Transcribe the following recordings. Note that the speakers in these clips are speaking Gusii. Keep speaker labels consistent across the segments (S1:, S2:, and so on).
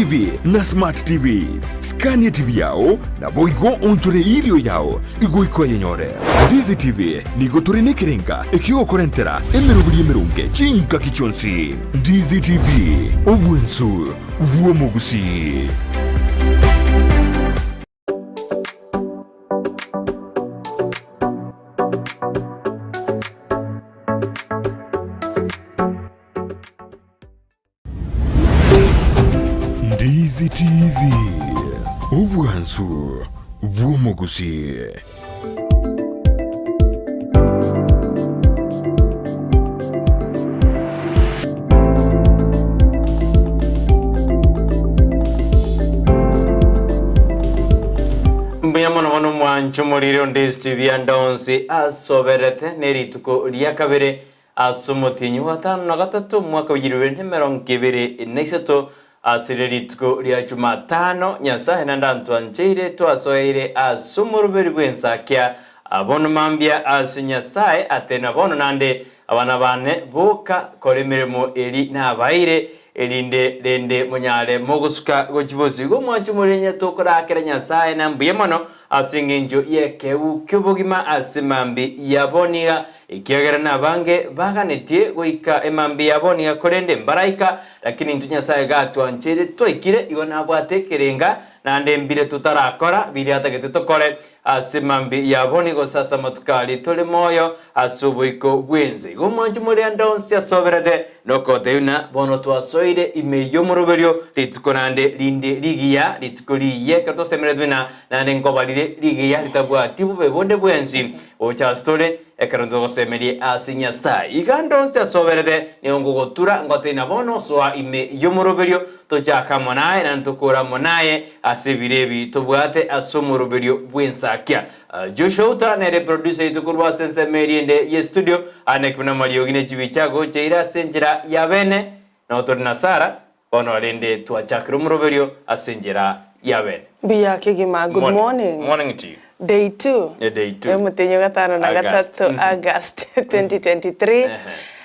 S1: TV na Smart TVs. Scan TV yao naboigo onchore erio yao igoika oyenyore. Ndizi TV nigo tore nekerenga ekiogokorentera emeroberi emeronge chingaki chionsi. Ndizi TV, obwensu bw'omogusii. Ndizi TV, obwansu bw'omogusii.
S2: Mbuya mono mono mwanche omorire onde TV ande onsi asoberete nerituko ria kabere Ase omotienyi o gatano na gatato, omwaka bw'egeiro bibere na emerongo ebere na isato, ase riria rituko ria Jumatano, Nyasae naende antwancheire twasoeire ase omoroberi bw'ensakia. Bono mambia ase Nyasae atena bono naende abana bane boka kora emeremo eri nabaeire, erinde rende monyare mogosuka gochia bosio. Igo omwanche omorenya tokorakera Nyasae na mbuya mono ase engencho y'ekeegwa ki'obogima ase mambia ya bono iga, Ekiagera nabange baganetie goika emambia yabo niga korende mbaraika, lakini intwe Nyasae gatwancheire twaikire, igo nabwate ekerenga, naende mbire totarakora biria atagete tokore ase emambia yabo nigo gose ase amatuko aria tore moyo ase oboiko bw'ense. Igo omwancho more ande onsi asoberete nokotebia buna bono twasoire ime y'omoroberio rituko naende rinde rigiya, rituko riiya ekero tosemeretwe buna naende nkoba rire rigiya ritabwati bobe bonde bwensi gocha ase tore, Ekero ntogosemerie ase Nyasae, iga ande onsi asoberete, nigo ngogotura, ngoteina bono soa ime y'omoroberio, tochake amo naye, naende tokore amo naye ase ebiro ebi tobwate ase omoroberio bw'ensakia. Joshua Uta nere producer yaito korwa ase ensemo eria ende ye studio, ane buna amariogi ne chibicha gocha ire ase enchera ya bene, nabo tore na Sarah, bono rende twachakire omoroberio ase enchera ya bene.
S3: Mbuya kegima, good morning.
S2: Morning to you.
S3: Day 2
S2: Yeah, day two.
S3: omotenyi o gatano na
S2: August.
S3: gatato
S2: Mhm.
S3: August 2023
S2: Ehe.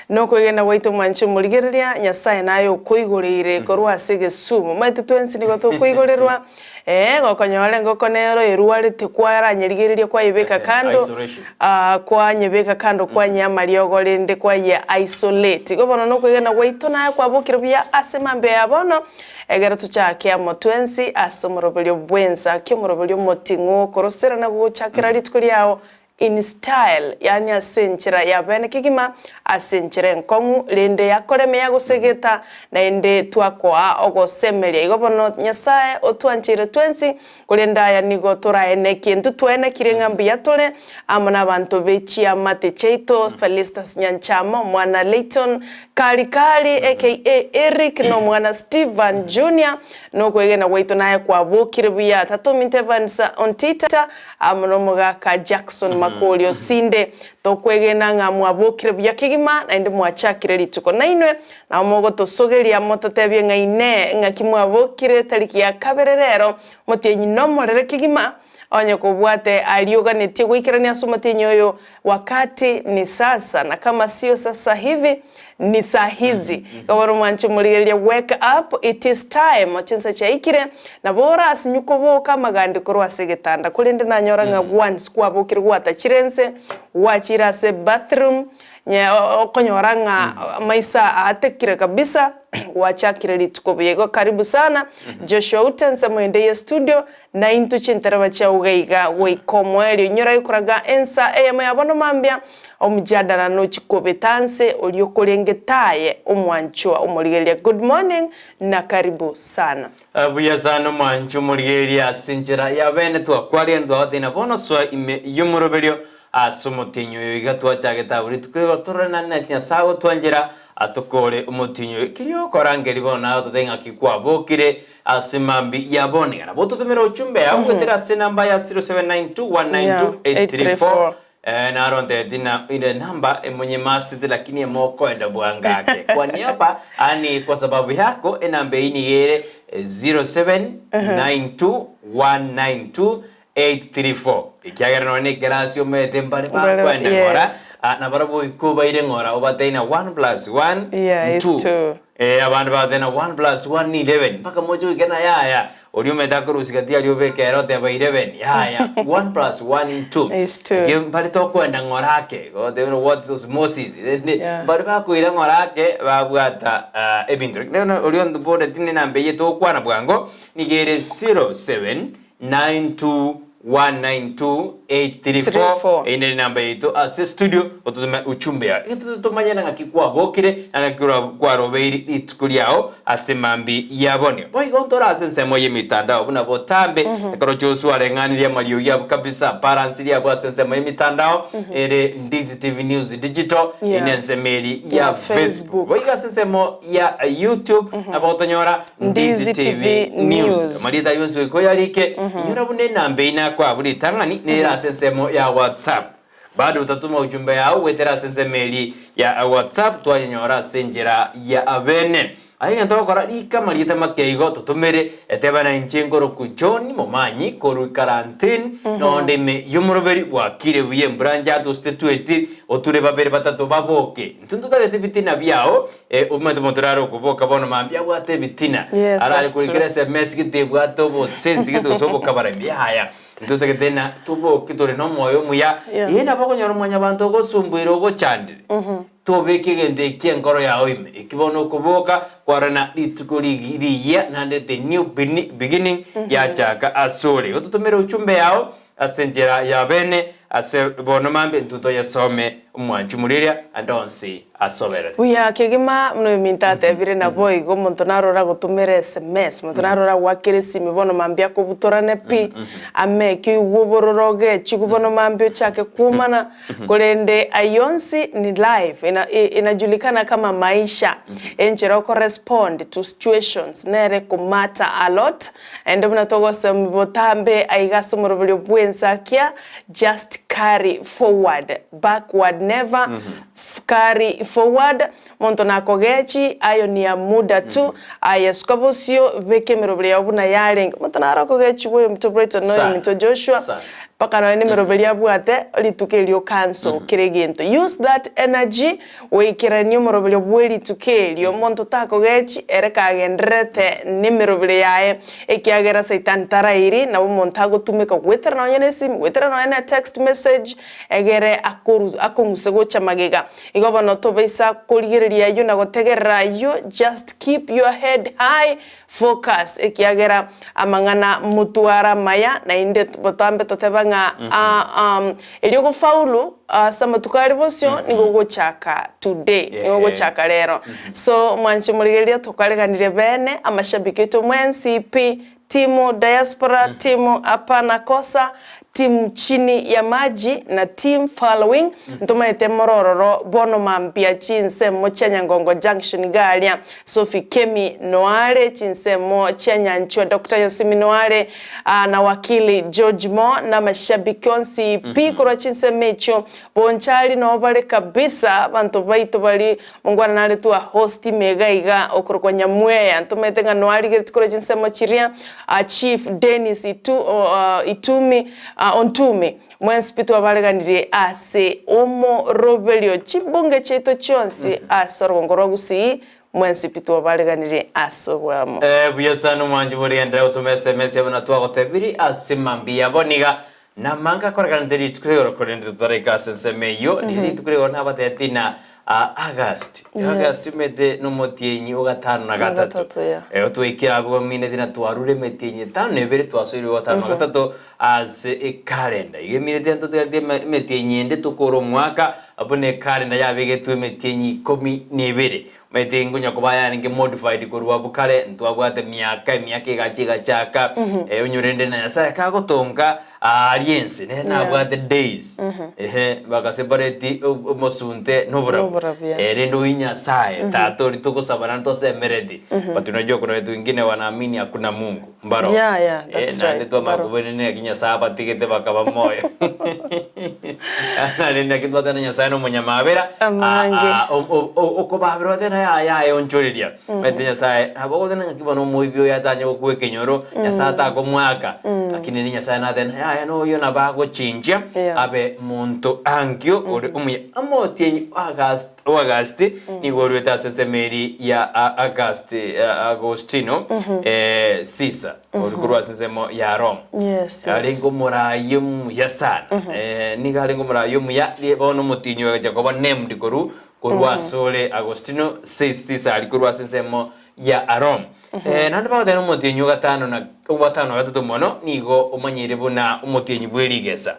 S3: nokwegena gwaito mwanche omorigereria Nyasaye naye okoigoreire korwa ase egesumu omanyete twensi nigo tokoigorerwa eh gokonyora engoko nero erwarete kwaranyerigereria kwayebeka
S2: Ehe,
S3: kando
S2: isolation.
S3: ah kwanyebeka kando kwanyea amariogo rende kwaye isolate igo bono nokwegena gwaito naye kwabokire buya ase mambia ya bono Ekero tochake amo twensi ase omoroberio bw'ensa ki omoroberio omoting'u okoroserana gochakera rituko riao in style, yaani ase enchera ya bene kegima, ase enchera enkong'u, rende yakoremia gosegeta, naende twakoa ogosemeria. Igo bono Nyasae otwancheire twensi, korende aya nigo toraenekie. Intwe twaenekire ng'a mbuya tore amo nabanto be chiamate chiaito, Felistus Nyanchama, omwana Layton Kari Kari aka Eric na omwana Steven Junior, na okwegena gwaito naye kwabokire buya. Tata ominto Evans Ontita amo nomogaka Jackson Makori Osinde, tokwegena ng'a mwabokire buya kegima naende mwachakire rituko. Nainwe nabo mogotosogeria mototebie ng'a inee ng'aki mwabokire tariki ya kabere rero, motienyi nomorere kegima, Onye kobwate aria oganetie goikerania ase omotienyi oyo, wakati ni sasa, na kama sio sasa hivi, ni saa hizi. Iga bono mwanche morigereria wake up, it is time, chinsa chiaikire, nabo orasinywe koboka amagandi korwa ase egetanda, korende nanyora ng'a once kwabokire gwatachire ense, gwachire ase bathroom, Nye okonyora ng'a amaiso aatekire kabisa, gwachakire rituko buya. Igo karibu sana Joshua Ute ensemo ende ye studio, na intwe chintereba chiao iga iga goika omoerio. Inyora yokoraga ensa eyemo ya bono mambia, omjadala nochi kobeta nse oria okorengete aye omwanchwa omorigereria. Good morning na karibu sana.
S2: Buya sana omwanchwa omorigereria ase enchera ya bene twakwarire twagotebia bono soa ime y'omoroberio Ase omotienyi oyo iga twachagete abwo rituko igo torore naende naki Nyasae agotwanchera atokore omotienyi oyo. Keria okorangeria bono naye ototebie ng'aki kwabokire ase mambia ya bono iga. Nabo ototomere ochumbe yao goetera ase enamba ya 0792192834 Eh, naro ntebeti na ire namba emonyemasete lakini emokoenda bwango ake. Kwa niaba ani kwa sababu yako enamba eyio niga ere 079219 834 Ekiagera nonya nekerasi omanyete mbare
S3: Mbare ba-
S2: bakwenda ng'ora,
S3: yes.
S2: ah, nabarabwo goika obaire ng'ora obatebi ng'a one plus one
S3: Yeah, is
S2: two.
S3: two.
S2: Eh, abande bagateba ng'a one plus one ni eleven, mpaka moche goika ng'a yaya, oria omanyete akorusia gati aria obeke ere oteba eleven, yaya, one plus one ni two.
S3: Is two.
S2: Ekio mbare tokoenda ng'ora ake, goteba ng'a what is osmosis, rende
S3: Yeah.
S2: mbare bakoira ng'ora ake babwata ah, ebinto. Lakini bono oria ontoboreti nenamba eye togokwana bwango, nigo ere 0792192834 Eye nere enamba yaito ase studio ototome uchumbe yao egento tomanye na ng'aki kwabokire na ng'aki kwarobeiri rituko riao ase mambi ya bono. Boigo ntore ase ensemo y'emitandao buna botambe ekero Joshua areng'anirie amariogi abo kabisa baransirie abwo ase ensemo y'emitandao ere Ndizi TV News Digital
S3: Yeah.
S2: ine ensemo eri ya
S3: Ya
S2: Facebook.
S3: Facebook.
S2: Boigo ase ensemo ya YouTube nabo otonyora Ndizi TV News. Amarieta ayio onsi goika oyarike, inyora buna enamba eyio nakoa ritang'ani nere ase ensemo ya WhatsApp. Bado otatoma ujumbe yao goetera ase ensemo eri ya WhatsApp twayenyora ase enchera ya abene. Aye egento ogokora rika amarieta make igo totomere etebe na inche nkoroku John Momanyi korwa Karantini nonde ime yomoroberi bwakire buya embura njatosete tweti oture babere batato baboke. Intwe ntotagete ebitina biao Eh, omanyete omonto orare okoboka bono mambia abwate ebitina,
S3: Yes,
S2: arare
S3: that's
S2: korikera
S3: true.
S2: SMS gete ebwate obosensi gete gose obokabaremi yaya. Intwe totagete ng'a toboke tore na omoyo omuya,
S3: Yeah.
S2: ee nabo okonyora mwanyabanto ogosumbuire ogochandire, tobeka egento ekio enkoro yao ime, eki bono okoboka kwarora na rituko rigi rigiya naende the new bini beginning yachaka asore. Igo totomere uchumbe yao Ase enchera y'abene, ase bono mambia intwe toyesome omwanchi omoriria ande onsi asoberete.
S3: Buya kegima buna oyominto atebire naboigo omonto narora agotomera sms omonto narora agoakera esimi bono mambia akobutorane pi ameki oigwe obororo ogechigwe bono mambia ochake kwomana korende ayio onsi ni life ina inajulikana kama maisha enchera okorespond to situations nere ekomatter a lot Naende buna togosomia botambe aiga ase omoroberio bw'ensakia, just carry forward, backward never, carry forward, monto nakogechi, ayo ni ya muda tu, aye suka bosio, beka emeroberio yao buna yarenge. Monto naro okogechigwa oyominto Brighton na
S2: Sana,
S3: oyominto Joshua,
S2: sana.
S3: mpaka nonye na emeroberio abwate, rituko erio cancel kera egento. Use that energy Goikerania omoroberio bwe rituko erio, omonto takogechi ere kagendererete nemerobere yaye, ekiagera Saitani tarairi, nabo omonto agotumeka goetera nonya nesimi, goetera nonya ne text message, egere akoru akong'use gocha magega. Igo bono tobaisa korigereria ayio na gotegerera ayio, just keep your head high, Focus, ekiagera amang'ana motware amaya, naende botambe toteba ng'a erio gofaulu ase amatuko are bosio nigo ogochaka today, nigo ogochaka rero. So mwanche morigereria tokareganire bene amashabiki aito mwensi pi, timu diaspora, timu hapana kosa, Team chini ya maji na team following ntomaete morororo bono mambia chinsemo chia Nyangongo junction iga aria Sophie Kemi noare chinsemo chia Nyanchwa Doctor Yosimi noare na wakili George Mo na amashabiki onsi pi korwa chinsemo echio Bonchari noo bare kabisa abanto baito bari mongwana nare twa host ime iga iga okorokwa Nyamweya ntomaete ng'a noarigeretie korwa chinsemo chiria Chief Dennis Itu Itumi Ontumi mwensi pi twabareganirie ase omoroberio chibunge chiaito chionsi ase orogongo rwa Gusii mwensi pi twabareganirie ase obwamo.
S2: Buya sana omwanchi borigenderera gotoma SMS yabo na twagotebirie ase mambia yabo niga Namanga akorekanete rituko rigoro korende totaraika ase ensemo eyio, riria rituko rigoro nabatebetie ng'a August, August
S3: Yes.
S2: omanyete nomotienyi o gatano na
S3: Na
S2: gatato.
S3: gatato, yeah.
S2: Eh, otwaikire abwo omineti na twarure emetienyi etano na ebere twasoire gatano na gatato ase ekalenda. Igo emineti ntotigaretie eme- emetienyi ende tokore omwaka, abwo na ekalenda yabegetwe emetienyi ikomi na ebere. Omanyete nkonya koba yarenge modified korwa abwo kare, ntwabwate emiaka, emiaka egacha egachaka, eh, onye rende na Nyasaye kagotonga aaria ense, nere
S3: Yeah.
S2: nabwate days, ehe, bagaseparate o- omosunte na oborabu.
S3: Noborabu, yeah.
S2: Eh, rende oyio Nyasaye, tata oria togosaba naende tosemereti, but unajua kuna watu wengine wanaamini hakuna Mungu, mbaro.
S3: Yeah, yeah, that's
S2: Eh, naende
S3: right,
S2: twamanya
S3: mbaro.
S2: kobua naki Nyasaye abatigete bakaba moyo. Naende naki twateba Nyasaye na omonyamabera,
S3: Amange.
S2: okobabera otebe. yaya aye onchoreria. Omanyete Nyasaye nabo ogoteba ng'aki bono omoibi oyo atanye gokwa ekenyoro, Nyasaye atakomoaka, lakini rende Nyasaye natebe ng'a yaya noyo nabo agochenchia
S3: Yeah.
S2: abe monto ankio ore omuya. Omotienyi o Agast o Agasti nigo oruete ase ensemo eria ya A Agasti Agostino Caesar, ori korwa ase ensemo ya Rome.
S3: Yes, yes.
S2: Arenge omoraai omuya sana. Nigo arenge omoraai omuya, rie bono omotienyi oyo agacha koba named korwa korwa asore Agostino Caesar aria korwa ase ensemo ya Rome. Naende bagoteba omotienyi o gatano na o gatano na gatato mono nigo omanyire buna omotienyi bwe rigesa.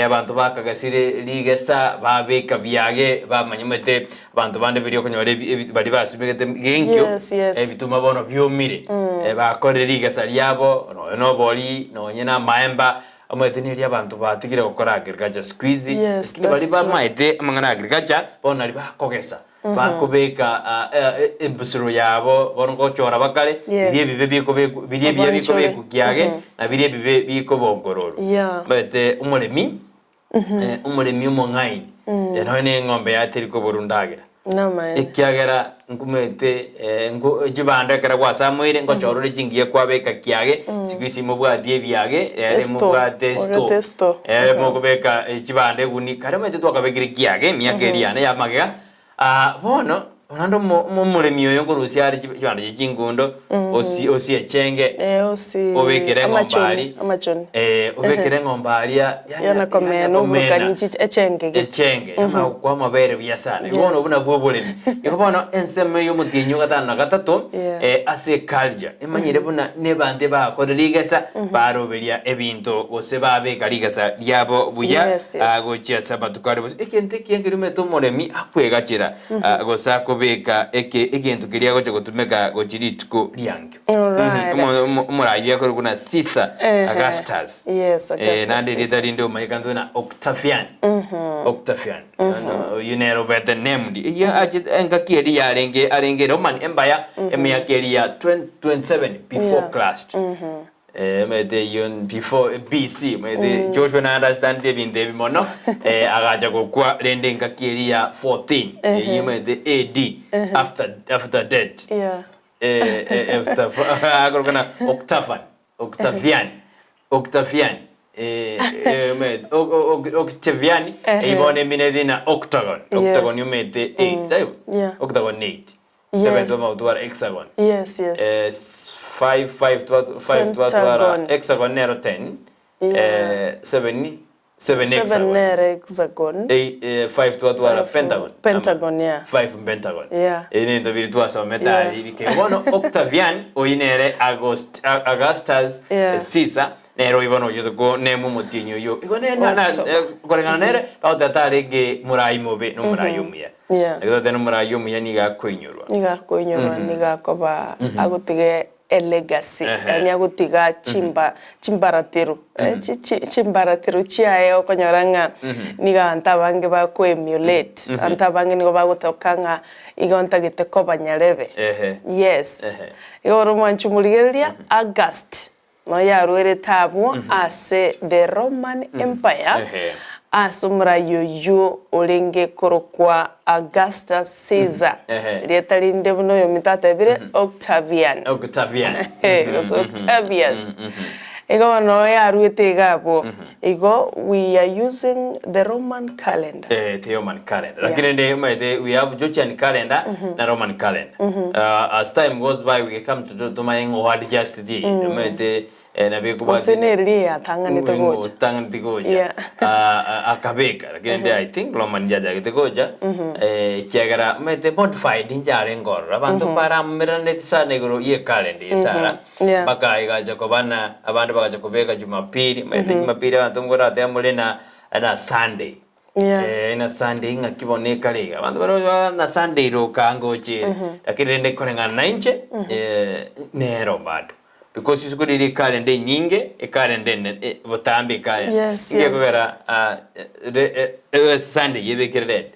S2: Abanto bakagesire rigesa babeka biage bamanyete abanto bande biria okonyora ebi ebi baria basimegete genkio
S3: Yes, yes.
S2: ebituma bono biomire. Bakorire rigesa riabo nonya na obori nonya na amaemba omanyete neri abanto batigire gokora agriculture siku hizi
S3: Yes,
S2: lakini baria
S3: that's true.
S2: bamaete amang'ana ya agriculture bono naria bakogesa. Bakobeka embusuro yabo bono ngochora bakare,
S3: Yes.
S2: biria ebibe bikobekwa biria ebiya
S3: Abanchore.
S2: bikobekwa kiage, na biria ebibe bikobongororwa.
S3: Yeah.
S2: Omanyete omoremi, omoremi omong'aini, nonya na eng'ombe yaye teri koborwa ndagera.
S3: Namaene.
S2: Ekiagera nkumete nko chibando ekero gwasamoire ngochora ore chingiya kwabeka kiage, siku hizi mobwati ebiage, yaani
S3: Estore,
S2: mobwate
S3: ogete
S2: estore.
S3: estore.
S2: Mokobeka chibando eguni, kare omanyete twakabekire kiage emiaka eria yane ya magega, bono naende omo omoremi oyo nkorusia are chibando echi chingundo, osi osiechenge,
S3: Eh, osi
S2: obekere eng'ombe
S3: amachoni,
S2: aria,
S3: amachoni.
S2: obekere eng'ombe aria
S3: Yana
S2: yana
S3: komena
S2: komena.
S3: oburukani chi echenge gete.
S2: Echenge, yamanya amabere buya sana. Igo bono
S3: Yes.
S2: obwo nabwo oboremi. Igo bono ensemo eye omotienyi o gatano na gatato,
S3: Yeah.
S2: ase eculture, emanyire buna nebande bakore rigesa, baroberia ebinto gose babeka rigesa riabo buya,
S3: Yes, yes.
S2: gochia ase amatuko are bosio. Egento ekiya nkeria omanyete omoremi akwegachera, gose akobeka eke egento keria agocha gotumeka gochia rituko riankio.
S3: Alright.
S2: Omoraai akorokwa buna Caesar
S3: Ehe.
S2: Augustus.
S3: Yes, Augustus
S2: Naende erieta
S3: Caesar.
S2: rinde omanyekanete buna Octavian. Octavian. Bono oyio nere obete named. Eyio achete engaki eria yarenge arenge Roman Empire emiaka eria ya 27 before
S3: Yeah.
S2: Christ. Omanyete eyio before BC omanyete Joshua na understand ebinto ebi mono agacha gokwa rende engaki eria ya 14 eyio omanyete AD after after death.
S3: Yeah.
S2: Akorokwa na Octavan, Octavian, Octavian, Octavian, eyio bono emineti na octagon, octagon
S3: Yes.
S2: omanyete eight, taibo?
S3: Yeah.
S2: Octagon eight, seven
S3: Yes.
S2: twamanya gotwara hexagon,
S3: Yes, yes.
S2: five, five twa- five twatwara
S3: Pentagon.
S2: hexagon nero ten,
S3: Yeah.
S2: seven, seven
S3: Seven
S2: hexagon.
S3: nere hexagon.
S2: Ei, five twatwara
S3: Five,
S2: pentagon.
S3: Pentagon, yeah.
S2: Five pentagon.
S3: Yeah.
S2: Ebi nebinto biria twasomete
S3: Yeah.
S2: aria ebike. Bono Octavian oyio nere August, Augustus
S3: Yeah.
S2: Caesar nere oyio bono oyote ko nemo omotienyi oyio. Igo ne na, na,
S3: October.
S2: koreng'ana nere bagoteba tarenge morai mobe na omorai omuya.
S3: Yeah.
S2: Ekero toteba nomorai omuya nigo akoinyorwa.
S3: Nigo akoinyorwa, nigo akoba agotiga elegacy, yaani agotiga chimba chimbaratero chimbaratero chiaye okonyora ng'a nigo abanto abange bako emulate, abanto abange nigo bagotoka ng'a igo ntagete koba nyarebe, yes. Igo ore omwanchi omorigereria, August Nonya yarwerete abwo ase the Roman Empire, ase omorai oyio orenge korokwa Augustus Caesar, erieta rinde buna oyominto atebire, Octavian.
S2: Octavian.
S3: Gose Octavius. Igo bono yarwete iga abwo. Igo we are using the Roman calendar.
S2: Eh, the Roman calendar. Lakini rende omanyete we have Georgian calendar na Roman calendar. As time goes by we come to tomanye ng'o adjust ti. Omanyete nabo ekobwati
S3: Gose neriria eyatang'anete gocha.
S2: Otang'anete gocha.
S3: Yeah.
S2: Akabeka. Lakini rende I think Roman yachagete gocha ekiagera omanyete modified incharenge ororo. Abanto mbarameraneti sana igoro ye calendar eye sana.
S3: Yeah.
S2: Mpaka egacha koba na abande bagacha kobeka Jumapili, omanyete Jumapili abanto nkoratebe more na na Sunday.
S3: Yeah.
S2: Na Sunday ng'aki bono ekare iga, abanto bare ba na Sunday iroka ngocha ere, lakini rende koreng'ana na inche nero bado. Because risuko riria ekalenda enyinge, ekalenda ene botambe ekalenda.
S3: Yes,
S2: Inki
S3: yes.
S2: gekogera Sunday yebekire red.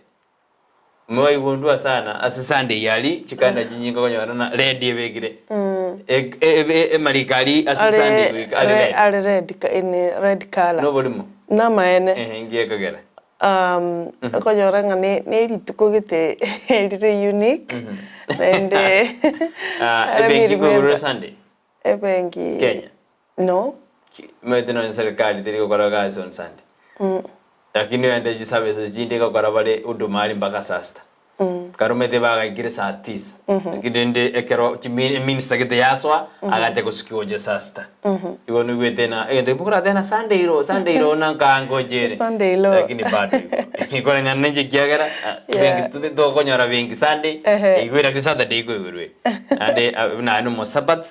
S2: Mwaigundua sana ase Sunday aria chikanda chinyinge okonyora na red ebekire. Emariko aria ase Sunday goika are
S3: Are
S2: red.
S3: are red in red colour.
S2: Noborimo?
S3: Namaene.
S2: Ehe, inki gekogera?
S3: Okonyora ng'a ne ne rituko gete rire unique, naende
S2: Ah,
S3: let me
S2: ebenki nkoigorire
S3: remember.
S2: Sunday?
S3: Ebenki
S2: Kenya?
S3: No.
S2: Omanyete nonye serikali teri gokora gasi on Sunday. Lakini ogende chiservices chinde gokora bare huduma aria mpaka saa sita. Ekero omanyete bagaikire saa tisa. Lakini rende ekero chimi eminister gete yasoa, agacha gosukia gochia saa sita. Igo noigwete na egento ekio mokorateba na Sunday iro, Sunday iro na nkaangocha ere.
S3: Sunday law.
S2: Lakini bado igo. Koreng'ana na inche ekiagera,
S3: Yeah.
S2: benki tokonyora benki Sunday,
S3: Ehe.
S2: igwe lakini Saturday ikoigorwa ere. Naende buna nomo Sabbath,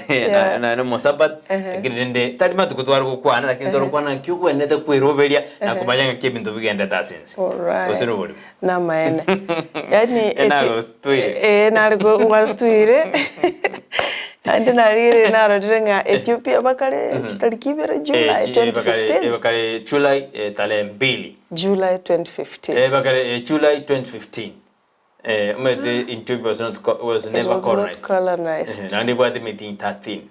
S3: Yeah.
S2: naende omo Sabbath,
S3: Ehe.
S2: lakini rende tari matuko tware gokwana lakini tware gokwana ng'aki ogwenerete kweroberia na komanya ng'aki ebinto bigendete ase ense.
S3: Alright.
S2: Gose noborimo.
S3: Namaene. Yaani
S2: Eh, nagostwire.
S3: Eh, nare gwastwire. Naende narire narorire ng'a Ethiopia bakare chitariki ibere July
S2: Eh, chi- eh, bakare eh,
S3: 2015.
S2: bakare July eh, tarehe mbili.
S3: July 2015.
S2: Eh, bakare eh, July 2015. Eh, omanyete Ethiopia was not co- was
S3: It
S2: never
S3: was not
S2: colonized.
S3: colonized.
S2: Eh, naende ebwate emetienyi 13.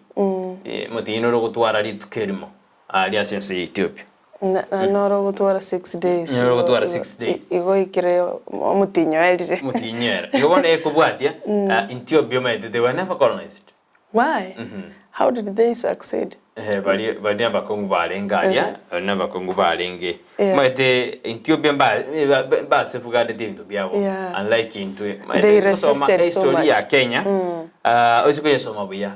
S2: Eh, omotienyi noro ogotwara rituko erimo aria ase ense ya Ethiopia.
S3: Na na noro ogotwara 6 days.
S2: Noro ogotwara
S3: Igo-
S2: 6 days.
S3: Igo oikire omotienyi oerire.
S2: Omotienyi oera. Igo bono ekobwatia, ah, Ethiopia omanyete they were never colonized.
S3: Why? How did they succeed?
S2: Eh, baria baria abakungu barenge aria, baria nabakungu barenge.
S3: Yeah.
S2: Omanyete Ethiopia mba ba mbasefugandete ebinto biabo
S3: Yeah.
S2: unlike intwe. Omanyete
S3: They
S2: ase gosoma
S3: resisted so
S2: ehistory ya
S3: much.
S2: Kenya, ah, ase koyesoma buya,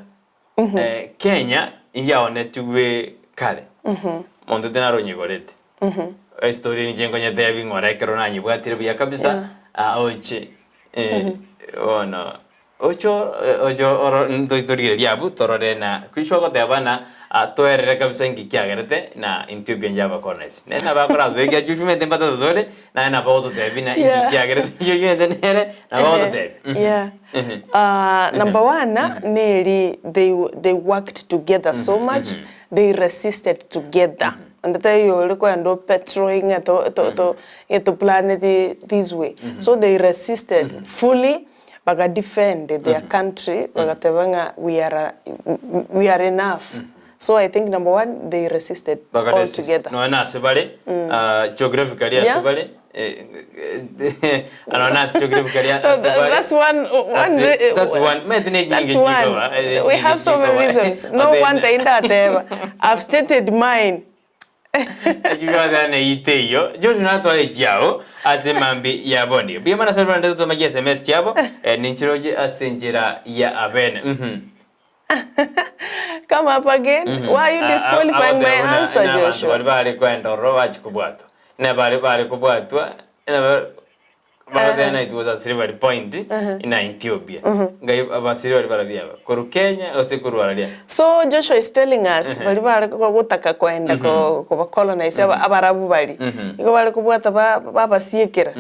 S2: Kenya yaonetigwe kare, monto tari naronyegorete. Estory ninche nkonyetebi ng'ora ekero nanyebwatire buya kabisa,
S3: Yeah.
S2: ah, oche bono oche oche oro ntorigereria abwo torore na kristo agoteba ng'a toerere kabisa inki kiagerete na intwe ebiancha abakonesi. Nere nabo akoratweke judgement mbatatu tore, naye nabo agototebia ng'a inki
S3: Yeah.
S2: kiagerete judgement nere nabo agototebia.
S3: Yeah. Number one, neri they they worked together so much, they resisted together. Onde taiyo ore kogenda o patrolling to to to to plan it this way. So they resisted fully, baga defend their country, bagateba ng'a we are we are enough. So I think number one, they resisted
S2: Baka
S3: all
S2: resist.
S3: together.
S2: Nonya na ase bare, ah, geographically ase
S3: Yeah.
S2: bare, nonya na ase geographically ase bare.
S3: That's one, one,
S2: Ase-
S3: re-
S2: that's one. Maete ne
S3: That's
S2: nyinge
S3: one.
S2: chikoba, eh,
S3: We
S2: nyinge
S3: have so many
S2: chikoba.
S3: reasons. No
S2: Othe-
S3: one taindateba. I've stated mine.
S2: Ekigothana neite eyio Joshua natware chiao ase mambi ya bondi buya mono ase barende totoma chi sms chiabo eh, ninchiroche ase enchera ya abene mhm
S3: Come up again. Why are you disqualifying my answer,
S2: Joshua?
S3: Joshua?
S2: Bari bare kwenda ororo bachi kobwatwa. Na bare bare kobwatwa na bagoteba it was a slavery point in Ethiopia. Ngai abasiri bari barabia aba. Korwa Kenya gose korwa aria.
S3: So Joshua is telling us bari bare gotaka kwenda ko koba colonize aba abarabu bari. Igo bare kobwata ba babasiekera.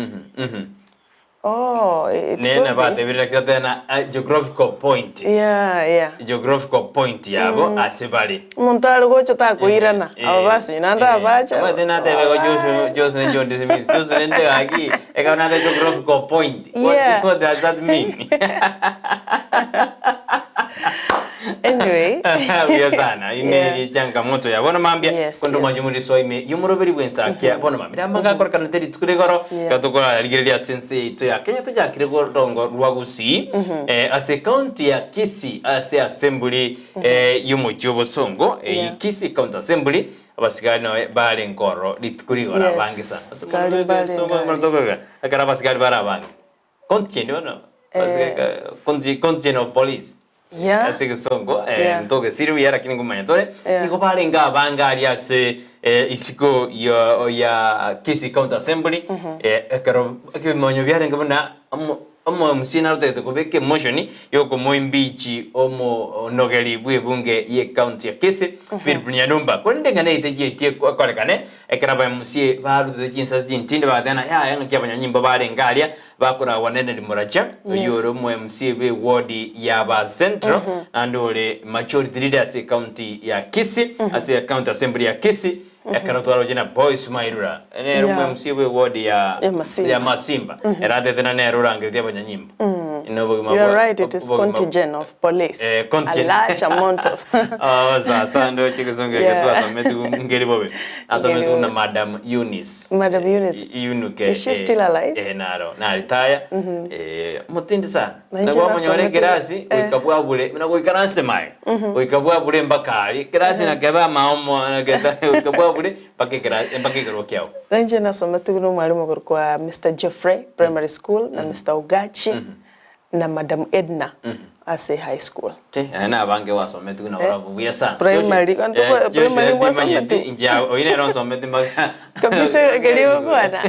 S3: Oh, it
S2: Nere
S3: could be.
S2: nabatebire naki totebe na a geographical point.
S3: Yeah, yeah.
S2: Geographical point yabo ase bare.
S3: Omonto are gocha takoirana, aba basonya naende abacha.
S2: Omanyete natebe go Joshua Joshua ne John Smith. Joshua nende gaki ekero nate geographical point. What,
S3: Yeah.
S2: what does that mean?
S3: Anyway.
S2: Buya sana. Ine
S3: Yeah.
S2: changamoto ya bono mambia.
S3: Yes,
S2: Kondo
S3: yes.
S2: mwanyu muri soime yomoroberi bwensakia bono mambia. Amanga akorekana teri rituko rigoro
S3: Yeah.
S2: gatokorarigereria ase ense yaito ya Kenya tochakire gorongo rwa Gusii eh, ase county ya Kisii ase assembly eh, y'omochie obosongo eh,
S3: Yeah.
S2: Kisii County Assembly abasigari noe barenge ororo rituko rigoro
S3: Yes,
S2: abange sana.
S3: asikari barenge aria.
S2: Ekero abasigari bare abange. County ende bono County of police.
S3: Yeah.
S2: Ase egesongo eh,
S3: Yeah.
S2: ntogesire buya lakini ngomanya tore
S3: Yeah.
S2: nigo barenge abange aria ase eh, isiko ya ya Kisii County Assembly eh, ekero ebimonyo biarenge buna omo omo MC narotete kobeka emotion yokomoimbichi omonogeri bwe ebunge ye county ya Kisii Philip Nyanumba korende ng'a neite chiaetie korekane ekero aba MC barutete chinsase chintinde bagateba ng'a yaya ng'aki abanyanyimbo barenge aria Bakoragwa Nenedi Muracha, oyio
S3: Yes.
S2: ore omo MC bwe ward ya ba Central, naende ore majority leader ase county ya Kisii, ase county assembly ya Kisii, ekero twaroche na Boyce Mairura, nere omo
S3: Yeah.
S2: MC bwe ward ya
S3: Ya Masimba.
S2: ya Masimba, ere atete na nere orangeretie abanyanyimbo. Ino obogima
S3: You are
S2: bwa-
S3: right, it is
S2: obogima-
S3: contingent of police.
S2: Eh,
S3: A
S2: contingent.
S3: large amount of.
S2: Oh, sasa ndoche gesongo eke
S3: Yeah.
S2: twasomete ngeri bobe. Nasomete
S3: Ngeri
S2: na
S3: bobe.
S2: Madam Eunice.
S3: Madam Eunice.
S2: Iunuke.
S3: Is she still alive?
S2: Eh, naro. Naritaya. Eh, mutindi sana.
S3: Na inche
S2: Nabo amonyore
S3: nasomete-
S2: kerasi
S3: eh.
S2: goika bwabure, na goikaranste mae. Goika bwabure mpaka ari. Kerasi nakeba amaomo naketa goika bwabure mpaka ekerasi mpaka ekero kiao.
S3: Na inche nasomete na omwalimu okorokwa Mr Geoffrey primary school na Mr Ogachi na Madam Edna ase high school.
S2: Okay, aye na abange gwasometigwe nabo barabwo buya sana.
S3: Primary,
S2: Joshua,
S3: kwanto
S2: eh,
S3: kwa-
S2: Joshua
S3: primary
S2: ndimanyeti,
S3: gwasometigwe.
S2: inche oyi nere onsometi mpaka
S3: Kabisa ekeri gokwana.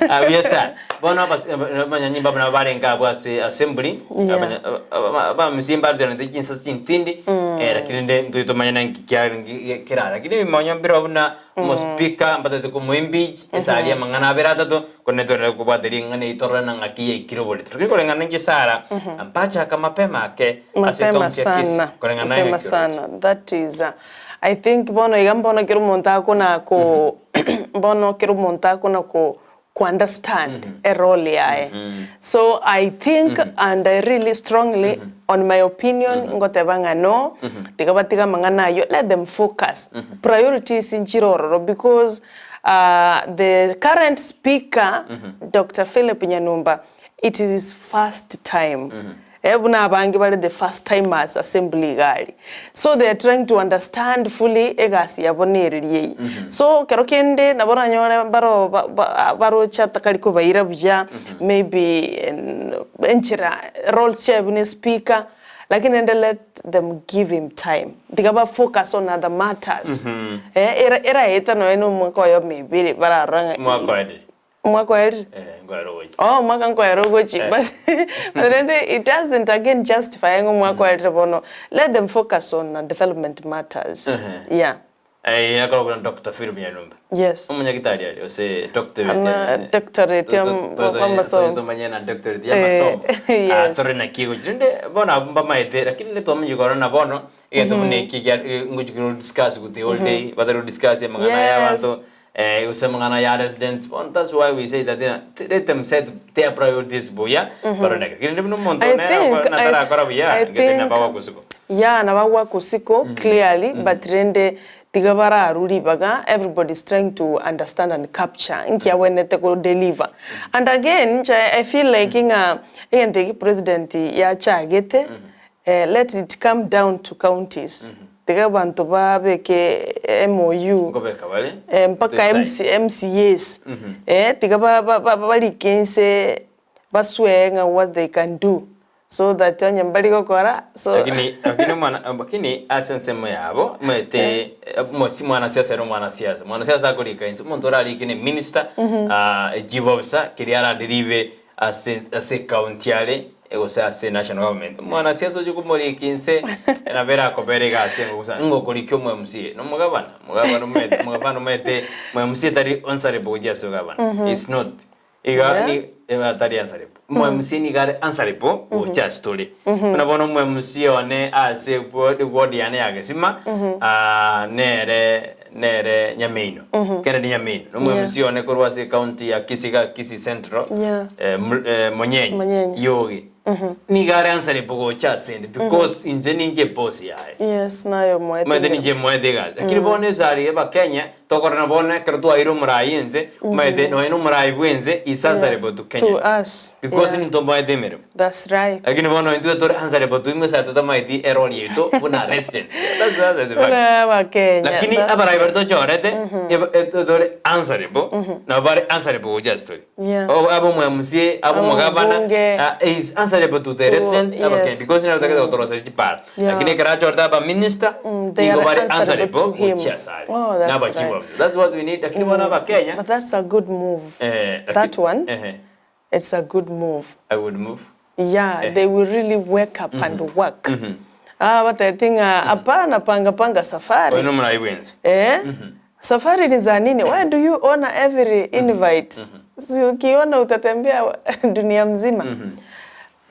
S2: Ah, buya sana. Bono abas- abanyanyimbo aba nabo barenge abwo ase assembly,
S3: Yeah.
S2: abamisia mbarutanete chinsase chintindi, eh, lakini rende ntoi tomanye nki kiarenge kerara. Lakini ebimonyo mbirobio buna Omospeaker mbatete komoimpeach ase aria amang'ana abere atato, korende twenderere kobwata ring'ana eri torore na ng'aki yaikire oborito. Lakini koreng'ana inche Sarah, mpachaka mapema ake ase
S3: Mapema
S2: ecounty ya Kisii,
S3: sana,
S2: koreng'ana naye
S3: mapema
S2: ng'aki oroche.
S3: sana. That is uh, I think bono iga mbono kera omonto akona ko mbono kera omonto akona ko ku understand e role yaye. So I think and I really strongly on my opinion ngoteba ng'a no, tiga batige amang'ana aywo, let them focus. Priorities nchire ororo because the current speaker Doctor Philip Nyanumba it is his first time Eh, buna abange bare the first timers assembly iga aria. So they are trying to understand fully egasi yabo nereri eye. So kero kende nabo oranyore mbaro ba- ba- baroche atakari kobaira buya, maybe enchera roles chiaye buna espeaker, lakini rende let them give him time. Tiga ba focus on other matters. Eh, era eraete nonya na omwaka oyomo ebere bararora ng'a
S2: Omwaka oerire.
S3: Omwaka oerire?
S2: Eh, nkoera ogochia.
S3: Oh, omwaka nkoera ogochia. But but rende it doesn't again justify ng'a omwaka oerire bono. Let them focus on development matters. Yeah.
S2: Eh, akorokwa na Doctor Philip Nyanumba.
S3: Yes.
S2: Omonyagitari aria gose doctorate
S3: Ana doctorate ya amasomo.
S2: Tomanye na doctorate ya amasomo.
S3: Eh,
S2: Ah,
S3: yes.
S2: tore naki egochia. Rende bono abwo mbamaete lakini rende twamanya korora na bono egento buna eki kia ngochia kero discuss gute all day batari discuss amang'ana ya abanto Eh, gose amang'ana ya residents bono that's why we say that eh, let them set their priorities buya barore lakini rende buna omonto
S3: I
S2: nere
S3: think,
S2: okora- natarakora buya
S3: I
S2: ngete
S3: think
S2: nabo agosiko.
S3: Yeah, nabo agwaka osiko clearly but rende tiga bararwe ribaga everybody is trying to understand and capture nki abwenerete ko deliver. And again inche I feel like ng'a egento eke president yachagete Let it come down to counties. Tiga abanto babeke MOU
S2: Nkobeka bare
S3: eh, mpaka MC, MCAs eh, tiga ba- ba- ba- barike inse baswee ng'a what they can do so that onye mbari gokora so
S2: Lakini lakini omwana lakini ase ensemo yabo omanyete mosi mwanasiasa ere omwanasiasa mwanasiasa akorika inse omonto orarike ne minister ah, ejibu bosa keria araderive ase ase ecounty are gose ase national government. Omwanasiasa oche komorika inse nabo erakobera egasi engo gose ng'a okorika omo MCA na omogabana, omogabana omanyete omogabana omanyete omo MCA tari answerable gochia ase ogabana, is not. Iga
S3: Yeah.
S2: ni iga tari answerable. Omo MCA nigo are answerable gocha ase tore. Buna bono omo MCA one ase eward eward yane ya Gesima nere nere Nyameino, Kennedy Nyameino, na omo
S3: Yeah.
S2: MCA one korwa ase ecounty ya Kisii iga Kisii Central,
S3: Yeah.
S2: eh, eh, Monyenye,
S3: Monyenye.
S2: Yogi. Nigo are answerable gocha asende because inche ninche eboss yaye.
S3: Yes, naye omoete
S2: Omanyete
S3: ng'a-
S2: ninche moete egasi. Lakini bono esari y'Abakenya, tokorora bono ekero twaeire omorai ense, omanyete nonya na omorai bwa ense is answerable to
S3: To
S2: Kenyans.
S3: us,
S2: Because
S3: yeah.
S2: nintomoete emeremo.
S3: That's right.
S2: Lakini bono intwe tore answerable to imwe totamanyeti erori yaito buna residents. That's, that's the fact.
S3: Buna Abakenya.
S2: Lakini
S3: that's
S2: abarai baria tochorete, eba- e- tore answerable, nabo bare answerable gocha ase tore.
S3: Yeah.
S2: O- abe omo MCA, abe
S3: Abe
S2: omogavana,
S3: omobunge.
S2: ah, is answerable to the
S3: To-
S2: residents abakenya
S3: yes.
S2: because nabo tagete gotoroseria chipara.
S3: Yeah.
S2: Lakini ekero achorete aba minister,
S3: they
S2: nigo
S3: are
S2: bare
S3: answerable
S2: answerable
S3: to him.
S2: gochia ase are.
S3: Oh, that's
S2: Na abachief
S3: right.
S2: officer. That's what we need. Lakini bono abakenya,
S3: But that's a good move.
S2: eh,
S3: That
S2: laki-
S3: one,
S2: eh,
S3: it's a good move.
S2: I would move.
S3: Yeah, they will really wake up and work. Ah, batebete ng'a hapana panga panga safari.
S2: Oyo nomorai bwensi.
S3: Eh? Safari ni za nini? Why do you honor every invite? Si ukiona utatembea dunia mzima.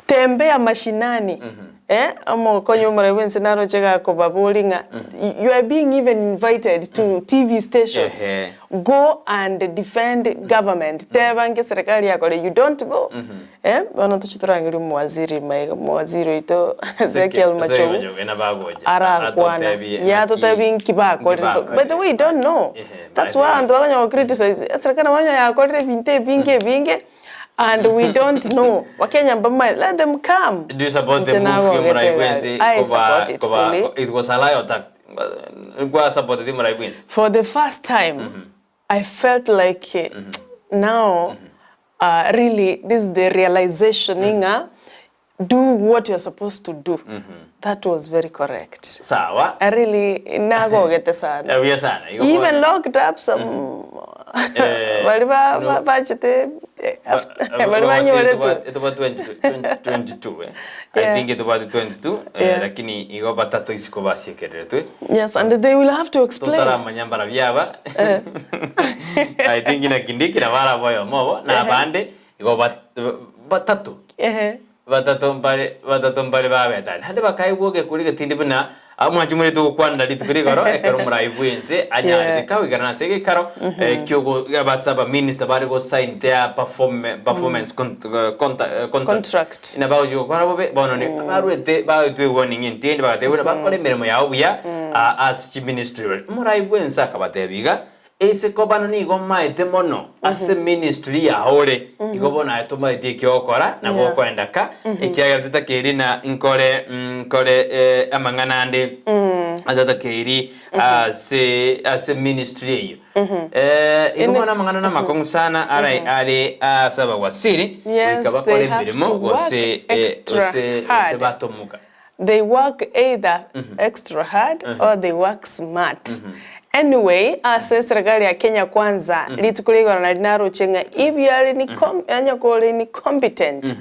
S3: Tembea mashinani. Eh, omokonyi omorai bwense naroche gakobaboria ng'a you are being even invited to TV stations,
S2: Ehe.
S3: go and defend government, teba nki eserekari yakore, you don't go. Eh, bono tochie torangerie omowaziri maiga, omowaziri oito Ezekiel Machogu, arakwana, yatotebi nki bakorire, by the way we don't know, that's why abanto bakonyara go criticize, eserekari nabo onye yakorire ebinto ebinge ebinge, And we don't know. Wakenya mbamae, let them come.
S2: Do you support the
S3: Inche
S2: move
S3: nagogete
S2: yomorai bwensi
S3: egari. I
S2: koba
S3: support it
S2: koba
S3: fully.
S2: it was a lie or tactic? Kwa support it morai bwensi.
S3: For the first time, I felt like eh, now, really, this is the realization ng'a do what you're supposed to do. That was very correct.
S2: Sawa.
S3: I really nagogete sana.
S2: Eh, buya sana. Igo
S3: He even
S2: bono.
S3: locked up some
S2: Eh,
S3: bari ba-
S2: no.
S3: ba- bachete eh,
S2: Ba-
S3: after- bari banyoretwe.
S2: Etoba 22 eh. I
S3: Yeah.
S2: think etoba 22 eh,
S3: Yeah.
S2: lakini igo batato isiko basiekereretwe.
S3: Yes, and they will have to explain.
S2: Totaramanya mbarabio aba. I think nakindi kira barabo oyomo obo na abande igo bat- batato.
S3: Ehe.
S2: Batato mbare batato mbare babetane naende bakaigwa ogekuri getindi buna omwanchi omorete ogokwanera rituko rigoro ekero omorai bwense anyarete
S3: Yeah.
S2: kagoikerana ase egekaro kiogo ase abaminister bare go sign their perform performance cont conta contract
S3: Contract.
S2: na bagochi gokora bobe bono ni barwete baetwe ewarning entindi bagateba buna bakore emeremo yabo buya ase chiministry bare. Omorai bwense akabatebia iga. Ase kobana nigo omaete mono ase ministry yao ore, igo bono aye tomaeti eki ogokora nabo
S3: Yeah.
S2: okoenda ka, ekiagera tetakeiri na nkore nkore eh, amang'ana ande atatakeiri ase ase ministry eyio. Eh, igo
S3: Ene-
S2: bono amang'ana na amakong'u sana are are ase abawasiri,
S3: Yes,
S2: goika bakore
S3: they have
S2: emeremo
S3: to work
S2: gose eh,
S3: extra
S2: gose gose
S3: hard.
S2: batomoka.
S3: They work either extra hard or they work smart. Anyway, ase eserekari ya Kenya Kwanza, rituko ria igoro nari naroche ng'a if you are incom onye kore incompetent,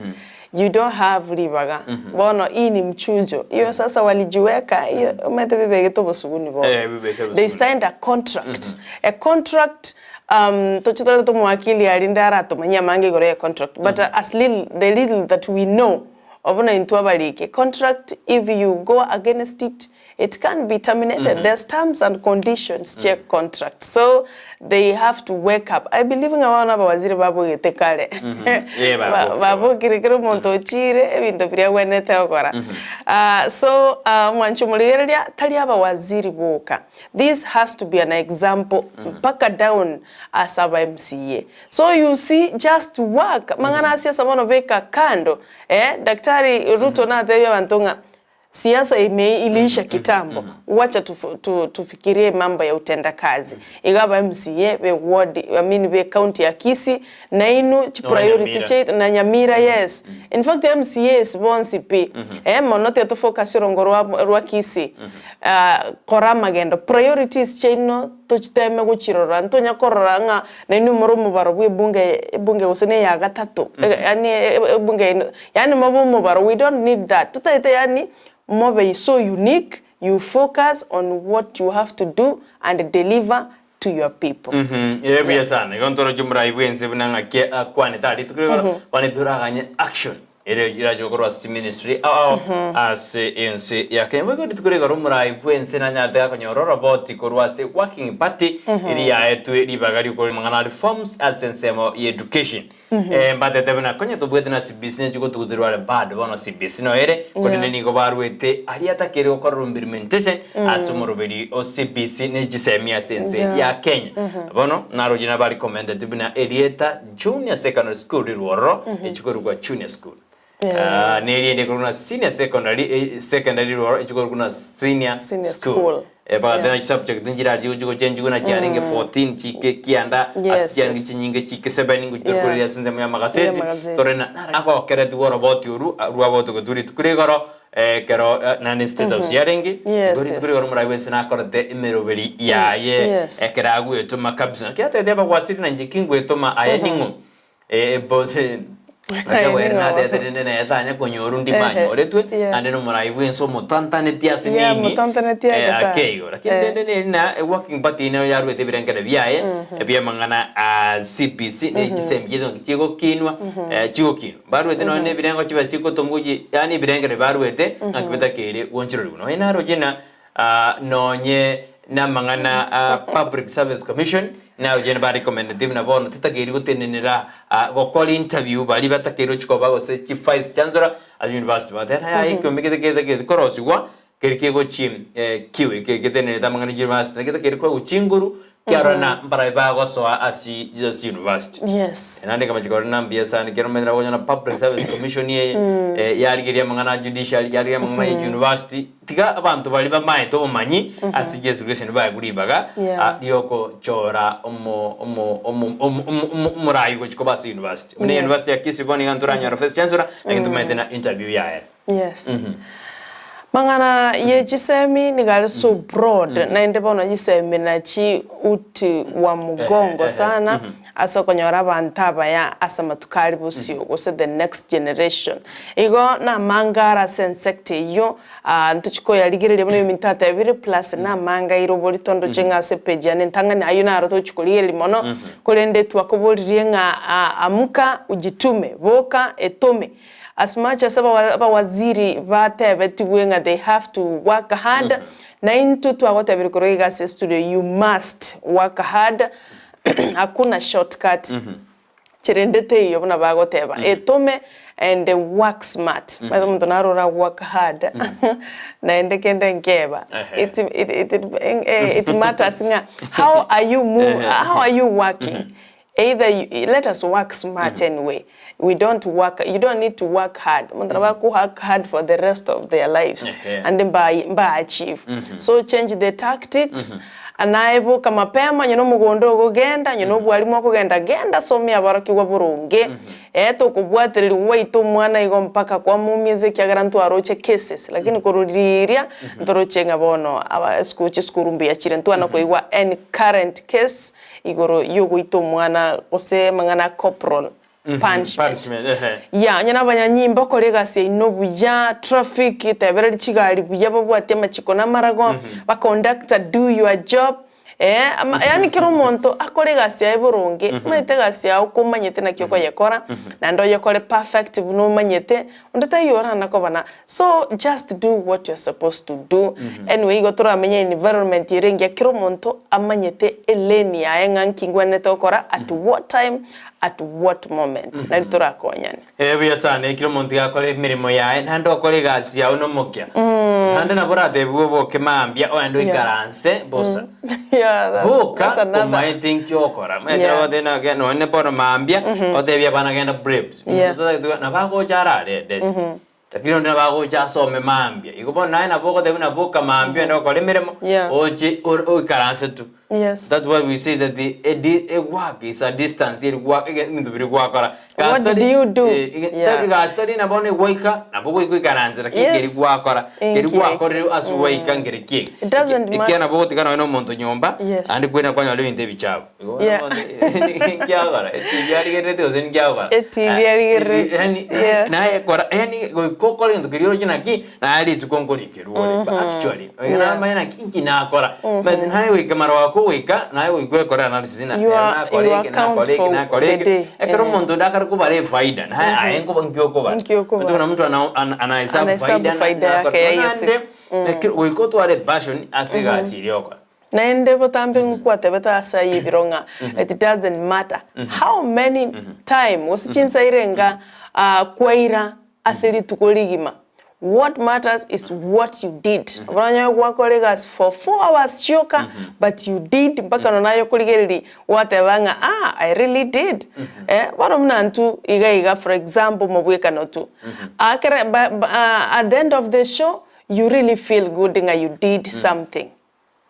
S3: you don't have ribaga. Bono hii ni mchujo. Hiyo sasa walijiweka, hiyo omanyete bibegete obosuguni bono.
S2: Eh, bibeke
S3: They
S2: obosuguni.
S3: signed a contract. A contract um, toche torete omowakili aria inde aratomanyie amange igoro ya contract. But as little, the little that we know, Obo naintwe abarike. Contract if you go against it, it can be terminated. There's terms and conditions chia contract. So they have to wake up. I believe ng'a bono abawaziri babogete kare.
S2: Yeah, babokire.
S3: Babokire kera omonto ochire ebinto biria agwenerete gokora. So mwanche omorigereria tari abawaziri boka. This has to be an example mpaka down ase aba MCA. So you see just work mang'ana a siasa bono beka kando eh, Daktari Ruto natebie abanto ng'a siasa ime iliisha kitambo wacha tufu, tu, tufikirie mambo ya utendakazi. Iga aba MCA be ward, I mean be county ya Kisii nainwe chi priority
S2: Nyamira.
S3: chiaito na Nyamira yes. In fact MCAs bonsi pi eh, mono tiga to focus orongo rwa, rwa Kisii Kora amagendo, priorities chiaino tochiteme gochirora, ntonya korora ng'a nainwe more omobaro bwa ebunge ebunge gose na eya gatato, yaani ebunge yaino, yaani mobe omobaro, we don't need that. Totaete yaani mobe so unique, you focus on what you have to do and deliver to your people.
S2: Ee buya sana. Igo ntoroche omorai bwense buna ng'aki akwanete aria rituko rigoro, bono toraganye action. Ere irache gokorwa ase chiministry ao ao ase ense ya Kenya. Boigo rituko rigoro omorai bw'ense nanyarete gakonyora oroboti korwa ase working party eria yaetwe ribaga riokora amang'ana a reforms ase ensemo ya education. Eh, mbatete buna konya tobwete na CBC nechi gotuguterwa are bado bono CBC no ere korende nigo barwete aria atakeire gokorerwa implementation ase omoroberi o CBC ne chisemi ase ense ya Kenya. Bono naroche nabarecommendeti buna erieta Junior Secondary School rirwe ororo, echikorokwa Junior School. Ah, neriende ekorokwa na Senior Secondary, eh, secondary rirwe ororo, echikorokwa na Senior
S3: Senior
S2: School.
S3: School.
S2: Eh, bagateba
S3: Yeah.
S2: chisubject nchirari chigochenchigwa na chiarenge 14 chike kianda
S3: Yes,
S2: ase chiarenge
S3: yes.
S2: chinyinge chike 7 ngochia
S3: Yeah.
S2: korera ase ensemo ya magaseti
S3: Y'amagazeti.
S2: tore na agokeretigwe oroboti oru rwagotogetwe rituko rigoro Ekero naende State House yarenge,
S3: Yes,
S2: igo rituko
S3: yes.
S2: rigoro omorai bwensi nakorete emeroberi yaye
S3: Yes.
S2: ekero agwetoma kabisa. Naki atebete abagwasiri na inche kingwetoma aye ning'o? Eh, boss, Gachagua ere natete rende nere tanya konyorwa ndimo
S3: Ehe,
S2: anyoretwe,
S3: yeah.
S2: naende nomorai bwense omotantaneti ase
S3: Yeah,
S2: nini,
S3: omotantaneti
S2: eh,
S3: ake sana.
S2: ake igo. Lakini
S3: Eh.
S2: rende neri na working party nero yaruete ebirengere biaye, ebiamang'ana a CBC, ne chisemi chiaito naki chigokinwa, eh, chigokinwa. Baruete nonye na ebirengo chibe chigotomwa gochi yaani ebirengere baruete, ng'aki bitakeire gonchororigwa. Nonye naroche ng'a ah, nonye namang'ana a Public Service Commission, naroche ba recommendete buna bono titakeiri gotenenera ah, gokora interview baria batakeire gochi koba gose chi vice chancellor ase university. Bagateba ng'a yaya ekiombe gete getakeire korosigwa keri kegochi eh, kiwe getenenerete amang'ana ya university, naki getakeire koegwa chinguru kiarora na mbarai bagosoa ase Jesus University.
S3: Yes.
S2: Naende nkamanya kore na mbuya sana ekero omanyete nabo okonyora Public Service Commission eye eh, yarigeria amang'ana a judiciary, yarigeria amang'ana ya university, tiga abanto baria bamaete obomanyi ase Yeso Kristo nibaegwe ribaga
S3: Yeah.
S2: ah, riogochora omo omo omo omo omo omo omorai gochia koba ase university. Buna
S3: Yes.
S2: university ya Kisii bono iga ntoranyora vice chancellor, lakini tomaete na interview yaye.
S3: Yes. Mang'ana ye chisemi nigo are so broad naende bono chisemi nachi uti wa mugongo sana ase okonyora abanto abaya ase amatuko aria bosio gose the next generation. Igo namanga are ase ensector eyio ntochi koyarigereria buna eminto atebire plus namanga aire oborito ndoche ng'a ase epage yane entang'ani ayio naro tochi korigereria mono korende twakoboririe ng'a amka ujitume, boka etome. As much as abawaziri batebetigwe ng'a they have to work hard, naintwe twagotebirie korwa iga ase estudio you must work hard, hakuna shortcut, cherende teiyo buna bagoteba, etome and work smart. Omanyete omonto naro ora work hard naende kende nkeba, it it it matters ng'a how are you how are you working. Either you, let us work smart anyway, we don't work, you don't need to work hard, omonto nabo ako work hard for the rest of their lives ande mba mba achieve. So change the tactics, naye boka mapema onye na omogondo ogogenda, onye na obwarimu okogenda genda somia aborokigwa boronge, eh tokobwatereriwa gwaita omwana igo mpaka kwamuumiza ekiagera ntwaroche cases, lakini korwa riria ntoroche ng'a bono aba esukuru chisukuru mbuya chire, ntwana koigwa any current case Igoro y'ogoita omwana gose amang'ana a corporal punishment.
S2: Punishment, ehe.
S3: Yeah, onye nabanyanyimbo okore egasi yaino buya, traffic tebereria chigari buya babwatie amachiko na amarago, ba conductor do your job, eh, ama yaani kera omonto akore egasi yaye boronge, omanyete egasi yago komanyete naki okoyekora, naende oyekore perfect buna omanyete, onde taiyo orana koba na So just do what you're supposed to do. Anyway, igo toramenye environment ere engiya kera omonto amanyete elane yaye ng'a nki ngwenerete gokora at what time, at what moment. Nari torakonyane.
S2: Eh, buya sana ekero omonto iga akore emeremo yaye naende okore egasi yao nomokia naende nabo oratebiwe oboke mambia ogende
S3: Yeah.
S2: oikaranse bosa
S3: Yeah, that's,
S2: boka
S3: that's another.
S2: omaete nki okora Omanyete
S3: Yeah.
S2: nabo otebe nake nonye bono mambia otebie abana genda breaks
S3: Yeah.
S2: Omonto otagete nabo agocha arare desk Lakini onde nabo agocha asome mambia. Igo bono naye nabo ogoteba buna boka mambia ogende gokora emeremo,
S3: Yeah.
S2: oche or- oikaranse tu.
S3: Yes.
S2: That's why we say that the, a, di, a work is a distance eri gwa ege- ebinto biria gwakora.
S3: What did you do? Yeah.
S2: Egasi tari nabo one gwaika, nabo goika oikaranse lakini
S3: Yes.
S2: keri gwakora, keri
S3: Inki
S2: gwakorire ase gwaika nkeri kiege.
S3: It doesn't ma-
S2: Ekiagera nabo ogotiga nonye na omonto nyomba,
S3: Yes.
S2: naende kwenda kwanyora ebinto ebichafu. Igo
S3: Yeah.
S2: bono ninki agokora? Etibi arigerereti gose ninki agokora?
S3: Etibi arigerereti.
S2: Yani,
S3: Yeah.
S2: naye kora yani goika okore egento keria oroche naki naye rituko nkorikerwa ore But actually oige
S3: Yeah.
S2: namanye naki inki nakora But naye goika mara wako goika naye goika oekore analysis na
S3: You are-
S2: nakora
S3: you
S2: eke
S3: account
S2: nakora eke
S3: for
S2: nakora
S3: the
S2: eke
S3: day.
S2: ekero
S3: Eh.
S2: omonto onde akare kobara efaida naye aye nkoba nki okobara
S3: Nki okobara.
S2: Omonto buna omonto ana- ana- anahesabu
S3: Anahesabu
S2: faida na-
S3: faida
S2: nakora.
S3: yake ya hiyo siku.
S2: Naende, ekero goika otware epassion ase egasi eria ogokora
S3: Naende botambe nkwatebete ase ayio ebiro ng'a it doesn't matter how many time gose chinsa irenga kwaira ase rituko rigima, what matters is what you did. Bono onye gwakora egasi for 4 hours chioka but you did mpaka nonya naye okorigereria gwateba ng'a ah I really did. Bono buna intwe iga iga for example mobwekano tu, ekere ba at the end of the show you really feel good ng'a you did something.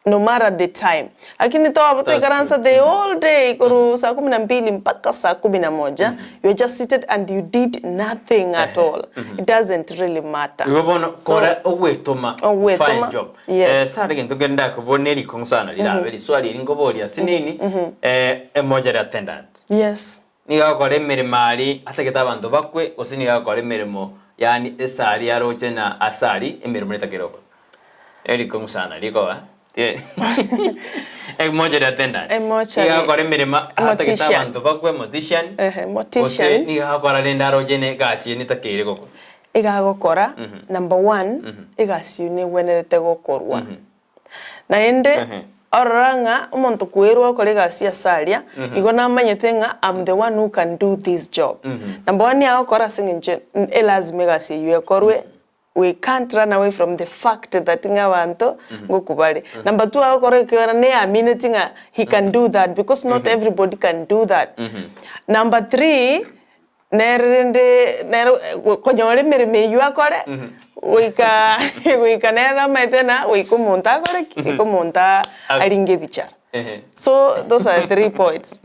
S3: no matter the time lakini toba
S2: That's
S3: toikaransa the whole day korwa saa kumi na mbili mpaka saa kumi na moja you're just seated and you did nothing at all it doesn't really matter
S2: Igo bono
S3: So,
S2: kora ogwetoma
S3: Ogwetoma,
S2: fine job.
S3: yes.
S2: Eh, sare egento kende ndakobona erikong'u sana rirabe riswali eri nkoboria ase nini eh, emoja ria attendant.
S3: yes.
S2: Nigo agokora emeremo aria atagete abanto bakwe, gose nigo agokora emeremo yaani esari aroche na ase aria emeremo netakire gokora. Erikong'u sana rikoba Emochari attendant.
S3: Emochari.
S2: Nigo agokora emeremo atagete
S3: Mortician.
S2: abanto bakwe, mortician,
S3: Ehe,
S2: gose
S3: mortician.
S2: nigo agokora rende aroche na egasi eye netakeire gokora.
S3: Iga agokora, number one, egasi eywo negwenerete gokorwa. Naende orora ng'a omonto kwerwa okore egasi ase aria, igo namanyete ng'a am the one who can do this job. Number one agokora ase eng'encho elazima egasi eywo ekorwe, we can't run away from the fact that ng'a abanto ngokwa bare. Number two agokora ekiagera neamineti ng'a he can do that because not everybody can do that. Number three, Nere rende nere konyora emeremo eywo akore, goika goika nere namaete ng'a goika omonto akore ki? Goika omonto aringe ebichara. So those are the three points.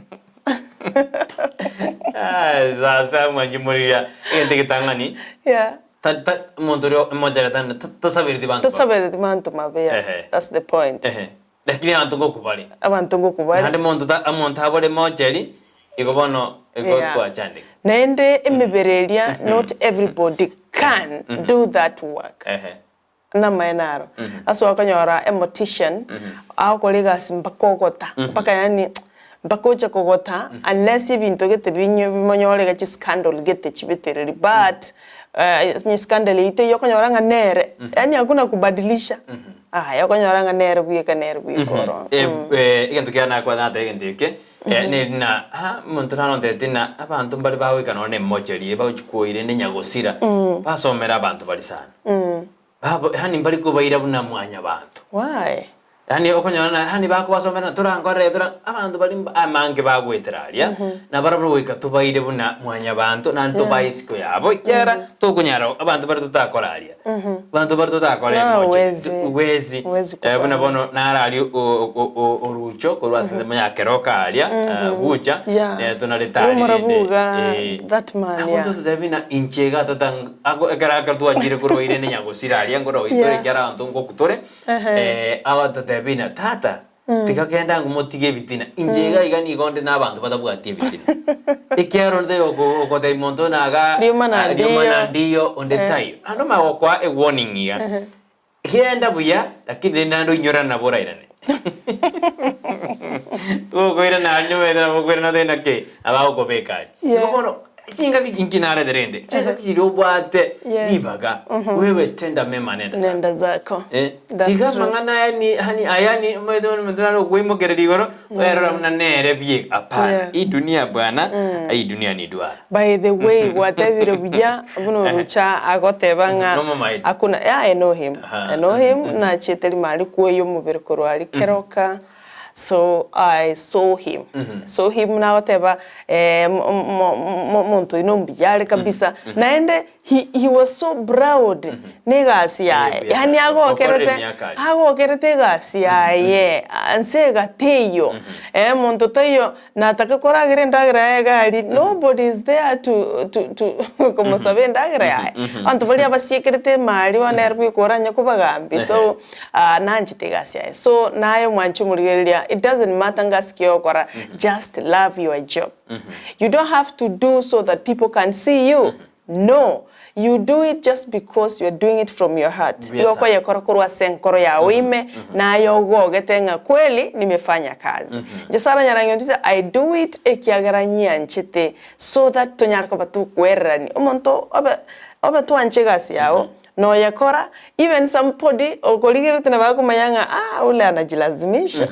S2: Sasa mwanche morigia egento egetang'ani
S3: Yeah.
S2: ta- ta- omonto oria omochare tana tasabereti banto babe.
S3: Tosabereti banto mabe yeah.
S2: Ehe.
S3: That's the point.
S2: Ehe. Lakini abanto ngokwa bare.
S3: Abanto ngokwa bare.
S2: Naende monto ta omonto abore mocheri, igo bono igo
S3: Yeah.
S2: twachandeka.
S3: Naende emebere eria not everybody can do that work.
S2: Ehe.
S3: Namaene aro. Ase okonyora a mortician, agokora egasi mpaka ogota, mpaka yaani mpaka oche kogota unless ebinto gete binyo bimonyore iga chiscandal gete chibetereri but onye scandal eywo teiyo okonyora ng'a nere, yaani hakuna kubadilisha, aya okonyora ng'a nere bweka nere bweka oro.
S2: Egento kiane nakwana nateba egento eke, neri ng'a ah omonto naronteti ng'a abanto mbare bagoika nonye na emocheri bagochi koira ende nyagosira, basomera abanto baria sana. Babo yaani mbari kobaira buna mwanyabanto.
S3: Why?
S2: Yaani okonyora na yaani bakobasomera na torankorere tora abanto baria mba amange bagoetera aria, nabarabwo goika tobaire buna mwanyabanto naende tobae isiko yabo ekiagera tokonyara abanto baria totakora aria. Abanto baria totakora
S3: No,
S2: emoche
S3: huwezi.
S2: huwezi
S3: Huwezi
S2: buna
S3: kufanya.
S2: bono naro aria o- o- o- orucho korwa ase ensemo ya keroka aria gucha
S3: Yeah.
S2: tonarete aria
S3: Rumora
S2: rende
S3: buga, that man, yeah.
S2: Agototebia buna inche iga tata Ako ekero ekero twachire korwa ire nenyagosira aria nkorwa goitore
S3: Yeah.
S2: ekiagera abanto ngoku tore,
S3: Ehe.
S2: agatotebia ng'a tata, tiga kende ango motige ebitina, inche iga iga nigo onde na abanto batabwati ebitina. Ekiagera onde taiyo oko okotebia monto buna igaa
S3: Rioma na
S2: ah, rioma na
S3: ndiyo.
S2: ndiyo, onde taiyo. Naende omanye gokoa ewarning iga, genda buya lakini rende naende oinyorane nabo orairane. Tokoirana aria omanyete nabo okoirana otebe naki, nabo agokobeka aria. Igo
S3: Yeah.
S2: bono, chingaki inki narete rende, chingaki chiria obwate
S3: Yes.
S2: ribaga, wewe tenda mema nenda zako.
S3: Nenda zako.
S2: Eh,
S3: That's
S2: tiga
S3: true.
S2: amang'ana aya ni yani aya ni omanyete bono omonto nare okoimokereria igoro, oerora buna nere bieka, hapana.
S3: Yeah.
S2: Hii dunia bwana, hii dunia ni duara.
S3: By the way gwatebire buya buna orucha agoteba ng'a
S2: Nomomaete?
S3: hakuna yeah, I know him.
S2: Aha.
S3: I know him nachiete rimari kwoyia omobere korwa aria keroka so I saw him. Saw him nagoteba omonto oyio nombuya are kabisa naende he he was so proud na egasi yaye
S2: Buya
S3: yaani
S2: sana. Okorire
S3: agokerete
S2: emiaka aria.
S3: agokerete egasi yaye nse egateiyo monto taiyo Nataka koragera endagera yaye iga aria, nobody is there to to to komosaba endagera yaye. Abanto baria abasiekerete emari bono nere bweka oranye kobagambia so nanchete egasi yaye. So naye omwanchi omorigereria, it doesn't matter ngasi ki ogokora, just love your job. You don't have to do so that people can see you, No, you do it just because you're doing it from your heart.
S2: Mbuya
S3: Igo
S2: sana.
S3: okoyekora korwa ase enkoro yao ime, naye ogogete ng'a kweli nimefanya kazi. Inche Sarah Nyarangi ontebia I do it ekiagera nyianchete so that tonyare koba tokwererania. Omonto obe obe twanche egasi yao, noyekora, even somebody okorigereti nabo akomanya ng'a ah ule anajilazimisha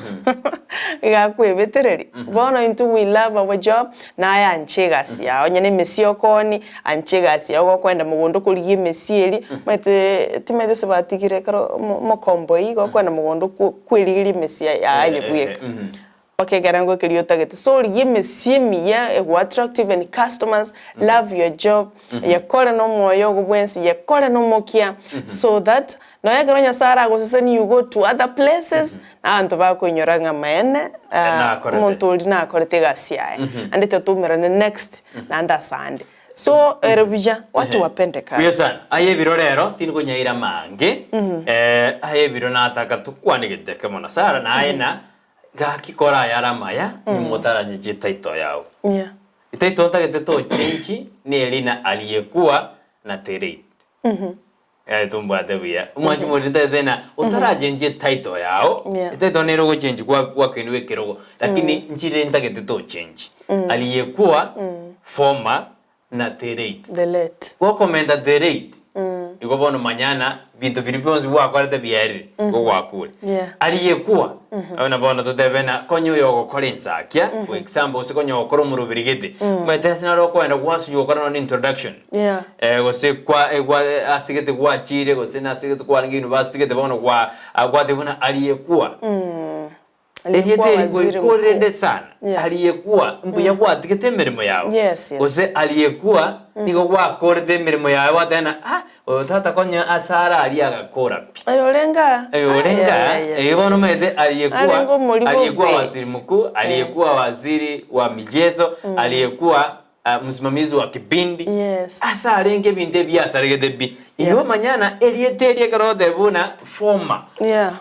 S3: iga akwebetereria. Bono intwe we love our job, naye anche egasi yao, onye na emesie okoonia, anche egasi yao gokoenda mogondo korigia emesie eria, omanyete timanyeti gose batigire ekero omo omokomboi igo okoenda mogondo kwo kwerigeria emesie yaye bweka. Mpaka ekerengo keria otagete. So rigia emesie emiya ego attract even customers, love your job, yekore na omoyo ogo bwensi, yekore na omokia, so that nonya ekero Nyasaye aragosesenie you go to other places, na abanto bakoinyora ng'a amaene
S2: Nakorete.
S3: omonto oria nakorete egasi yaye, naende totoumerane next, naende asande. So ere buya, watu wapende kazi.
S2: Buya sana. Aye ebiro rero tindi konyaira amange, aye ebiro nataka tokwane gete ekemo na Sarah, naye na Gaki kora ayare amaya, nimotaranye chitaito yao.
S3: Yeah.
S2: Etaito ntagete tochenchi neri na aliyekuwa na tereit. Yaani tombwate buya. Omwanchi omoriri ntagete na otarachenchi etitle yao,
S3: Yeah.
S2: etitle nere ogochenchi kwa gwakenigwa ekerogo, lakini nchire ntagete tochenchi. Aliyekuwa former na the late.
S3: The late.
S2: Gokomenta the late, igo bono manya ng'a binto biria bionsi gwakorete biarire, igo gwakure.
S3: Yeah.
S2: Aliyekuwa, buna bono totebe ng'a konya oyo ogokora ensakia, for example, gose konya ogokora omoroberi gete, omanyete ase naro okoenda gwasuywa gokora nonye introduction,
S3: Yeah.
S2: gose kwa gwa ase gete gwachire gose nase gete kwarenge university gete bono gwa gwateba buna aliyekuwa.
S3: Aliyekuwa
S2: Erieta eri
S3: waziri
S2: ngoikwa rende
S3: mkuu.
S2: sana,
S3: Yeah.
S2: aliyekuwa mbuya gwatigete emeremo yao.
S3: Yes, yes.
S2: Gose aliyekuwa nigo gwakorete emeremo yaye gwateba ng'a ah, oyo tata konya ase are aria agakora pi.
S3: Oyo orenge aa.
S2: Oyo orenge aa,
S3: Ai, ai, ai.
S2: eh, bono omanyete aliyekuwa
S3: Arenge omorimo
S2: aliyekuwa
S3: obe.
S2: waziri mkuu, aliyekuwa waziri wa michezo, aliyekuwa ah, msimamizi wa kipindi.
S3: Yes.
S2: Ase arenge ebinto ebi asaregete pi. Igo omanya ng'a erieta eri ekero ogoteba buna former.
S3: Yeah.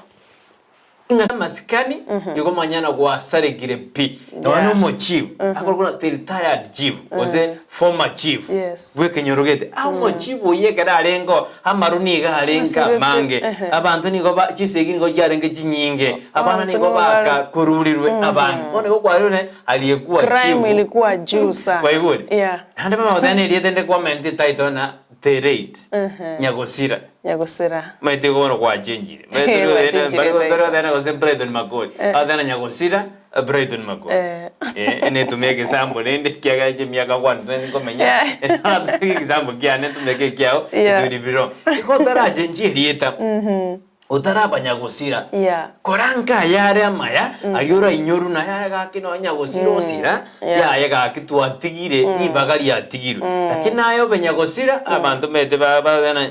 S2: Ng'a amasikani igo manyana gwasarekire pi. Nonya
S3: Yeah.
S2: omochief akorokwa ng'a the retired chief gose former chief
S3: Yes.
S2: bw'ekenyoro gete. Ah omochief oyio ekero arenge oo amaru nigo arenge
S3: Asirete,
S2: amange,
S3: ehe.
S2: abanto nigo ba chisegi nigo chiarenge chinyinge, abana
S3: Abanto
S2: nigo
S3: nigo bare-
S2: bakakururirwe abange. Bono igo kwarure aliyekuwa
S3: Crime
S2: chief.
S3: ilikuwa juu sana.
S2: Kwaigure?
S3: Yeah.
S2: Naende mama goteba nerieta ende kwamenta etitle ng'a the late Nyagosira.
S3: Nyagosira.
S2: Maete igo bono gwachenchire.
S3: Eh, gwachenchire
S2: Maete
S3: title.
S2: goteba gose Brighton Makori. Agoteba Nyagosira, Brighton Makori.
S3: Eh.
S2: Eh, netumia egesambo rende ekiagera inche emiaka nkwanete nkomenya.
S3: Yeah.
S2: Egesambo kiane ntumeke ekiao,
S3: Yeah.
S2: it will be wrong. Igo otarachenchia erieta. Otaraba nyagosira,
S3: Yeah.
S2: kora nkayare amaya aria orainyorwe naye aye gaki nonya nyagosira osira,
S3: Yeah.
S2: yaye gaki twatigire ribaga riatigirwe. Lakini naye obe nyagosira, abanto mbete ba- ba- bana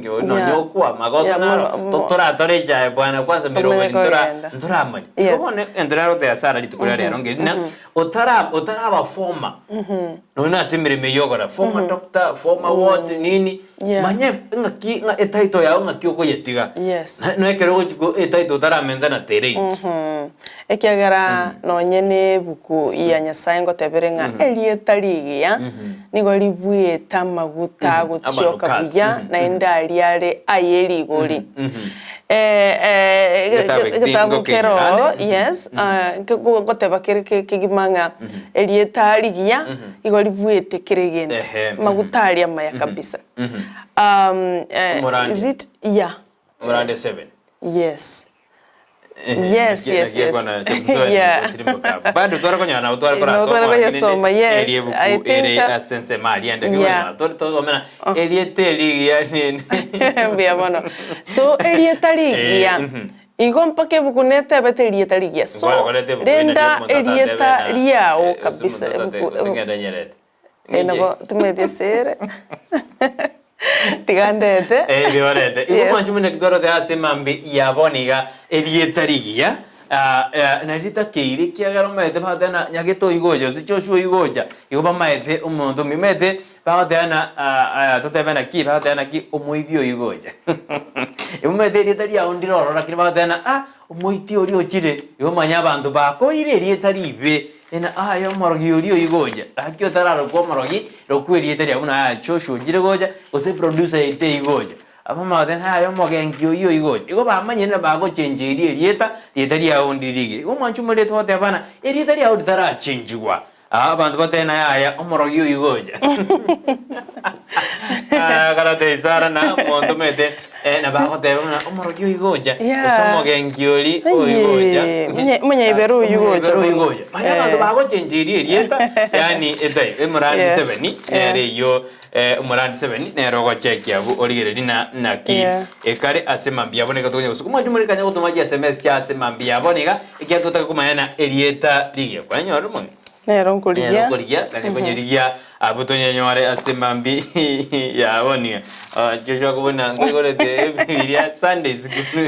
S2: nonya
S3: Yeah.
S2: okwa magoso
S3: Yeah,
S2: naro,
S3: mono- mo-
S2: to- toratore echae bwana kwanza
S3: Tomenye
S2: meroberi ntora
S3: kogenda.
S2: ntoramanya.
S3: Yes.
S2: Igo bono egento nare goteba Sarah rituko ria rero ngeri ng'a otara otaraba former, nonya na ase emeremo eyio ogokora, former doctor, former what nini,
S3: Yeah.
S2: Manya ng'aki ng'a etitle yao ng'aki okoyetiga.
S3: Yes.
S2: Na ekero ogochi ko etitle otaramenta na terate.
S3: Mhm. Ekiagera nonye na ebuku ya Nyasaye ngotebere ng'a erieta rigiya nigo ribuete amaguta agotioka
S2: Amanukato.
S3: buya naende aria are aye rigori. Eh, eh,
S2: Getabu eki
S3: getabu
S2: tingo
S3: kero
S2: kenyurane.
S3: yes, ah, nke- ngoteba kere ke- kegima ng'a erieta rigiya Igo ribuete kera egento,
S2: Ehe, mhm.
S3: maguta aria amaya kabisa. Um, eh,
S2: Omorandi.
S3: is it yeah.
S2: Omorandi 7.
S3: Yes. Yes, yes, yes. Yeah.
S2: Bado tware konyora nabo tware
S3: No, tware
S2: korasoma
S3: koyesoma, yes.
S2: eri ebuku
S3: I think,
S2: ere
S3: uh,
S2: ase ensemo aria ende
S3: Yeah.
S2: tware togomena erieta erigiya nini
S3: Mbuya mono. So erieta rigiya
S2: Eh, mhm.
S3: igo mpaka ebuku netebete erieta rigiya. So
S2: Nkwarekorete ebuku ere
S3: renda
S2: omonto atatebe
S3: erieta
S2: na-
S3: riao
S2: eh, ase
S3: kabisa
S2: omonto atate-
S3: ebuku
S2: gose ng'ende nyerete.
S3: Eh, nabo timweti esere tiga ndete
S2: Eh, riorete. Igo
S3: Yes.
S2: mwanchi muna kitwarete ase mambi ya bono iga erieta rigiya ah, eh, na ritakeire ekiagera omanyete bagoteba na nyagete oyio gocha gose Joshua oyio gocha igo bamaete omonto omuya omanyete bagoteba na ah, ah, totebe naki bagoteba naki omoibi oyio gocha igo omanyete erieta riao ndire ororo lakini bagoteba na ah omoiti oria ochire igo omanye abanto bakoire erieta ribe Ena aye omorogi oria oyio gocha, gaki otararokwa omorogi, rokwa erieta riago buna aye Joshua ochire gocha, gose producer yaito eyio gocha. Abamama bagoteba ng'a aye omogenki oyio oyio gocha. Igo bamanyire na bagochencheria erieta, rieta riao ndiri rigiya. Igo omwancha omoriri togoteba ng'a erieta riao ritarachenchigwa, aa abanto batebe naye aya omorogi oyio gocha. Karate isara na omonto omanyete eh, na bagoteba ng'a omorogi oyio gocha, gose
S3: Yeah.
S2: omogenki oria oyio gocha.
S3: Aye, omonye- omonyaibere oyio gocha
S2: Omonyaibere oyio
S3: bono.
S2: gocha. Manya abanto
S3: Eh.
S2: bagochencheria erieta, yaani etai emorandi
S3: Yeah.
S2: seveni, nere eyio eh, omorandi seveni nere ogochekia abwo origereria na naki
S3: Yeah.
S2: ekare ase mambia abwo niga tokonya gosuka. Omwanchi omoriri kanya gotoma chi sms chia ase mambia abwo niga, ekiagera totake komanya na erieta rigiya. Kwanyorire omong'ina?
S3: Nero nkorigia.
S2: Nero nkorigia, kanya konyerigia. Abwo tonyenyore ase mambi ya bonia. Ah, Joshua kobuna nkoigorete ebibiria Sunday school.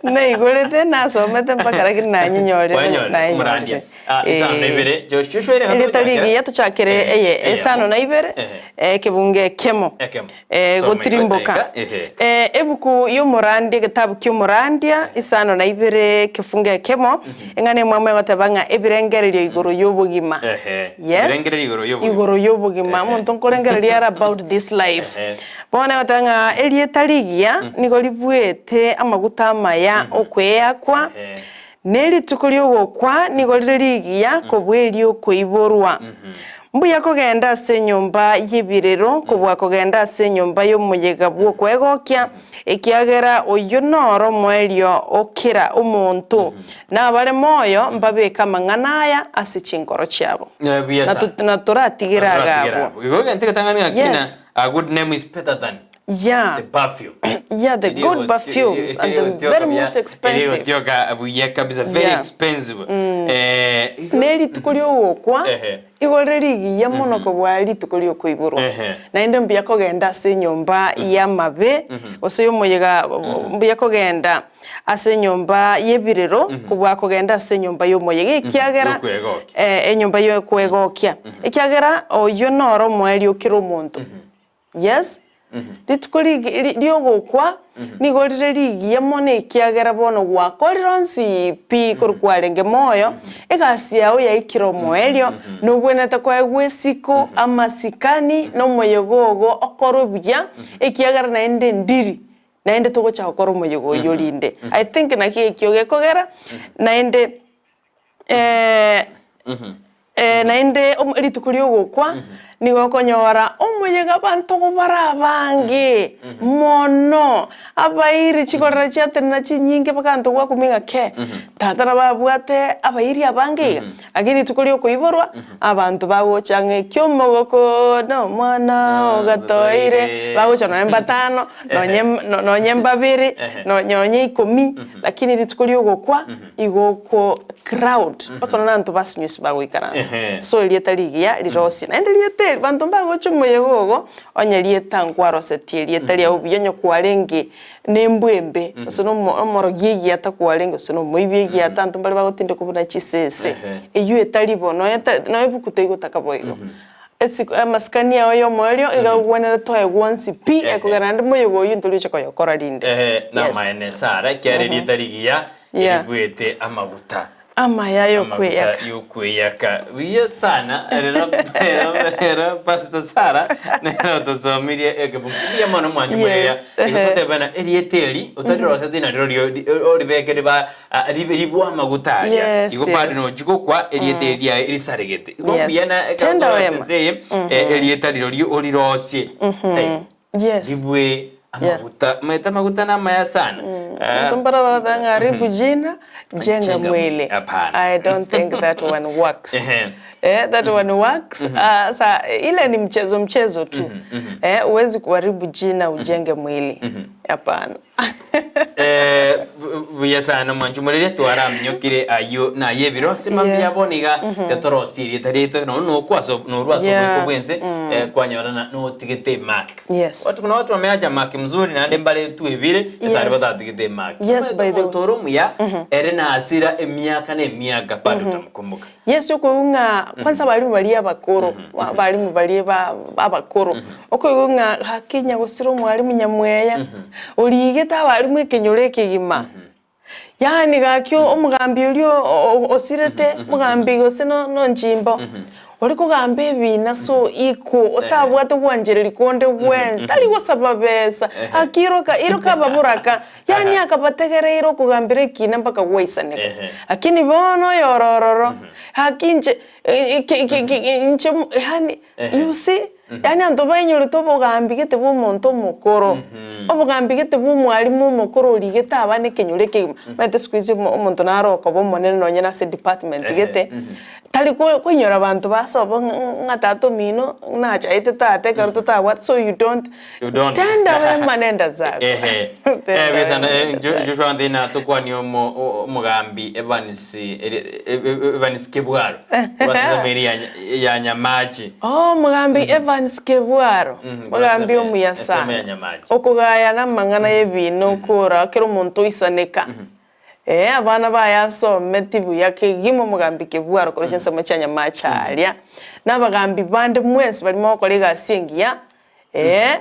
S3: Naigorete nasomete mpaka lakini nanyenyorire
S2: Wanyorire,
S3: nayenyorire.
S2: omorandia. Ah, isano na
S3: Eh.
S2: ibere. Josh- Joshua ere
S3: Erieta
S2: gatochakera.
S3: rigiya tochakere
S2: Eh,
S3: eye
S2: eyemo.
S3: esano na ibere
S2: Ehe.
S3: ekebungo ekemo
S2: Ekemo. Soma
S3: gotirimboka.
S2: igo ehe.
S3: Ebuku y'omorandia egetabu ki'omorandia isano na ibere ekefungo ekemo eng'ana emwamu egoteba ng'a ebirengererio igoro y'obogima.
S2: Ehe.
S3: Yes.
S2: Ebirengererio igoro y'obogima.
S3: Igoro y'obogima.
S2: Ehe.
S3: Omonto nkorengereria are about this life.
S2: Ehe.
S3: Bono egoteba ng'a erieta rigiya nigo ribuete amaguta amaya okweakwa,
S2: Ehe.
S3: Ne rituko ri'ogokwa nigo rire rigiya kobua eri'okoiborwa. Mbuya kogenda ase enyomba y'ebirero kobua kogenda ase enyomba y'omoyega bw'okwegokia, ekiagera oyio noro omoerio o kera omonto, na abare moyo mbabeke amang'ana aya ase chinkoro chiabo.
S2: Buya
S3: Na
S2: sana.
S3: to- na toratigere iga
S2: Toratigere
S3: abwo.
S2: abwo. Igo egento egetang'ani ng'a kina,
S3: Yes.
S2: a good name is better than
S3: Yeah.
S2: the perfume.
S3: Yeah, the good perfumes and the very most expensive.
S2: Erigotioka buya kabisa, very
S3: Yeah.
S2: expensive. Eh,
S3: Ne rituko ri'ogokwa
S2: Ehe.
S3: igo rire rigiya mono kobua rituko ri'okoiborwa.
S2: Ehe.
S3: Naende mbuya kogenda ase enyomba y'amabe gose y'omoyega mbuya kogenda ase enyomba y'ebirero kobua kogenda ase enyomba y'omoyega ekiagera
S2: Y'okwegokia.
S3: eh, enyomba y'okwegokia ekiagera oyio noro omoerio kera omonto. Yes, rituko rigi ri ri'ogokwa nigo rire rigiya mono ekiagera bono gwakorire onsi pi korwa kwarenge moyo, egasi yao yaikire omoerio, nobwenerete koegwa esiko, amasikani, na omoyega ogo okorwe buya, ekiagera naende ndiri, naende togocha gokora omoyega oyio rinde. I think naki ekio gekogera, naende. Naende rituko ri'ogokwa nigo okonyora omoyega abanto bare abange mono, abairi chikorera chiatenena chinyinge mpaka abanto gwakumia ng'a kee, tata nabo abwate abairi abange iga, lakini rituko riokoiborwa abanto bagocha ng'a ekio omogoko na omwana ogatoire, bagocha nonye mbatano, nonye nonye mbabere, nonye ikomi, lakini rituko ri'ogokwa. Igo oko crowd mpaka nonya abanto ba sinyusi bagoikaransa.
S2: Ehe.
S3: So erieta rigiya rirosie. Naende rieta eri banto mbagocha omoyega ogo onye rieta nkwarosetie erieta riago buya onye kwarenge na embwa embe gose na omo omorogi egiata kwarenge gose na omoibi egiata abanto mbare bagotindekwa buna chisese.
S2: Ehe.
S3: Eywo etari bo nonya ta nonya ebuku teigotaka boigo. Esiko amasikani ao y'omoerio iga agwenerete oegwe onsi pi, ekogera naende moyega oyio ntorigocha koyokora rinde.
S2: Ehe,
S3: Yes.
S2: namaene Sara, ekiagera erieta rigiya
S3: Yeah.
S2: eribuete amaguta.
S3: Amaya
S2: Amaguta
S3: y'okweyaka.
S2: y'okweyaka. Buya sana, rero rero Pastor Sara nere otosomirie ekebuku. Buya mono mwanyemoreria.
S3: Yes,
S2: Igo
S3: ehe.
S2: totebana erieta eri otariroseti nario oribeke riba Ah, ribe ribwa amaguta aria.
S3: Yes,
S2: Igo bado
S3: yes.
S2: nochi gokwa erieta eri riaye risaregete. Igo
S3: Yes.
S2: mbuya na ekero
S3: Tenda
S2: tore ase
S3: wema.
S2: ense eye, eh, erieta rirorio orirosie. Taibo.
S3: Yes.
S2: Ribwe amaguta. Omanyete amaguta namaya sana. Ah,
S3: Abanto mbare bagoteba ng'a haribu jina, jenga
S2: Jenga
S3: mwili.
S2: mwili. Hapana.
S3: I don't think that one works.
S2: Ehe.
S3: Eh, that one works. Ah, sa ile ni mchezo mchezo tu. Eh, huwezi kuharibu jina ujenge mwili. Hapana.
S2: Eh, buya sana mwancho morere twaraminyokire ayio naye ebiro ase mambia
S3: Yeah.
S2: bono iga tetorosie erieta riaito nonya nokwaso norwa ase
S3: Yeah.
S2: oboiko bwense eh, kwanyorana notigete emark
S3: Yes.
S2: watu kuna watu wameacha mark mzuri naende mbare twebire ase aria
S3: Yes.
S2: batatigete emark
S3: Yes, by the way.
S2: omonto ore omuya ere nasira emiaka na emiaka bado otamokumbuka
S3: Yeso okoigwa ng'a kwanza abalimu baria abakoro, abalimu baria ba abakoro, okoigwa ng'a gaki nyagosira omwalimu nyamweya, origete abalimu ekenyoro ekegima, yaani gaki omogambi oria o- o- osirete, omogambi gose no nonchimbo, ore kogamba ebina so iko, otabwate gwanchereria konde bwensi, tari gosaba besa, gaki iroka iroka ababoraka. Yaani akabategereire okogambera ekina mpaka gwaisaneka.
S2: Ehe.
S3: Lakini bono oyore ororo, haki inche inche yaani you see, yaani abanto bainyorete obogambi gete bwa omonto omokoro, obogambi gete bwa omwalimu omokoro origete abana ekenyoro ekegima. Omanyete siku hizi omonto naro okoba omonene nonye nase edepartment gete. Tari koinyora abanto basobo ng'a tata omino nachaete tata ekero totabwate so you don't
S2: You don't.
S3: tenda wema nenda zako.
S2: Ehe.
S3: Tenda
S2: Eh,
S3: wema
S2: bisana, eh,
S3: nenda
S2: Jo-
S3: zako.
S2: Joshua Anthony natokwanie omo- o- omogambi Evans eri- e- e- Evans Kebwaro Korwa ya ya Nyamache.
S3: Oh, omogambi Evans Kebwaro, omogambi
S2: korwa
S3: omuya
S2: ensemo
S3: sana,
S2: ya Nyamache.
S3: okogayana amang'ana y'ebiina okora kera omonto oisaneka. Ee, abana baye asometi buya kegima omogambi Kebwaro korwa chinsemo chia Nyamache aria, na abagambi bande mwensi baria mogokora egasi engiya, ee,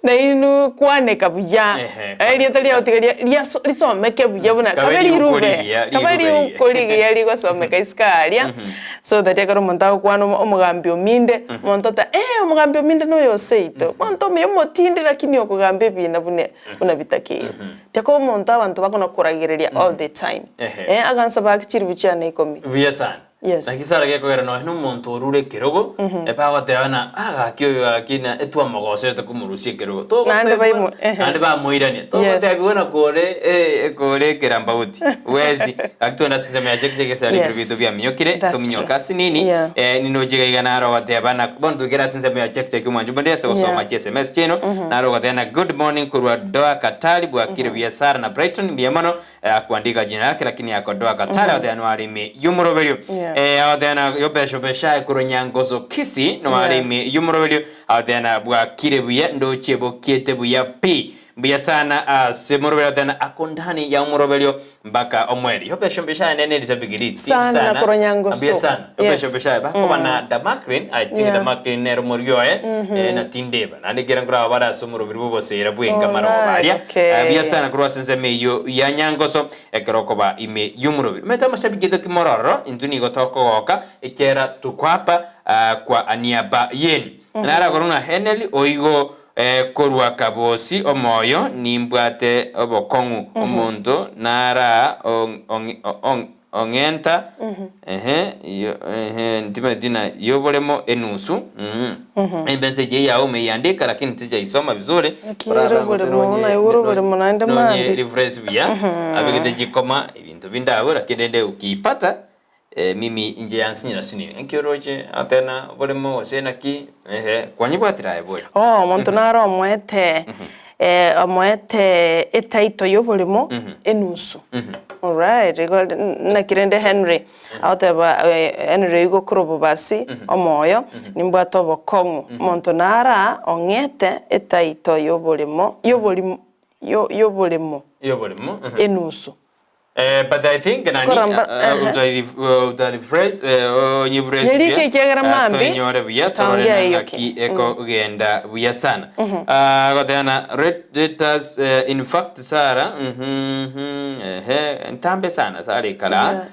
S3: nainwe kwaneka buya,
S2: Ehe,
S3: erieta riao tiga ria riaso risomeke buya buna
S2: Kabe
S3: kabe
S2: riuko
S3: rirube,
S2: rigiya,
S3: kabe
S2: rirube rigiya.
S3: riuko rigiya rigosomeka isiko aria, so that ekero omonto agokwana omo omogambi ominde, omonto ota eh omogambi ominde noyo oseito, omonto omuya omotindi lakini okogamba ebina buna buna bitakeire. Tiakoba omonto abanto bakona koragereria all the time.
S2: Ehe.
S3: Eh, agansa baki chiribu chiane ikomi.
S2: Buya sana.
S3: Yes.
S2: Naki Sara gekogera nonya na omonto orure ekerogo, ebagoteba ng'a ah gaki oyo gaki na etwamogosete komorusia ekerogo.
S3: Naende
S2: Togotebigwa
S3: baimo- ehe.
S2: naende bamoirania. Togotebigwa na kore eh, kore ekerambauti. Wezi, gaki twende ase ensemo ya cheki cheki ase
S3: Yes.
S2: ebinto binto biaminyokire,
S3: That's
S2: tominyoke
S3: true.
S2: ase nini,
S3: Yeah.
S2: eh, ninoche iga iga naro ogoteba na bono tokere ase ensemo ya cheki cheki omwancho bonde ase gosoma
S3: Yeah.
S2: chi sms chiaino, naro ogoteba na good morning korwa Doha Katari bwakire buya Sara na Brighton mbuya mono, Akuandika jina yake lakini ako Doha Katari agoteeba noare ime y'omoroberio.
S3: Yeah.
S2: Eh, agoteeba na yobesha obeshaye korwa Nyangoso Kisii noare
S3: Yeah.
S2: ime y'omoroberio agoteeba na bwakire buya ndochie bokiete buya pi. Mbuya sana ase moroberio agoteeba na ako ndani ya omoroberio mpaka omweri. Yobesha obeshaye nene Elizabeth Giriti
S3: Sana korwa Nyangoso.
S2: Mbuya sana. Yobesha
S3: Yes.
S2: obeshaye bakoba na Damakrin I think
S3: Yeah.
S2: Damakrin nere omorwio oye eh, na tindeba. Naende ekero nkoraba bare ase omoroberi bw'oboseera bw'enka marogo
S3: Alright,
S2: baria,
S3: okay.
S2: eh, buya sana korwa ase ensemo eyio ya Nyangoso, ekero okoba ime y'omoroberi. Omanyete amashabiki aito ki more ororo, intwe nigo tokogoka ekiagera tokoapa ah, kwa niaba yenu. Naro akorwa ng'a Henry oigo eh, korwa Kabosi omoyo nimbwate obokong'u omonto nara ong- ong- ong- Ong'enta, ehe, yo, ehe, ntimanyeti na yoboremo enusu, mhm. Embensa eye yao umeiandika lakini sijaisoma vizuri.
S3: Naki ere oboremo, naigure oboremo naende
S2: Nonye
S3: mambia.
S2: refresh buya, abegete chikoma, ebinto binde abwo, lakini rende ukiipata, eh, mimi inche yansinyera sinini. Naki oroche, atena oboremo gose naki, ehe, kwanyebwatire aye bori.
S3: Oh, omonto naro omoete omoete etitle y'oboremo enusu. Alright, igo naki rende Henry agoteba Henry oigo korwa obobasi omoyo nimbwate obokong'u omonto nara ong'ete etitle y'oboremo y'oborimo y'oboremo
S2: Y'oboremo.
S3: enusu.
S2: Eh, but I think nani
S3: Koramba-
S2: uh, utari utari fresh eh, onye fresh
S3: Nyerike
S2: buya.
S3: ekiagera
S2: Ah,
S3: mambi,
S2: toinyore buya torore
S3: taongea
S2: na
S3: eyoke.
S2: ng'aki ekogenda buya sana Ah, goteana let, let us eh, in fact Sarah mhm, mhm, ehe ntambe sana Sarah ikara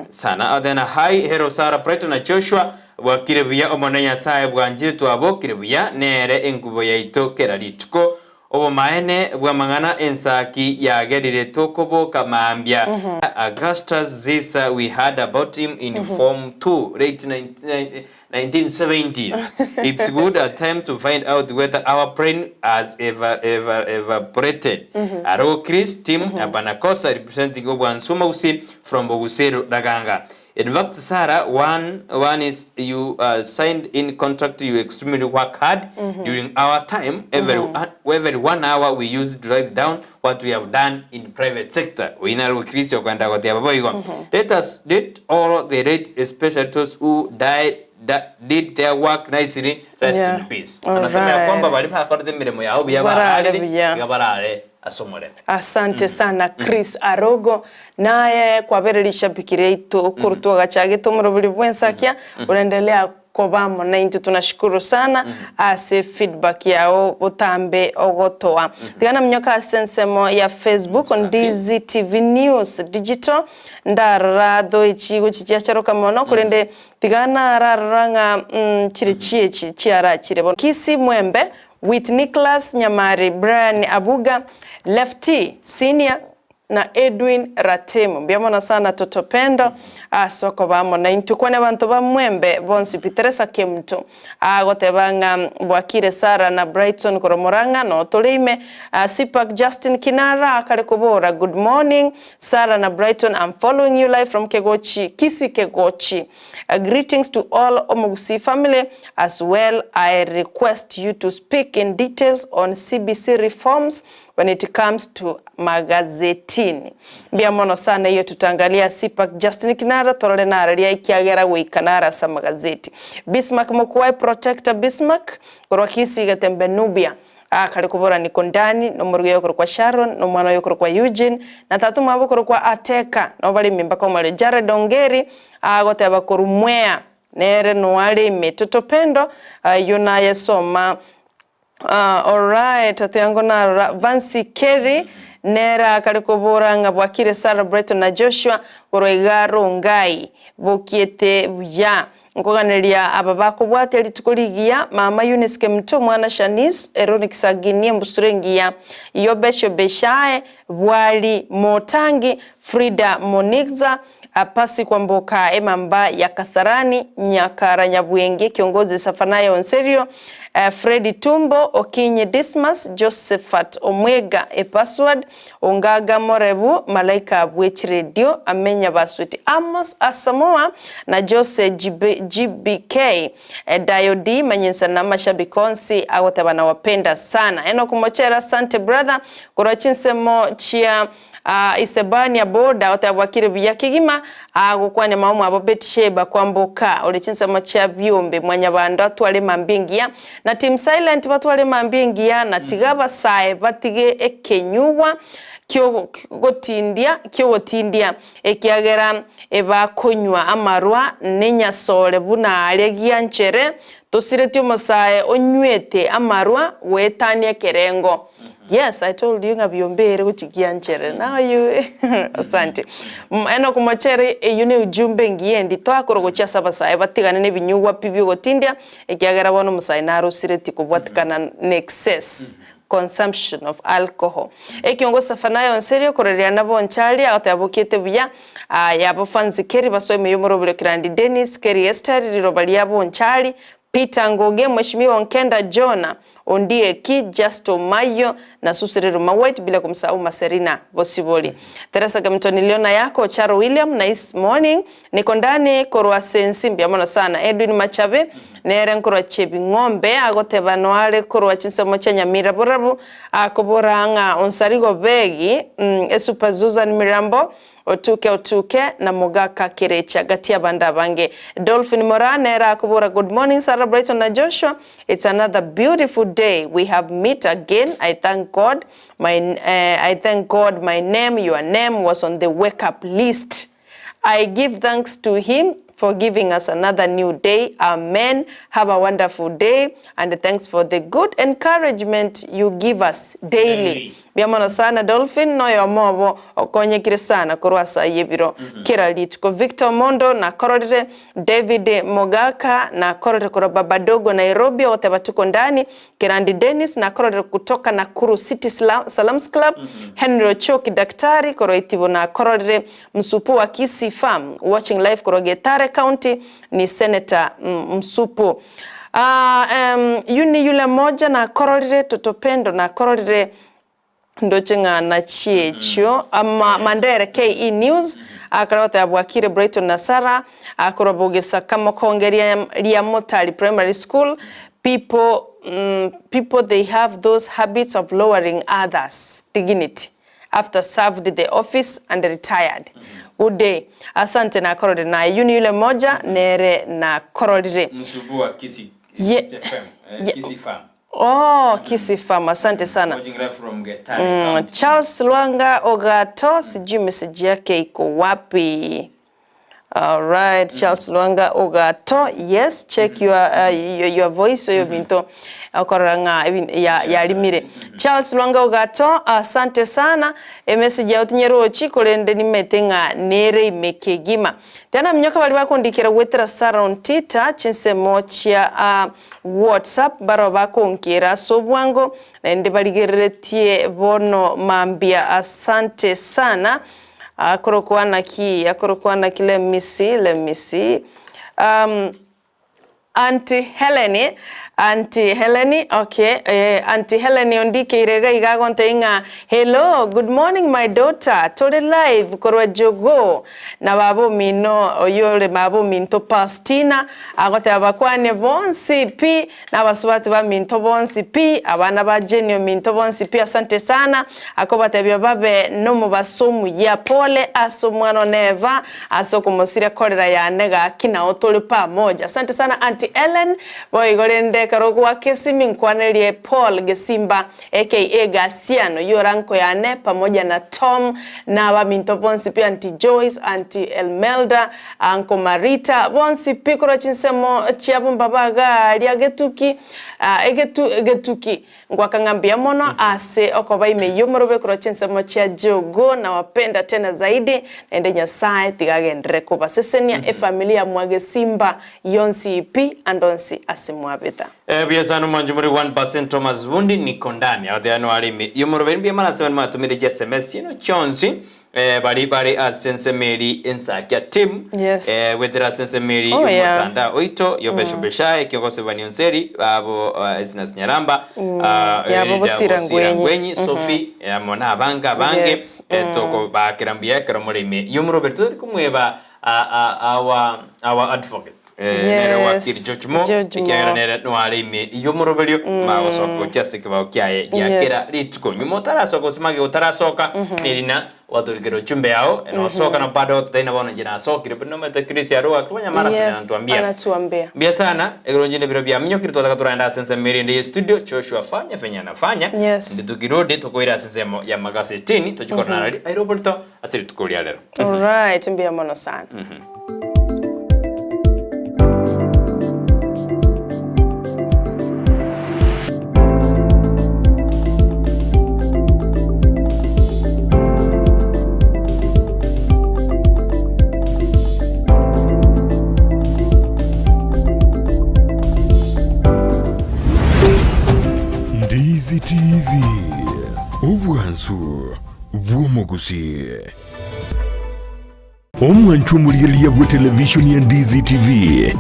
S2: sana athena hi hello Sarah Brighton na Joshua bwakire buya omone Nyasaye bwanchire twabokire buya nere enkubo yaito kera rituko Obomaene bw'amang'ana ensaki yagerire tokoboka mambia. Augustus Caesar we heard about him in form 2 late 1970s. It's good at time to find out whether our brain has ever ever evaporated. Aro Chris team Abanakosa representing Obwansuma Gusii from Boguseru Raganga. In fact Sarah one one is you uh, signed in contract you extremely work hard during our time every every one hour we use to write down what we have done in private sector oyio naro Kristo okoenda goteba boigo let us let all the late especially those who died that did their work nicely rest
S3: Yeah.
S2: in peace
S3: All
S2: anasema ya kwamba
S3: right.
S2: bari bakorete emiremo yao buya
S3: Barare
S2: bararire
S3: buya.
S2: iga barare ase omorembe.
S3: Asante sana Chris Arogo naye kwabere rishabiki riaito korwa twagachagete omorobori bw'ensakia oraendelea koba amo naintwe tunashukuru sana ase feedback yao botambe ogotoa tiga naminyoka ase ensemo ya Facebook Ndizi TV News Digital ndarora though echi gochi chiacharoka mono korende tiga nararora ng'a chire chiechi chiarachire bono Kisii Mwembe With Nicholas Nyamari, Brian Abuga, Lefty Senior, na Edwin Ratemo. Mbuya mono sana Toto Pendo ase okoba amo naintwe. Kwane abanto ba Mwembe bonsi pi. Teresa Kemunto agoteba ng'a bwakire Sarah na Brighton korwa Murang'a noo tore ime. Sipak Justin Kinara akare kobora good morning Sarah na Brighton I'm following you live from Kegochi Kisii Kegochi. Greetings to all Omogusii family as well I request you to speak in details on CBC reforms when it comes to magazetini. Mbuya mono sana eyio tutaangalia Sipak Justin Kinara torore nararia ekiagera goika naro ase amagazeti. Bismarck Mokuai Protector Bismarck korwa Kisii Getembe Nubia akare kobora niko ndani nomorugi oye okorokwa Sharon nomwana oye okorokwa Eugene na tata omwabo okorokwa Ateka nabo bare ime mpaka omorero Jared Ongeri agoteba korwa Mwea nere noare ime Toto Pendo ayio nayesoma Alright, atiga narora Vancy Kerry nere akare kobora ng'a bwakire Sarah Breton na Joshua korwa iga Rongai bokiete buya. Nkoganeria aba bakobwatia rituko rigiya Mama Eunice Kemunto omwana Shanice Eronic Sagini embusuro engiya Yobesho Beshae Bwari Motangi Frida Monigza Pasi Kwamboka emamba ya Kasarani Nyakara Nyabwenge Kiongozi Safanaye Onserio Freddy Tumbo Okinyi Dismas Josephat Omwega Epassword Ongaga Morebu Malaika bwe chiredio Amenya Basweti Amos Asamoah na Jose GBK Dayo D Manyinsa na amashabiki onsi agoteba nawapenda sana Enock Mochera Asante brother korwa chinsemo chia Isebania boda oteba bwakire buya kegima agokwania mama omwabo Betisheba kwamboka ore chinsemo chia biombe mwanyabando atware emambia engiya na team silent batware emambia engiya na tiga abasae batige ekenyugwa kiogotindia kiogotindia ekiagera ebakonywa amarwa nenyasore buna aria gianchere tosireti omosae onywete amarwa goetania ekerengo Yes, I told you ng'a biombe ere gochia gianchere. Now you asante. Enock Mochere eyio ne ujumbe engiya endi twakora gochia ase abasae batigane na ebinyugwa pi biogotindia ekiagera bono omosae narosireti kobwatikana na excess consumption of alcohol. Ekiongo Safanayo Onserio okorereria nabo Onchari agoteba bokiete buya aya abafansi Kerry basoe ime y'omorobori Kirandi Dennis, Kerry Esther riroba riabo Onchari Peter Ngugi, Mheshimiwa Onkenda Jonah, Ondieki, Justo Mayo na Susire Ruma White bila kumsahau Maserina Bosibori. Teresa Kemunto niliona yako Charo William nice morning niko ndani korwa Sensi mbuya mono sana Edwin Machabe nere nkorwa Chebing'ombe agoteba noare korwa chinsemo chia Nyamira borabu akobora ng'a Onsarigo Begi Esupa Susan Mirambo Otuke otuke na mogaka kerecha gati abande abange. Dolphin Moraa nere akobora Good morning Sarah Brighton na Joshua it's another beautiful day we have meet again I thank God my I thank God my name your name was on the wake up list I give thanks to him for giving us another new day amen have a wonderful day and thanks for the good encouragement you give us daily Mbuya mono sana Dolphin noyomo obo okonyekire sana korwa ase ayio ebiro kera rituko Victor Omondo nakororire David Mogaka nakororire korwa Babadogo Nairobi ogoteba tuko ndani Kerandi Dennis nakororire kutoka Nakuru City Salams Club Henry Ochoki Daktari korwa Itibo nakororire Msupu wa Kisii Farm watching live korwa Getare County ni Senator Msupu Yuni yule moja nakororire Totopendo nakororire Ndoche ng'a nachiechio ama Mandere KE News akare goteba bwakire Brighton na Sarah akorwa bogesaka mokonge ria ria Motari Primary School people people they have those habits of lowering others dignity after served the office and retired good day asante nakororire naye Yuni yule moja nere nakororire.
S2: Msubu wa Kisii
S3: Ye,
S2: Kisii FM, eh,
S3: ye,
S2: Kisii Farm.
S3: Oh, Kisii Farm, asante sana.
S2: Watching live from Getare County.
S3: Charles Lwanga Ogato, sijui message yake iko wapi. Alright, Charles Lwanga Ogato, yes, check your, your, your voice oyo binto okorora ng'a ebi- ya- yarimire. Charles Lwanga Ogato, asante sana, emessage yao tinyerochi korende nimete ng'a nere ime kegima. Tena minyoka baria bakondikera goetera Sarah Ontita chinsemo chia ah, WhatsApp baroo bakonkera ase obwango naende barigereretie bono mambia asante sana. Akorokwa naki? Akorokwa naki? Let me see, let me see. Um, Auntie Helen, Auntie Helen, okay, eh, Auntie Helen ondikeire iga iga agontebia ng'a hello, good morning my daughter, tore live korwa Jogoo na baba omino oyio ore baba ominto Pastina, agoteba bakwane bonsi pi Na abasubati baminto bonsi pi, abana ba Jane ominto bonsi pi, asante sana, akobatebia babe nomobaso omuya. Pole ase omwana one Eva, ase okomosiria korera yane gaki nao tore pamoja. Asante sana Auntie Ellen, boigo rende ekero ogoaka esimi nkwanerie Paul Gesimba aka Gasian oyio ore anko yane pamoja na Tom na abaminto bonsi pi Auntie Joyce, Auntie Elmelda, Uncle Marita, bonsi pi korwa chinsemo chiabo mbaba iga aria getuki, egetu getuki. Ngoaka ng'a mbuya mono ase okoba ime y'omorobe korwa chinsemo chia Jogoo nawapenda tena zaidi, naende Nyasae tiga agenderere kobasesenia efamiri ya Mwagesimba yonsi pi ande onsi ase mwabeta.
S2: Buya sana omwancho muri 1% Thomas Bundi niko ndani agotebi noare ime y'omorobe mbuya mono ase abande mwatomire chi sms chiino chionsi Eh, bari bare ase ensemo eri ensakia team
S3: Yes.
S2: eh, goetera ase ensemo eri
S3: Oh, yeah.
S2: y'omotandao oito yobeshobesha ekiogosebania onseri abo uh, Esnas Nyaramba ah,
S3: Yabo
S2: eh,
S3: Bosira
S2: Bosira
S3: Ngwenyi.
S2: Ngwenyi Sophie eh, amo na abange abange
S3: Yes.
S2: eh, tokobakera mbuya ekero more ime y'omoroberi totari komweba ah, ah, our, our advocate eh, nere wakili
S3: Yes,
S2: George Mo
S3: George
S2: ekiagera
S3: Mo.
S2: nere noare ime y'omoroberio magosoka gochia ase ekebao kiaye gia
S3: Yes.
S2: kera rituko nyuma otarasoka gose magega otarasoka nerina gwatorikire ochumbe yao nosoka na bado totari na bono inche nasokire buna omanyete Chris arua akibanya mara
S3: Yes,
S2: anatuambia
S3: anatuambia.
S2: mbuya sana ekero inche nebiro biaminyokire twataka toragende ase ensemo erinde ye studio Joshua fanya fenye anafanya
S3: Yes.
S2: inde tukirudi tokoira ase ensemo ya magasetini tochie korora nari aire oborito ase rituko ria rero.
S3: Alright, mbuya mono sana.
S1: Ndizi TV, obwansu bw'omogusii. Omwanchwa omorigereria bw'etelevishoni ya Ndizi TV,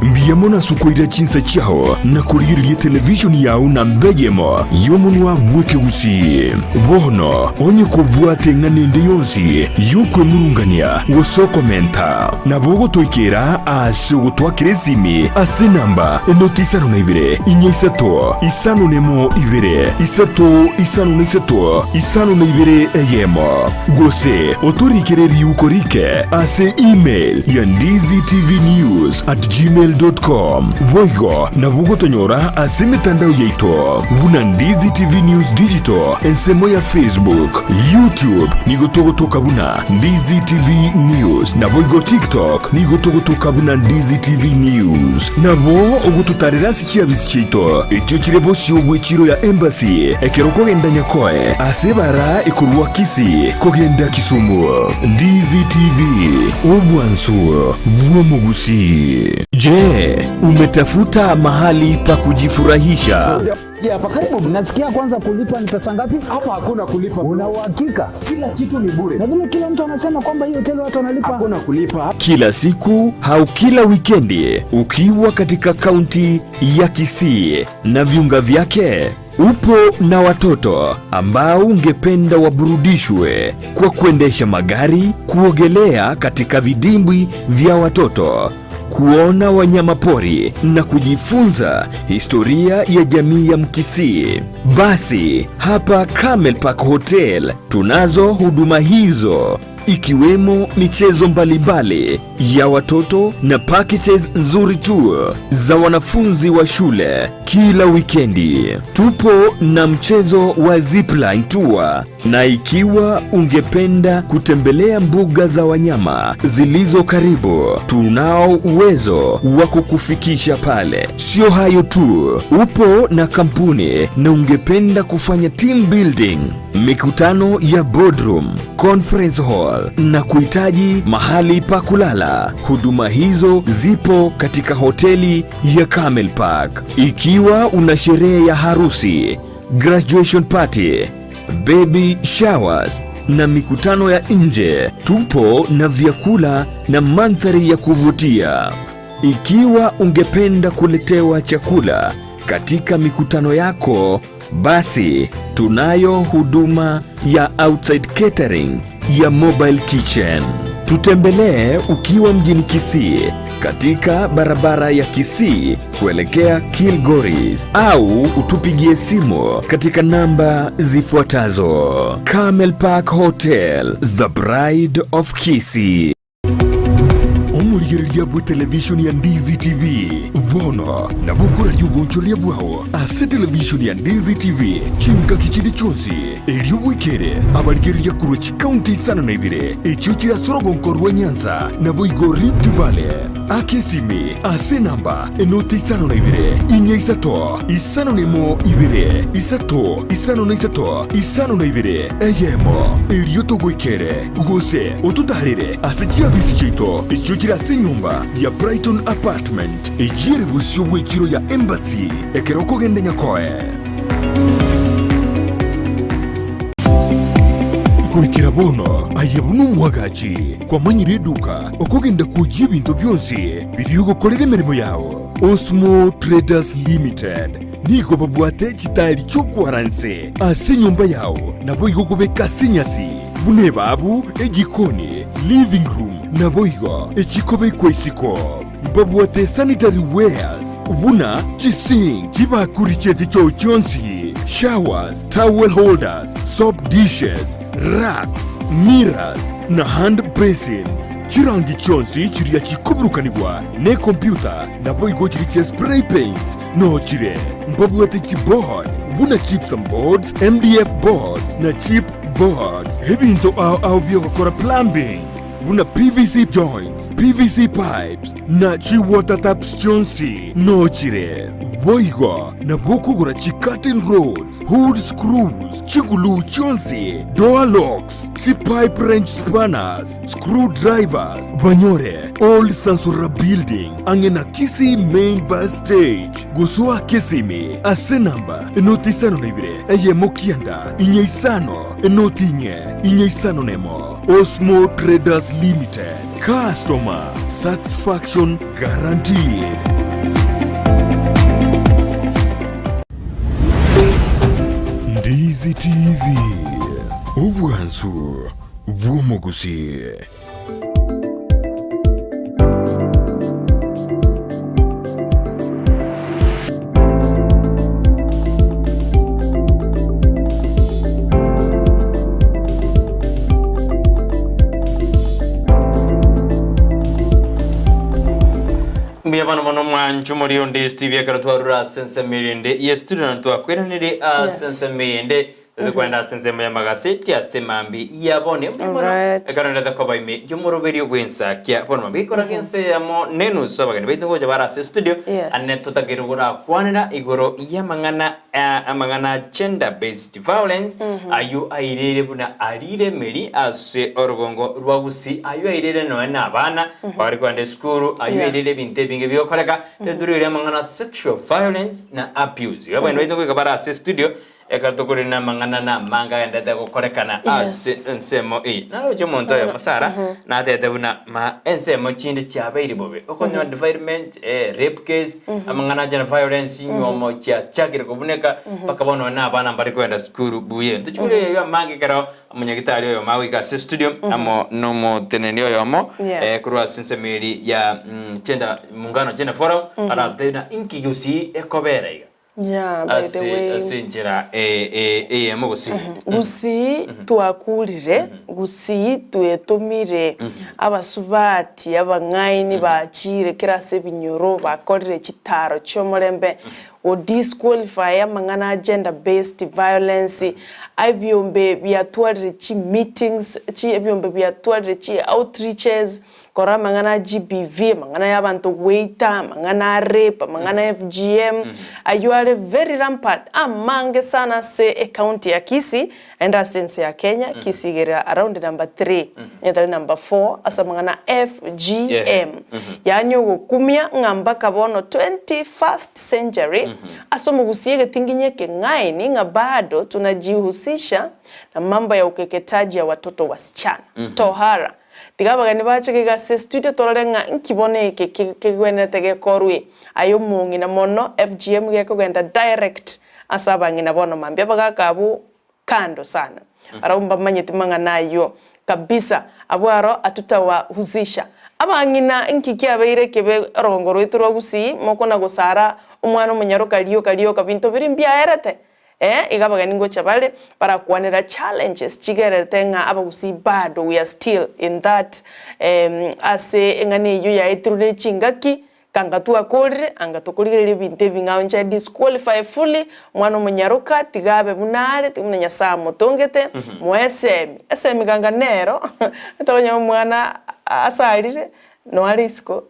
S1: mbuya mono ase okoira chinsa chiao na korigereria etelevishoni yao namba eyemo y'omonwa bw'ekegusii. Bono onye kobwate eng'ana ende yonsi y'okwemurungania gose okomenta, nabo ogotoikera ase ogotwakera esimi ase enamba enoti isano na ibere, inya isato, isano nemo ibere, isato isano na isato, isano na ibere eyemo. Gose otorikere riuko rike ase email ya ndizitvnews@gmail.com. Boigo nabo ogotonyora ase emetandao yaito buna Ndizi TV News Digital ensemo ya Facebook, YouTube nigo togotoka buna Ndizi TV News naboigo TikTok nigo togotoka buna Ndizi TV News. Nabo ogototarera ase chiabisi chiaito echio chire bosio bw'echiro ya Embassy ekero okogenda Nyakoe ase ebara ekorwa Kisii kogenda Kisumu. Ndizi TV, obwansu bw'omogusii. Je, umetafuta mahali pa kujifurahisha?
S4: Hapa karibu.
S5: Nasikia kwanza kulipa ni pesa ngapi?
S4: Hapa hakuna kulipa.
S5: Una uhakika?
S4: Kila kitu ni bure.
S5: Na vile kila mtu anasema kwamba hii hoteli watu wanalipa.
S4: Hakuna kulipa.
S1: Kila siku au kila wikendi ukiwa katika kaunti ya Kisii na viunga vyake, upo na watoto ambao ungependa waburudishwe kwa kuendesha magari, kuogelea katika vidimbwi vya watoto, kuona wanyama pori na kujifunza historia ya jamii ya Mkisii. Basi hapa Camel Park Hotel tunazo huduma hizo ikiwemo michezo mbalimbali ya watoto na packages nzuri tu za wanafunzi wa shule. Kila wikendi tupo na mchezo wa zipline tour, na ikiwa ungependa kutembelea mbuga za wanyama zilizo karibu, tunao uwezo wa kukufikisha pale. Sio hayo tu, upo na kampuni na ungependa kufanya team building, mikutano ya boardroom, conference hall na kuhitaji mahali pa kulala, huduma hizo zipo katika hoteli ya Camel Park. Ikiwa una sherehe ya harusi, graduation party, baby showers na mikutano ya nje, tupo na vyakula na mandhari ya kuvutia. Ikiwa ungependa kuletewa chakula katika mikutano yako, basi tunayo huduma ya outside catering ya mobile kitchen. Tutembelee ukiwa mjini Kisii katika barabara ya Kisii kuelekea Kilgoris au utupigie simu katika namba zifuatazo: Camel Park Hotel, The Bride of Kisii. Omorigereria bwe television ya Ndizi TV bono nabo okoraria obonchoreria bwao ase television ya Ndizi TV chingaki chinde chionsi erio bwekere abarigereria korwa chikaunti isano na ibere echio chire ase orogonko rwa Nyanza naboigo Rift Valley. Aka esimi ase enamba enoti isano na ibere inya isato isano na emo ibere isato isano na isato isano na ibere eyemo erio togoikere gose ototarere ase chiabisi chiaito echio chire ase enyomba ya Brighton Apartment eyio ere bosio bw'echiro ya Embassy ekero okogenda Nyakoe. Goikera bono aye buna omwagachi kwamanyire eduka okogenda kwoyia ebinto bionsi biria ogokorera emeremo yao. Osmo Traders Limited nigo babwate chitairi chi'okwara nse ase enyomba yao naboigo okobeka ase enyasi buna ebabu, ejikoni, living room naboigo echikobekwa isiko. Mbabwate sanitary wares buna chisink, chibakuri chie chichoo chionsi, showers, towel holders, soap dishes, racks, mirrors na hand basins. Chirangi chionsi chiria chikoburukanigwa nekompyuta naboigo chiria chia spray paints noo chire. Mbabwate chiboard buna gypsum boards, MDF boards na chip boards. Ebinto ao ao biogokora plumbing buna PVC joints, PVC pipes na chi water taps chionsi noo chire. Boigo nabo okogora chi curtain rods, hood screws, chiguluu chionsi, door locks, chi pipe wrench spanners, screw drivers, banyore Old Sansora Building ang'e na Kisii Main Bus Stage gosoa Kisimi ase namba enoti isano na ibere eyemo kianda inye isano enoti inye inye isano nemo Osmo Traders Limited Customer Satisfaction Guaranteed. Ndizi TV obwansu bw'omogusi.
S2: Mbuya bono mono mwancho mori onde Steve ekero twarure ase ensemo erinde ye studio na twakweranire ase ensemo eyende Tose kwenda ase ensemo y'amagaseti ase mambia ya bono. Mbuya mono
S3: Alright.
S2: ekero ndete koba ime y'omoroberio bw'ensakia bono mambia gekora g'ense eyemo nenusu abageni baito ngocha bare ase studio
S3: Yes.
S2: ane totagere gorakwanera igoro y'amang'ana eh, amang'ana gender based violence ayio airere buna arire emeri ase orogongo rwa Gusii ayio airere nonya na abana bare kogenda esukuru ayio
S3: Yeah.
S2: airere ebinto ebinge bigokoreka toturire amang'ana sexual violence na abuse. Igo abageni baito goika bare ase studio Ekero tokorina amang'ana namange agenderete gokorekana
S3: Yes.
S2: ase ensemo eye. Naroche omonto oyomo Sara natete buna ma ensemo chinde chiabeire bobe. Okonyora defilement, eh, rape case, amang'ana a gender violence, chinywomo chiachakire kobuneka, mpaka bono nonye na abana mbare kogenda sukuru buya. Ntochikore ebi amange ekero omonyagitari oyomo agoika ase studio amo nomoteneni oyomo
S3: Yeah.
S2: eh, korwa ase ensemo eria ya gender muungano gender forum aratotebie buna inki gusii ekobera iga.
S3: Yeah, by the
S2: Ase
S3: way.
S2: ase enchera e- e- eyemo gose eyende.
S3: Gusii twakurire, gusii twetomire, abasubati abang'aini bachire kera ase ebinyoro bakorire chitaro chi'omorembe. Go disqualify amang'ana a gender based violence, ebiombe biatwarire chi meetings, chi ebiombe biatwarire chi outreaches, korora amang'ana a GBV, amang'ana ya abanto goita, amang'ana a rape, amang'ana a FGM, aywo are very rampant, amange sana ase ecounty ya Kisii, naende ase ense ya Kenya, Kisii iga ere around number three, onye tari number four, ase amang'ana a FGM. Yaani ogokumia ng'a mpaka bono 21st century, ase omogusii egetinginyi ekeng'aini ng'a bado tunajihusisha na mambo ya ukeketaji ya watoto wasichana. Tohara. Tiga abageni bache iga ase estudio torore ng'a nki bono eke kegwenerete gekorwe. Aye omong'ina mono FGM gekogenda direct ase abang'ina bono mambia abagaka abwo kando sana. Barabwo mbamanyeti mang'ana ayio kabisa. Abwo aro hatutawahusisha. Abang'ina nki kiabeire kebe orogongo rwaito rwa Gusii mokona gosara omwana omonyaroka rioka rioka binto biria mbiaerete? Ee, iga abageni ngocha bare barakwanera challenges chigererete ng'a abagusii bado we are still in that ase eng'ana eyio yaetirwe ne chingaki Kanga twakorire, anga tokorigereria ebinto ebing'ao inche disqualify fully, omwana omonyaroka tiga abe buna are, tiga buna Nyasae amotongete, moe esemi, esemi kanga nero, tokonyora omwana asarire, noe are isiko,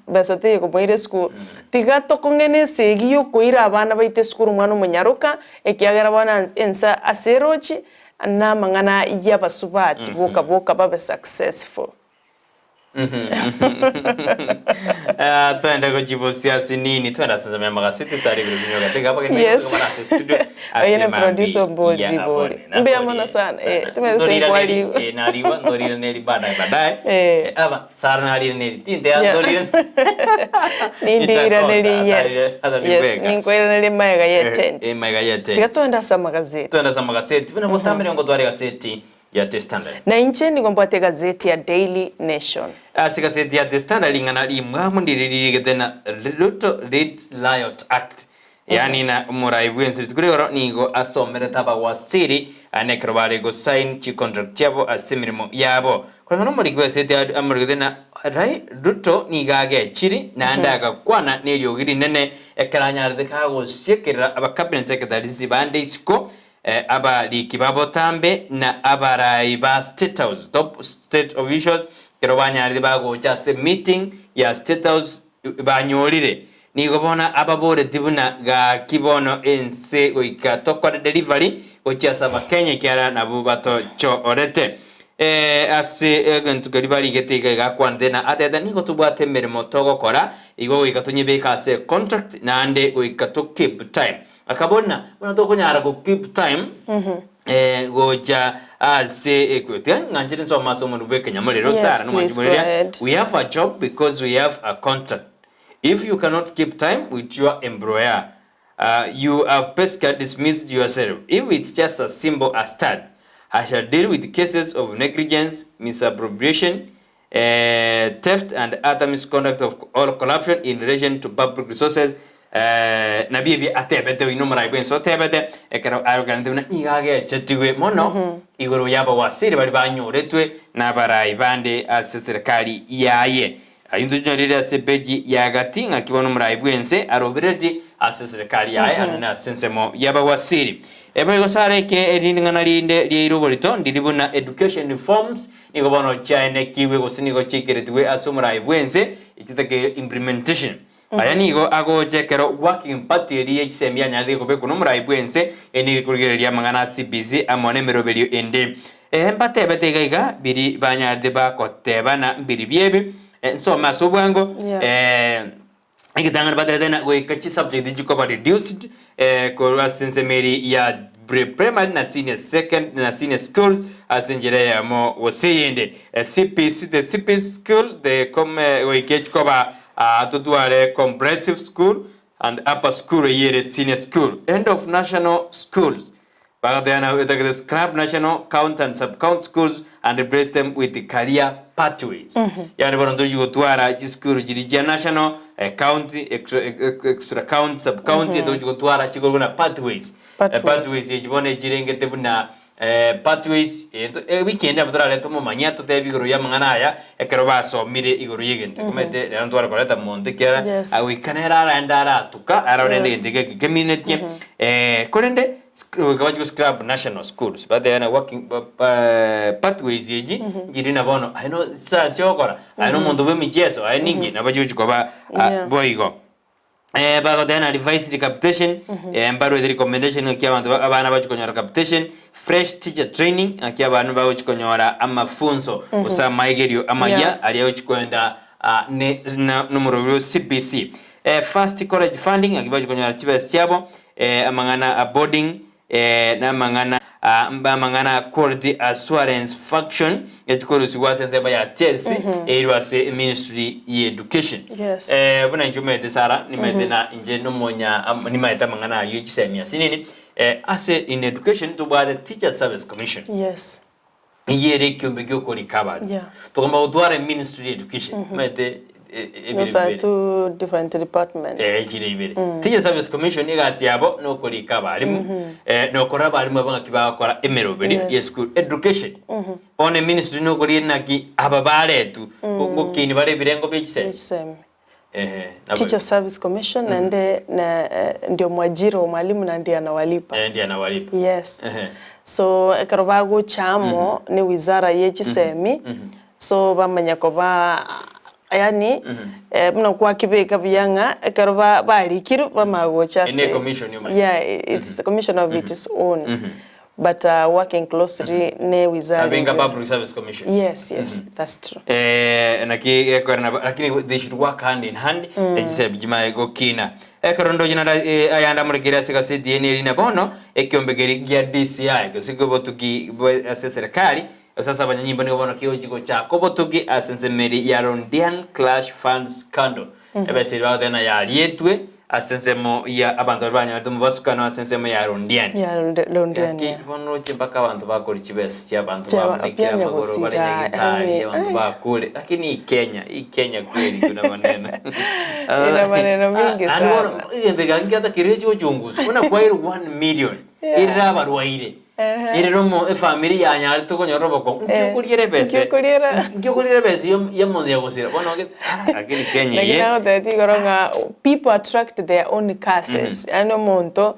S3: besa teiyo komoira esukuru, tiga tokong'ene esegi ya okoira abana baito esukuru omwana omonyaroka, ekiagera bono ense ase erochi, na amang'ana ya abasubati boka boka babe successful.
S2: Ah, twende gochibusia ase nini twende ase nsemo ya magaseti sare ibere binyoga tega abageni
S3: Yes.
S2: baito bara ase studio
S3: Oye ne producer ombori ribori. Mbuya mono sana. Eh, tumeze senkwariwa.
S2: nariwa ndorire neri baadaye baadaye
S3: Eh.
S2: Eh, aba sara narire neri tinte ya
S3: Yeah.
S2: ndorire
S3: Nindiiraneri yes. Yes, ninkoiraneri maega ye tent.
S2: maega ye tent
S3: Tiga twende ase amagazeti.
S2: twende ase amagaseti buna botamere ngo tware gaseti ya The Standard.
S3: Na inche nigo mbwate egazeti ya Daily Nation.
S2: Ase egazeti ya The Standard ring'ana rimwamu ndiri ririgete na Ruto Reads Riot Act, yaani na omorai bwensi rituko rigoro nigo asomerete abawaziri ane ekero bare gosign chicontract chiabo ase emeremo yabo. Koreng'ana omoriki bw'egazeti amorigete na Ruto nigo agechiri naende agakwana neriogi rinene ekero anyarete kagosiekerera abacabinet secretaries bande isiko Abariki ba botambe na abarai ba State House, top state officials, ekero banyarire bagocha ase meeting ya State House banyorire, nigo bono ababoreti buna gaki bono ense goika tokore delivery gochia ase abakenya ekiagera nabwo batochorete. Ase egento keria barigete iga iga akwanete na atete nigo tobwate emeremo togokora, igo goika tonyebeke ase contract naende goika to keep time. Akabona buna tokonyara go keep time gocha ase equity. Ng'anchire nsome ase omonwe bw'ekenyamorero
S3: Yes,
S2: Sarah
S3: please, go
S2: nomwanchi
S3: ahead.
S2: We have a job because we have a contract. If you cannot keep time with your employer, you have basically dismissed yourself. If it's just as simple as that, I shall deal with cases of negligence, misappropriation, theft and other misconduct of or corruption in relation to public resources nabio ebi atebete oyio nomorai bwense otebete ekero arokanete buna nigo agechetigwe mono igoro y'abawasiri baria banyoretwe nabarai bande ase serikali yaye. Ayio ntochonyorire ase epeji ya gati ng'aki bono omorai bwense aroberetie ase serikali yaye ande ase ensemo y'abawasiri. Eboigo sara eke eri ring'ana rinde riaire oborito ndiri buna education reforms Nigo bono chiaenekigwe gose nigo chiaikeretigwe ase omorai bw'ense echitake implementation. Aya nigo agocha ekero working party eria ye chisemi yanyarete kobekwa nomorai bw'ense eye nigo ekorigereria amang'ana a CBC amo nemeroberio ende. Ee mbatebete iga iga biri banyarete bagotebana mbiri biebi nsome ase obwango
S3: Yeah.
S2: Egetang'ani batebete ng'a goika chisubject chikoba reduced korwa ase ensemo eri ya pre primary na senior second na senior schools ase enchera eyemo gose eyende. CPC the CPC school the com goika echikoba totware comprehensive school and upper school eyio ere senior school. End of national schools. Bagatebana etagete scrap national, county and sub county schools and replace them with career pathways. Yaani bono ntochi gotwara chisukuru chiria chia national, county, extra, extra county, sub county tochi gotwara chikorokwa buna pathways.
S3: Pathways.
S2: Pathways echi bono echirengete buna. Pathways egento ewiki ende nabo torarete omomanyia totebi igoro y'amang'ana aya ekero basomire igoro y'egento eke omanyete rero ntware koreta monto ekiagera
S3: Yes.
S2: agoika nere araende aratuka arore rende egento eke eki keminetie korende goika bachie go scrub national schools batebe na working pathways echi nchiri na bono aye no chisasi ogokora aye na omonto bwa emicheso aye ninki nabo chigochi koba boigo. Bagoteba na revised capitation, mbaruete recommendation ng'aki abanto ba- abana bagochi konyora capitation, fresh teacher training ng'aki abana bagochi konyora amafunso gose amaigerio amaya
S3: Yeah.
S2: aria agochi koenda ah, ne na nomorobio o CBC. First college funding ng'aki bagochi konyora chibesa chiabo, amang'ana a boarding, Namang'ana aa amang'ana a quality assurance function echikorusigwa ase ensemo ya TSC eirwe ase ministry ye education.
S3: Yes.
S2: Buna inche omanyete Sarah nimanyete na inche nomonya am- nimanyete amang'ana aywo chisemi ase nini ase in education tobwate Teacher Service Commission.
S3: Yes.
S2: Eyio ere ekiombe giokorika abanto.
S3: Yeah.
S2: Togamba gotwara ministry ya education omanyete ebere
S3: Those are
S2: bibere.
S3: two different departments.
S2: Eh, chire ibere. Teacher Service Commission egasi yabo nokorika abarimu nokora abarimu aba ng'aki bagokora emeroberio
S3: Yes.
S2: ye school education. Bono eministry nokoria naki aba baretwe gokini bare ebirengo bia chisemi.
S3: Chisemi.
S2: Ehe, nabo
S3: Teacher Service Commission naende na ndio mwajiri wa mwalimu na ndiye anawalipa.
S2: Eh, ndiye anawalipa.
S3: Yes.
S2: Ehe.
S3: So ekero bagocha amo ne wizara ye chisemi so bamanya koba yaani buna kwakibeka buya ng'a ekero ba barikirwe bamanya gocha
S2: Ene
S3: ase
S2: commission yomanye.
S3: yeah it's a commission of its own but working closely ne wizara
S2: Abenga
S3: eywo.
S2: Public Service Commission.
S3: Yes, yes, that's true.
S2: Eh, naki ekorera nabo lakini they should work hand in hand echisebi chimaye gokina ekero ndoche nanda eh, ayande amorekere ase egaseti eye neri na bono ekiombe keri gia DCI gose kia obotuki bwa ase eserekari gose ase abanyanyimbo nigo bono kegochi gochaka obotuki ase ensemeri ya Londian Clash Fund Scandal ebesa eria bagoteba ng'a yarietwe ase ensemo ya abanto baria banyorete omobasukano ase ensemo ya Londiani.
S3: Ya Londiani,
S2: Gaki
S3: yeah.
S2: bono roche mpaka abanto bakori chibesa chia abanto
S3: Chia
S2: babunekire
S3: bia
S2: amagoro bare
S3: nyagosira,
S2: nyagetari
S3: yani,
S2: abanto
S3: ai.
S2: bakure lakini hii Kenya hii Kenya kweli kuna maneno
S3: Ina maneno mingi
S2: Ah, naende bono
S3: sana.
S2: egento eke ngiatakeire chiochunguzi buna kwairwe 1 million
S3: Yeah.
S2: erere abarwaire erere omo efamiri yanyarete konyora obokong'u
S3: Eh,
S2: nki okoriera ebesa
S3: nki okoriera?
S2: nki okoriera ebesa ya ya omonto ya gosira bono oge lakini Kenya
S3: Lakini
S2: eye
S3: nagotebetie igoro ng'a people attract their own curses yaani omonto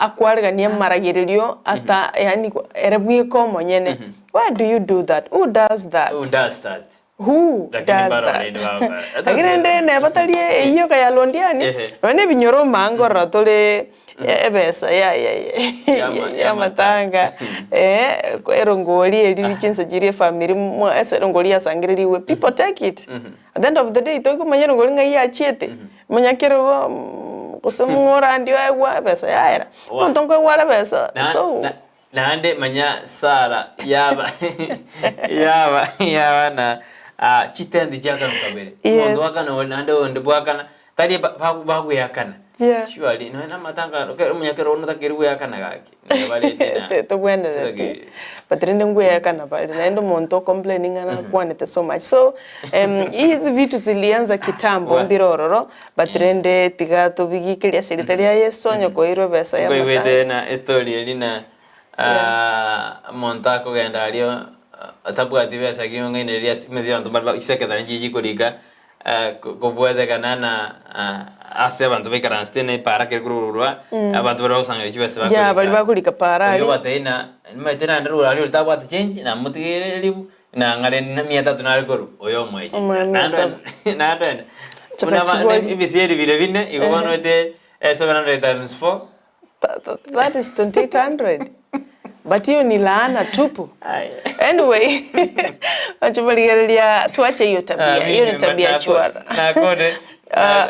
S3: akwariganie amaragererio ata yaani ere bweka omonyene why do you do that who does that
S2: who does that
S3: who
S2: Lakini
S3: does
S2: mbaro
S3: that
S2: rende bagokora.
S3: lakini rende neba tari eyio okayalondiani
S2: Ehe.
S3: nonya na ebinyoro omanga ororo tore ebesa ya ya
S2: Yama-
S3: yamatanga erongori eri chinsa chiria efamiri mwa ase erongori yasangererigwe people take it at the end of the day tokomanya erongori ng'ai yachiete omonyakerogo gose omorandi oegwa ebesa yaera
S2: Wa-
S3: omonto nkoegwa are ebesa
S2: Na-
S3: so
S2: na- Naende manya Sara yaba yaba yaba na ah, chitendi chiakana kabere
S3: Yes.
S2: omonto oakana oyo naende oyonde bwakana tari ba- ba- bagweakana
S3: Yeah.
S2: surely nonya na amatanga ekero omonyakero one otakeire goeakana gaki neba rende na
S3: Te- tobwenereti
S2: Sitaki-
S3: but rende ngweakana bare naende omonto ocomplaining ng'a nakwanete so much so hizi vitu zilianza kitambo
S2: Wa-
S3: mbire ororo but rende tiga tobigikerie ase erieta ria Yeso onye koirwa ebesa ya
S2: Nkoigwete
S3: amatanga.
S2: na estory eri na omonto akogenda aria atabwati besa ki ong'ainereria ase emesio abanto mbare ba chiseketari nchiria chikorika kobwatekana na ase abanto baikaransete na epaara kere korwa abanto baria bagosangereria chibesa
S3: Yeah, baria bakorika paara
S2: Oyio
S3: aria.
S2: obatebia ng'a nimanyete naende rogoro aria oria tabwati change namotigeire eribu nang'are na mia tatu nare korwa oyo omoeche.
S3: Omoe mia saba.
S2: Naende naende
S3: Chapa
S2: buna ba
S3: chibori.
S2: ebisieri biria bine igo bono oete 700 times 4.
S3: That is 2800 but hiyo ni laana tupu. Anyway, wacha barigereria tuache hiyo tabia. Hiyo ni tabia chwara.
S2: Nakore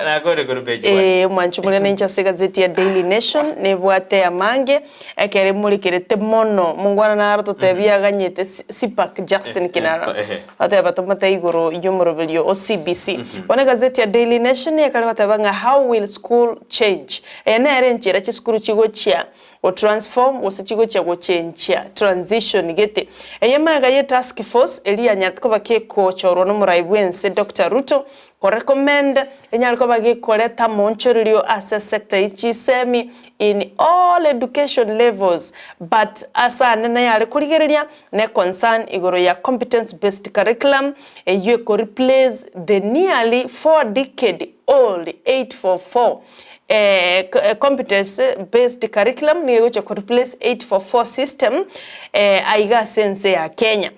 S2: nakore korwa page one.
S3: Eh, omwancho moria ninche ase egazeti ya Daily Nation nebwate amange ekero emorekerete mono mongwana naro totebia aganyete Sipak Justin Kinara
S2: ehe.
S3: Oteba tomate igoro y'omoroberio o CBC. Bono egazeti ya Daily Nation ekare goteba ng'a how will school change? Eye nere enchera chisukuru chigochia go transform gose chigochia gochenchia, transition gete. Eye magega ye task force eria yanyarete koba kegochorwa nomorai bwense Doctor Ruto. Ko recommend enyare koba gekoreta amoonchorerio ase sector ye chisemi in all education levels but ase anene yare korigereria ne concern igoro ya competence based curriculum eyio eko replace the nearly 4 decade old 844 competence based curriculum nigo egochia ko replace 844 system aiga ase ense ya Kenya.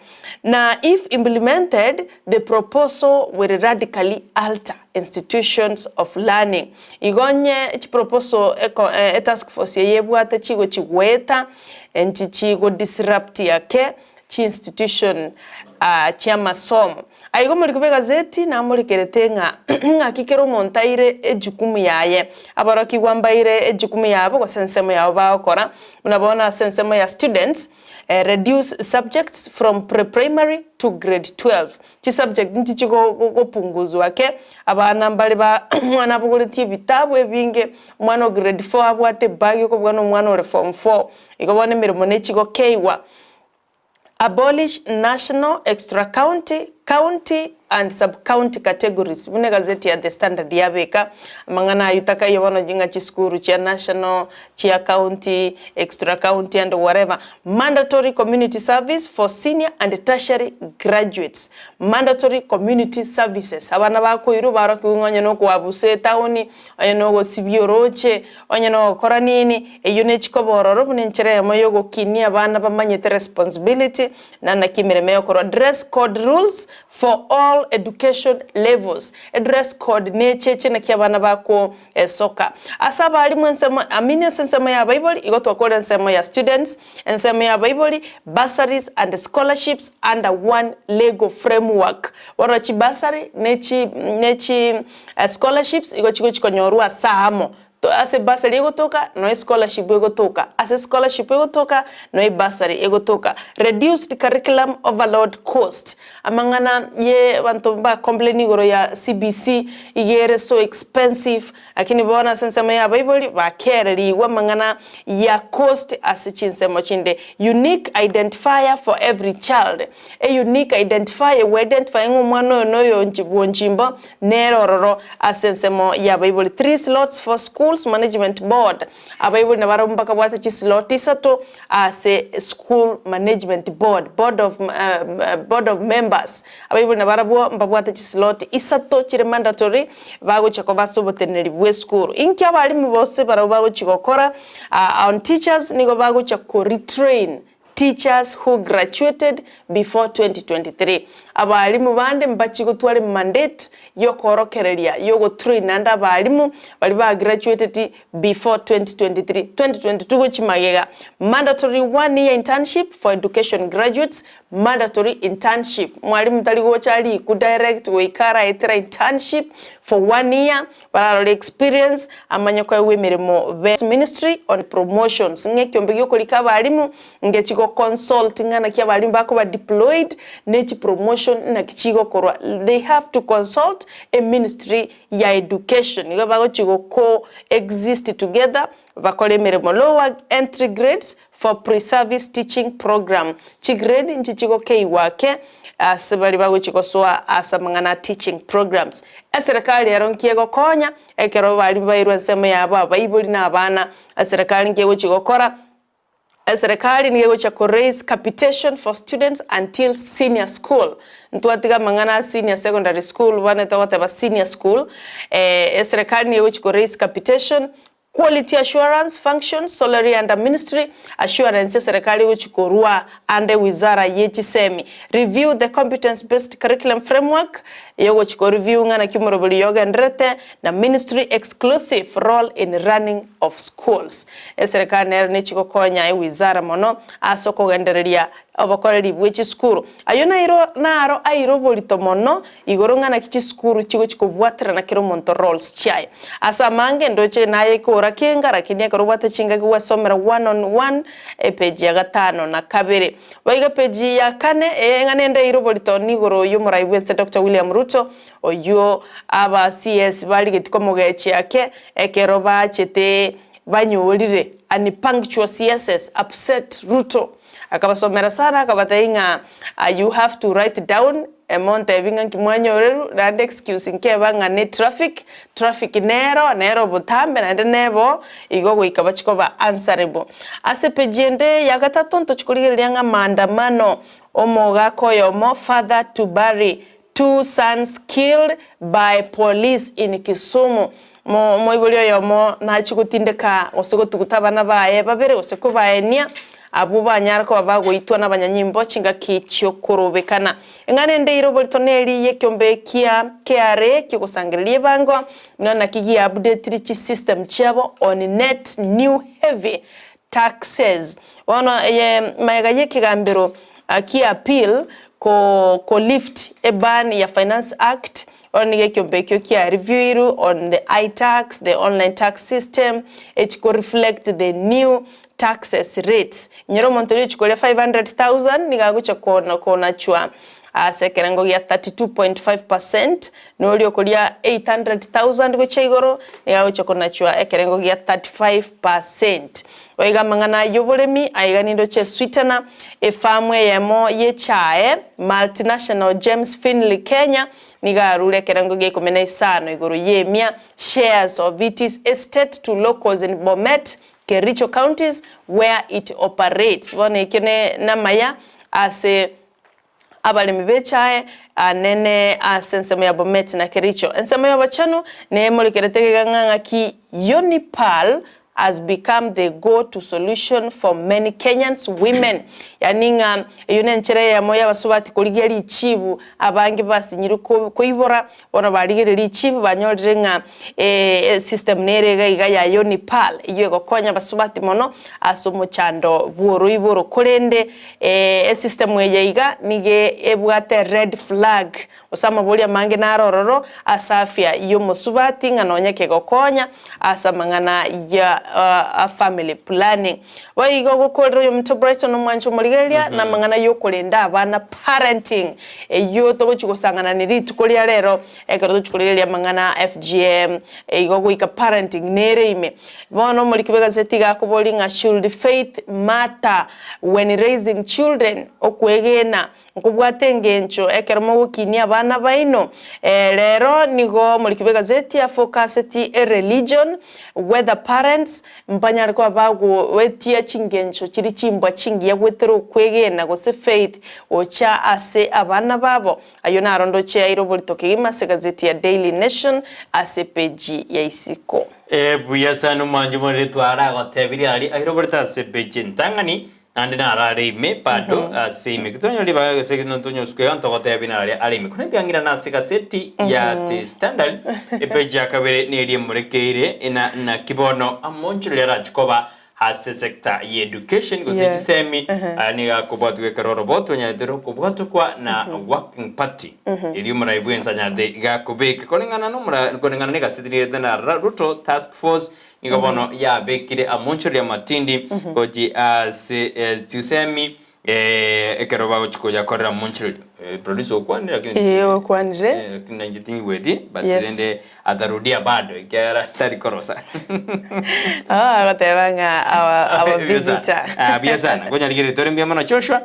S3: Na if implemented, the proposal will radically alter institutions of learning. Igo onye chiproposal eko etask force eye ebwate chigochi goeta, nchichi go disrupt ake chi institution chi'amasomo. Aiga omoriki bw'egazeti namorekerete ng'a ng'aki kera omonto aire ejukumu yaye. Aborokigwa mbaire ejukumu yabo gose ensemo yabo bagokora, buna bono ase ensemo ya students, Reduce subjects from pre-primary to grade 12. Chisubject nchichi gopunguzwa ake, abana mbare ba omwana abogoretie ebitabu ebinge, omwana o grade 4 abwate ebag okobua na omwana ore form 4. Igo bono emeremo nechigokeigwa. Abolish national, extra county, county and sub county categories buna egazeti ya The Standard yabeka amang'ana ayio takaiyo bono ng'a chisukuru chia national, chia county, extra county and whatever. Mandatory community service for senior and tertiary graduates, mandatory community services abana bakoirwa barokigwe ng'a onye nokoabusa etaoni, onye nogosibia oroche, onye nogokora nini, eyio nechikoba ororo buna enchera eyemo yogokinia abana bamanyete responsibility na naki emeremo egokorwa. Dress code rules for all education levels, edress code necheche naki abana bako esoka. Ase abalimu ensemo amini ase ensemo ya abaibori igo twakore ensemo ya students, ensemo ya abaibori, bursaries and scholarships under one legal framework. Bono chibursary ne chi ne chi scholarships igo chigochi konyorwa ase amo. Ase bursary egotoka no escholarship egotoka, ase scholarship egotoka no ebursary egotoka. Reduced curriculum overload cost, amang'ana ye abanto ba complain igoro ya CBC iga ere so expensive, lakini bono ase ensemo ya abaibori bakererigwe amang'ana ya cost ase chinsemo chinde. Unique identifier for every child, e unique identifier ego identify ng'a omwana oyo noyo bwonchimbo Nere ororo ase ensemo y'abaibori Three slots for schools management board Abaibori nabarabwo mbakabwate chislot isato ase school management board, board of board of members. Abaibori nabarabwo mbabwate chislot isato chire mandatory bagochia koba ase oboteneneri bw'esukuru. Inki abalimu bose barabwo bagochia gokora? On teachers nigo bagochia ko retrain Teachers who graduated before 2023 Abalimu bande mbachie gotwara emandate y'okoorokereria y'ogotrain naende abalimu baria ba graduated before 2023, 2022 gochia magega. Mandatory one year internship for education graduates Mandatory internship Mwalimu tari gocha arikwe direct goika araetera internship for one year Bararore experience, amanye koegwa emeremo be Ministry on promotions, ng'a ekiombe giokorika abalimu ngechi go consult ng'a naki abalimu bakoba deployed ne chi promotion naki chigokorwa. They have to consult e ministry ya education igo bagochi go co exist together bakore emeremo. Lower entry grades for pre-service teaching program, Chigrade nchi chigokeigwa ake ase baria bagochia gosoa ase amang'ana a teaching programs. Eserekari ero nki egokonya ekero baria bairwe ensemo yabo abaibori na abana? Eserekari nki egochia gokora? Eserekari nigo egochia ko raise capitation for students until senior school. Ntwatiga amang'ana a senior secondary school bono togoteba senior school, eserekari nigo egochia ko raise capitation Quality assurance functions solely under ministry assurance eserekari egochi korwa ande wizara ye chisemi. Review the competence based curriculum framework eyogochi ko review ng'a naki omoroberi oyo ogendererete na ministry exclusive role in running of schools. Eserekari nero nechi gokonya ewizara mono ase okogendereria obokoreri bwe chisukuru. Ayio nairo naro aire oborito mono Igoro ng'a naki chisukuru chigochi kobwaterana kera omonto roles chiaye. Ase amange ndoche naye ekora kenga rakini ekero obwate chingaki gwasomera one on one epage ya gatano na kabere. Boigo epage ya kane eye ng'a nende eire oborito nigoro y'omorai bwense Doctor William Ruto oyio aba CS barigeti komogechia ake ekero bachete banyorire unpunctual CSs upset Ruto. Akabasomera sana akabatebia ng'a you have to write down. Montebi ng'a nki mwanyorerwe, naende excuse nkeba ng'a ne traffic, traffic nero, nero obotambe naende nebo, igo goika bachie koba answerable. Ase epeji ende ya gatato ntochie korigereria ng'a maandamano, omogaka oyomo father to bury two sons killed by police in Kisumu. Mo omoibori oyomo nachie gotindeka gose gotuguta abana baye babere gose kobaenia, abwo banyare koba bagoitwa nabanyanyimbo chingaki chi'okorobekana. Eng'ana ende eire oborito neri y'ekeombe kia KRA ki'ogosangereria ebango, buna naki giaupdatiri chisystem chiabo on net new heavy taxes. Bono eye magega y'ekegambero kia appeal ko ko lift eban ya Finance Act, bono nigo ekeombe ekio kia reviewirwe on the iTax, the online tax system, echiko reflect the new taxes rates. Inyora omonto oria ochikoria 500,000 nigo agocha kona konachwa ase ekerengo gia 32.5 percent, na oria okoria 800,000 gochia igoro nigo agocha konachwa ekerengo gia 35 percent. Boigo amang'ana ayio oboremi aiga nindoche eswitana, efamu eyemo y'echae, Multinational James Finlay Kenya, nigo arure ekerengo gia ikomi na isano igoro y'emia shares of its estate to locals in Bomet, Kericho counties where it operates. Bono ekio ne namaya ase abaremi b'echae anene ase ensemo ya Bomet na Kericho. Ensemo y'obochenu nemorekerete iga ng'a ng'aki Unipal has become the go to solution for many Kenyans women. Yaani ng'a eyio nenchera eyemo y'abasubati korigia richibu abange basinyirwe koibora Bono barigereria richibu banyorire ng'a esystem nere iga iga ya Yonipal eyio egokonya abasubati mono ase omochando bw'oroiboro korende esystem eye iga nigo ebwate red flag gose amaborio amange naro ororo ase afya y'omosubati ng'a nonye kegokonya ase amang'ana ya family planning. Boigo gokorera oyominto Brighton omwanche omorigereria namang'ana yokorenda abana parenting eyio togochia gosang'anani rituko ria rero ekero togochia korigereria amang'ana FGM igo goika parenting nere ime. Bono omoriki bw'egaseti iga akoboria ng'a should faith matter when raising children? Okwegena Nkobwate engencho ekero mogokinia abana baino. Rero nigo omoriki bw'egazeti afokaseti ereligion, whether parents mbanyare koba bagoetia chingencho chiria chimbwa chingiya goetera okwegena gose faith gocha ase abana babo. Ayio naro ndoche aire oborito kegima ase egazeti ya Daily Nation ase epeji ya isiko.
S2: Buya sana omwancho morere twaragotebirie aria aire oborito ase epeji entang'ani Naende naro are ime bado ase ime. Titwanyora ribaga gose tonyosukwa iga ntogotebia naro are ime. Korende tiang'irana ase egaseti ya The Standard epeji ya kabere neria emorekeire na naki bono amonchoreri arache koba ase sector ya education gose chisemi aya nigo akobwatwa ekero oroboto onyarete rokobwatokwa na working party eria omorai bwensi anyarete iga akobeka koreng'ana nomora koreng'ana na egaseti riarete na Ruto task force Nigo bono yabekire amonchoreri amatindi gochia ase chisemi ekero bagochia koyakorera amonchoreri. Producer okwanire lakini
S3: Ee, okwanire.
S2: lakini nainche tingigweti but
S3: Yes.
S2: rende atarudia bado ekiagera tari korosa.
S3: Ah, agoteba ng'a our, our
S2: Buya sana.
S3: visitor.
S2: Ah, buya sana. Nkonyarigereria tore mbuya mono Joshua,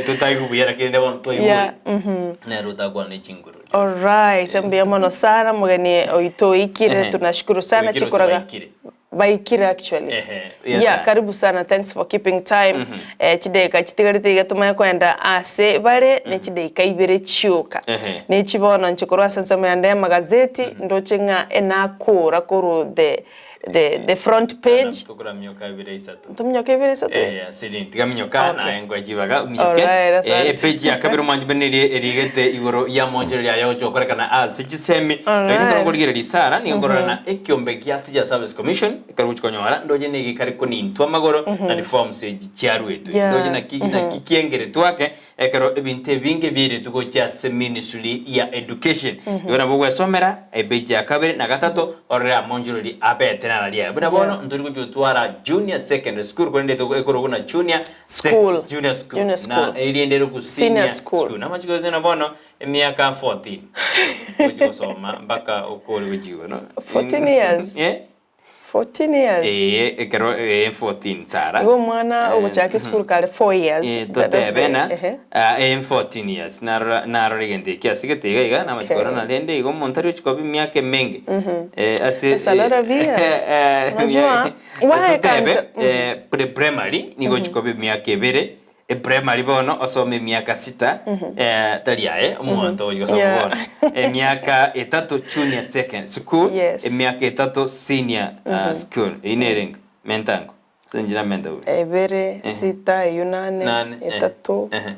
S2: totaigwa buya lakini rende bono twaigure.
S3: Yeah,
S2: Nere otakwana chinguru.
S3: Alright, mbuya mono sana mugeni oito oikire
S2: Ehe.
S3: tunashukuru sana
S2: Oikire gose
S3: chikoraga
S2: baikire?
S3: baikire actually
S2: Ehe, yes,
S3: yeah
S2: sir.
S3: karibu sana thanks for keeping time eh, chidakika chitigarete iga tomanye koenda ase bare ne chidakika ibere chioka
S2: Ehe.
S3: nechi bono inche korwa ase ensemo yande ya amagazeti ndoche ng'a enakora korwa the the the front page
S2: Tokoramioka ibere isato.
S3: Tominyoka ibere isato?
S2: Eh, asiri tigaminyoka
S3: Okay.
S2: naye ngoe chibaga ominyoke.
S3: Alright, asante.
S2: Eh, epage ya kabere omwanchi bene eri erigete igoro ya monchereri aya gocha gokorekana ase chisemi.
S3: Alright.
S2: Lakini ekero nkorigereria Sarah nigo nkorora na ekiombe gia Teacher Service Commission ekero gochi konyora ndoche nigo ekare konintwa amagoro na reforms echi chiaruetwe.
S3: Yeah.
S2: Ndoche naki naki kiengeretwe ake Ekero ebinto ebinge biairetwe gochia ase ministry ya education, igo nabo ogwesomera epage ya kabere na gatato orore amonchorori abete nararia aya. Buna bono ntori gochia gotwara junior secondary school korende ekorokwa buna junior sec
S3: School.
S2: junior school
S3: Junior
S2: na
S3: school.
S2: eriende eroku
S3: Senior
S2: senior
S3: school.
S2: school. Namachiko gose na bono emiaka 14 ogochia gosoma mpaka okore gochia igoro.
S3: 14 years?
S2: Eh.
S3: 14 years.
S2: Ee, ekero ee 14 Sarah.
S3: Igo omwana ogochaka esukuru kare 4 years.
S2: Eh,
S3: That- that's
S2: totebe
S3: the-
S2: na
S3: ehe.
S2: ah, eh, 14 years narora narora egento eki ase gete iga iga namachia
S3: Okay.
S2: korora rende igo omonto aria ochia koba emiaka emenge eh, ase
S3: That's a lot of years.
S2: eh,
S3: Unajua, why
S2: totebe
S3: can't-
S2: eh, pre-primary nigo ochia koba emiaka ebere Eprimary bono osome emiaka sita eh, tari aye omonto ogochia gosoma
S3: Yeah.
S2: bono emiaka etato junior second school
S3: Yes.
S2: emiaka etato senior ah, school eyio nerenge mentango ase inche namenta bobe
S3: Ebere, sita, eyio nane,
S2: Nane, eh,
S3: etato,
S2: ehe.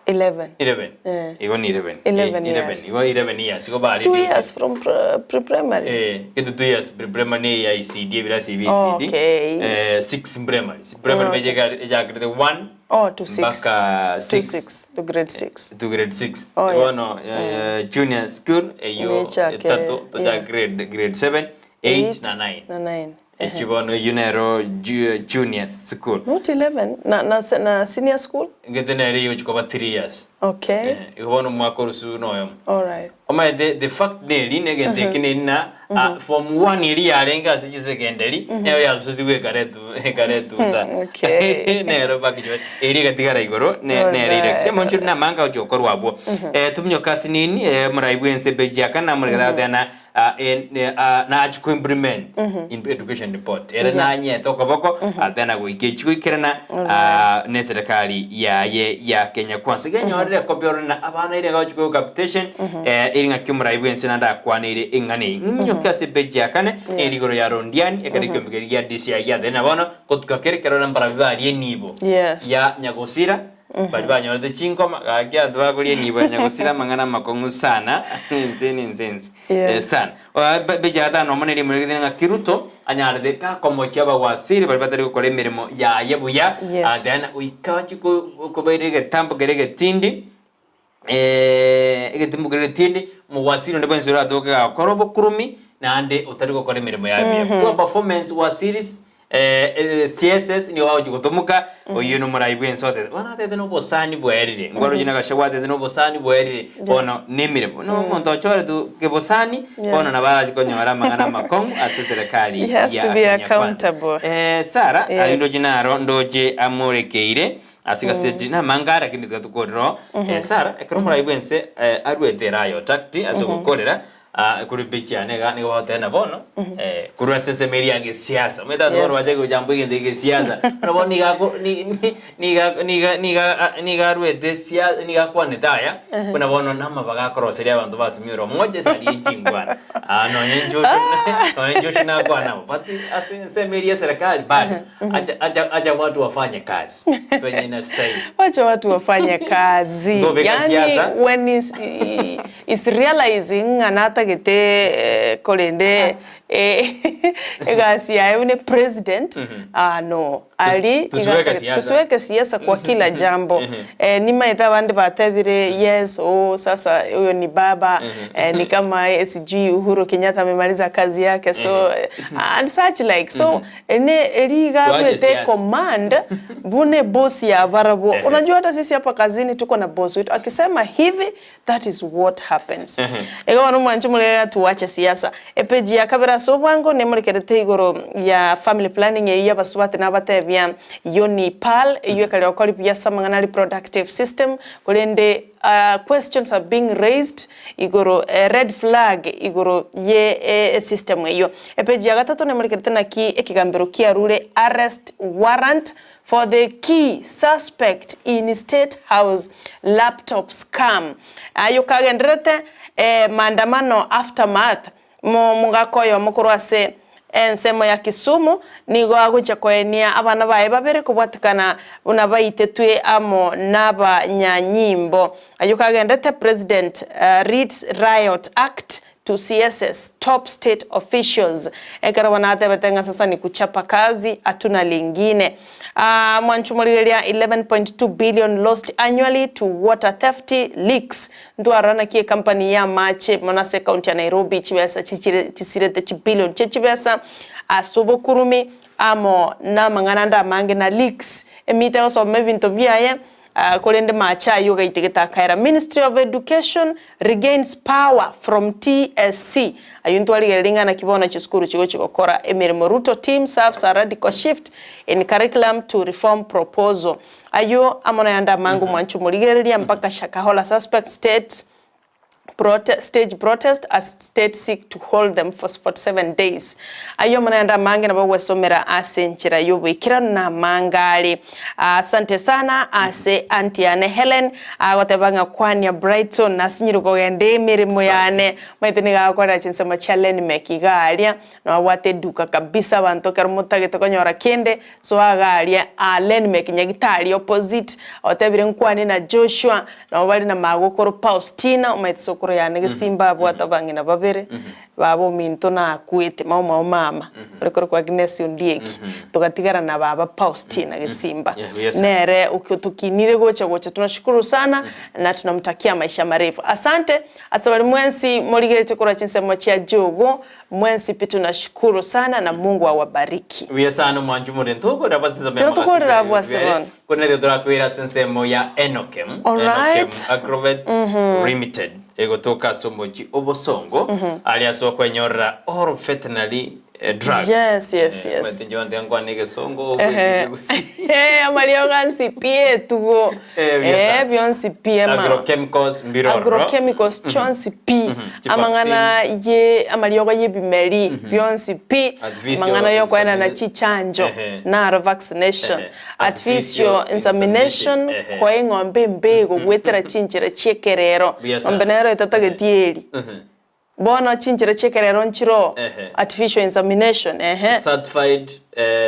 S3: 11.
S2: 11
S3: Eh.
S2: igo ni 11
S3: 11
S2: Eh,
S3: years.
S2: igo 11 years igo bare
S3: 2 years from pre-primary.
S2: Eh, gete 2 years pre-primary ne ya ECD ebirasi ebi ECD.
S3: Okay.
S2: Eh, 6 primary. Primary
S3: Okay.
S2: meje ejakerete 1
S3: Oh, to 6.
S2: mpaka
S3: To
S2: 6
S3: 6, to grade 6.
S2: to grade 6.
S3: Oh, yeah.
S2: Bono eh, junior school eyo
S3: Nechake,
S2: etato tocha
S3: yeah.
S2: grade grade 7, 8 na 9.
S3: Na 9.
S2: Echi bono eyo nero ju- junior school.
S3: Not 11. Na, na, na senior school?
S2: Ngete nere igo chikoba 3 years.
S3: Okay.
S2: Eh, igo bono omwaka orusu noyomo.
S3: All right.
S2: Omanyete the fact neri na egento eke neri na ah, form one eria yarenge ase chisecondary nero yarusetigwe ekaretu ekaretu nsa
S3: Okay.
S2: nero bakichwa eria egatigara igoro ne nere ire
S3: Alright,
S2: monchori namanga ochi gokorwa abwo eh, tuminyoke ase nini eh, morai bwa ense beji aka namoreke tagoteba na ah, en- eh, ah, nachi ko implement in education report ere nanyete okoboko atena goika echi goikerana ah, ne serikali yaye ya Kenya Kwanza genyorire copy ore na abana ire gochi go capitation eh, eri ng'aki omorai bwense naende akwaneire eng'ana eye ng'inyoke ase page ya kane eri igoro ya Londiani ekero ekiombe keria gia DCI giatene na bono gotuka kere kero na mbarabi baria enibo
S3: Yes.
S2: ya nyagosira Baria banyorete chinkoma, gaki abanto bakoria enibo ya nyagosira amang'ana amakong'u sana, ense ne ense ense
S3: Yeah.
S2: eh, sana. Ah, ba- beche gatano omo nere imoregete ng'a Kiruto anyarete gakomochia abawasiri baria batari gokora emeremo yaye buya,
S3: Yes.
S2: ah, then goika bachie ko- kobaira egetambo keria egetindi eh, egetimbo keria egetindi, omowasiri onde bwensi oratoke gakora obokurumi naende otari gokora emeremo yaye buya. Poor performance wasiris CSS nigo bagochia gotomoka, oyio nomorai bwense otete. Bono atete na obosani bwaerire. Nkwarora na Gachagua atete na obosani bwaerire, bono na emeremo. Na omonto ochoretwe kebosani, bono nabo arache konyora amang'ana amakong'u ase eserekari
S3: He has
S2: ya
S3: to be
S2: Kenya Kwanza.
S3: accountable.
S2: Sarah,
S3: Yes.
S2: ayio ndoche naro ndoche amorekeire ase egaseti namange are lakini tiga tokorere oo. Sarah, ekero omorai bwense aruete erayo tacti ase ogokorera, Ah, korwa epeji yane iga nigo bagoteba ng'a bono, eh, korwa ase ensemo eria ya gesiasa, omanyete abanto bono
S3: Yes.
S2: bache gochamba egento egesiasa, buna bono nigo ako ni- ni- nigo ako niga niga a- nigo arwete sia nigo akwanete aya, buna bono namabaga akoroseria abanto basomia ore omoche ase aria echingwana. Ah, nonye inche ocio nonye inche ocio nakwana abo, but ase ensemo eria ya eserekari bado, acha acha acha watu wafanye kazi venye inastahili.
S3: Wacha watu wafanye kazi.
S2: Ntobeka
S3: Yani
S2: siasa.
S3: when is, is realizing ng'a natagete korende egasi yaye buna president ah no ari
S2: Tusiweke
S3: igatagete-
S2: siasa.
S3: tusiweke siasa kwa kila jambo eh, nimaete abande batebire yes oh, sasa huyo ni baba eh, ni kama eh, sijui Uhuru Kenyatta amemaliza kazi yake so eh, and such like so ene eriga
S2: Tuache
S3: rwete
S2: siasa.
S3: command bune boss ya barabo unajua hata sisi hapa kazini tuko na boss wetu akisema hivi that is what happens igo bono mwanche murere tuwache siasa epeji ya kabere ase obwango nemorekerete igoro ya family planning eyio abasubati nabatebia iyo ni pal eyio ekare gokora buya ase amang'ana reproductive system korende uh, questions are being raised igoro eh, red flag igoro ye eh, system eyio epeji ya gatato nemorekerete naki ekegambero kiarure arrest warrant for the key suspect in State House laptop scam. Ayio kagendererete eh, maandamano aftermath mo mogaka oyomo korwa ase ensemo ya Kisumu nigo agochia koenia abana baye babere kobwatekana buna baitetwe amo nabanyanyimbo. Ayio kagendererete President uh, reads Riot Act to CSS top state officials ekero bono atebete ng'a sasa ni kuchapa kazi hatuna lingine. Ah, mwanchumorigeria 11.2 billion lost annually to water theft leaks ntwarora naki ecompany ya amache mono ase ecounty ya Nairobi chibesa chichire chisirete chibillion chie chibesa ase obokurumi amo na amang'ana ande amange na leaks emite egosoma ebinto biaye. Korende mache ayio gaitegete akaera. Ministry of Education regains power from TSC. Ayio ntwarigereria ng'a naki bono chisukuru chigochi gokora emeremo. Ruto team serves a radical shift in curriculum to reform proposal. Ayio amo nayande amange omwancho omorigereria mpaka Shakahola suspects state prote stage protest as state seek to hold them for 47 days. Ayio amo nayande amange nabo ogwesomera ase enchera y'oboikeranu na amange are. Asante sana ase aunty yane Hellen agoteba ng'a kwania Brighton nasinyire kogenda emeremo yane. Omanyete nigo agokorera chinsemo chia Lenmek iga aria, nabwate eduka kabisa abanto ekero motagete konyora kende soa iga aria aa Lenmek Nyagitari opposite, otebire nkwane na Joshua, nabo bare na magokoro Faustina, omanyete sokoro yane gesimba abwate abang'ina babere, baba ominto nakwete, mama omama, ore korokwa Agnes Ondieki, togatigara na baba Faustina gesimba, nere otokinire gocha gocha, tunashukuru sana na tunamtakia maisha marefu. Asante ase baria mwensi morigeretie korwa chinsemo chia Jogo, mwensi pi tunashukuru sana na Mungu awabariki.
S2: Buya sana omwanchi more ntokorera abwo ase ensemo ya
S3: Tiga tokorere abwo
S2: Mogasisi
S3: ase bono.
S2: Korende nigo torakwere ase ensemo ya Enokem, Enokem
S3: Alright.
S2: Agrovet Limited, egotoka ase omochie o Bosongo, aria ase okwenyorera all veterinary drugs.
S3: Yes, yes,
S2: Eh,
S3: yes.
S2: omanyete inche bono nkwane egesongo,
S3: Ehe.
S2: ekegusii.
S3: Eh, amariogo ansi pi etugo.
S2: Eh, buya
S3: Eh,
S2: sana.
S3: bionsi pi ema.
S2: Agrochemicals mbirororo.
S3: Agrochemicals chionsi pi.
S2: Chi
S3: Amang'ana ye amariogo y'ebimeri bionsi pi.
S2: Artificial
S3: Amang'ana y'okoenana
S2: insemin-
S3: chichanjo
S2: Ehe.
S3: naro vaccination.
S2: Ehe.
S3: Artificial insemination,
S2: Ehe.
S3: koa eng'ombe embe egogwetera chinchera chi'ekerero.
S2: Buya sana.
S3: Eng'ombe nero etatageti eri. Bono chinchera chi'ekerero nchiroo
S2: Ehe.
S3: artificial insemination, ehe.
S2: Certified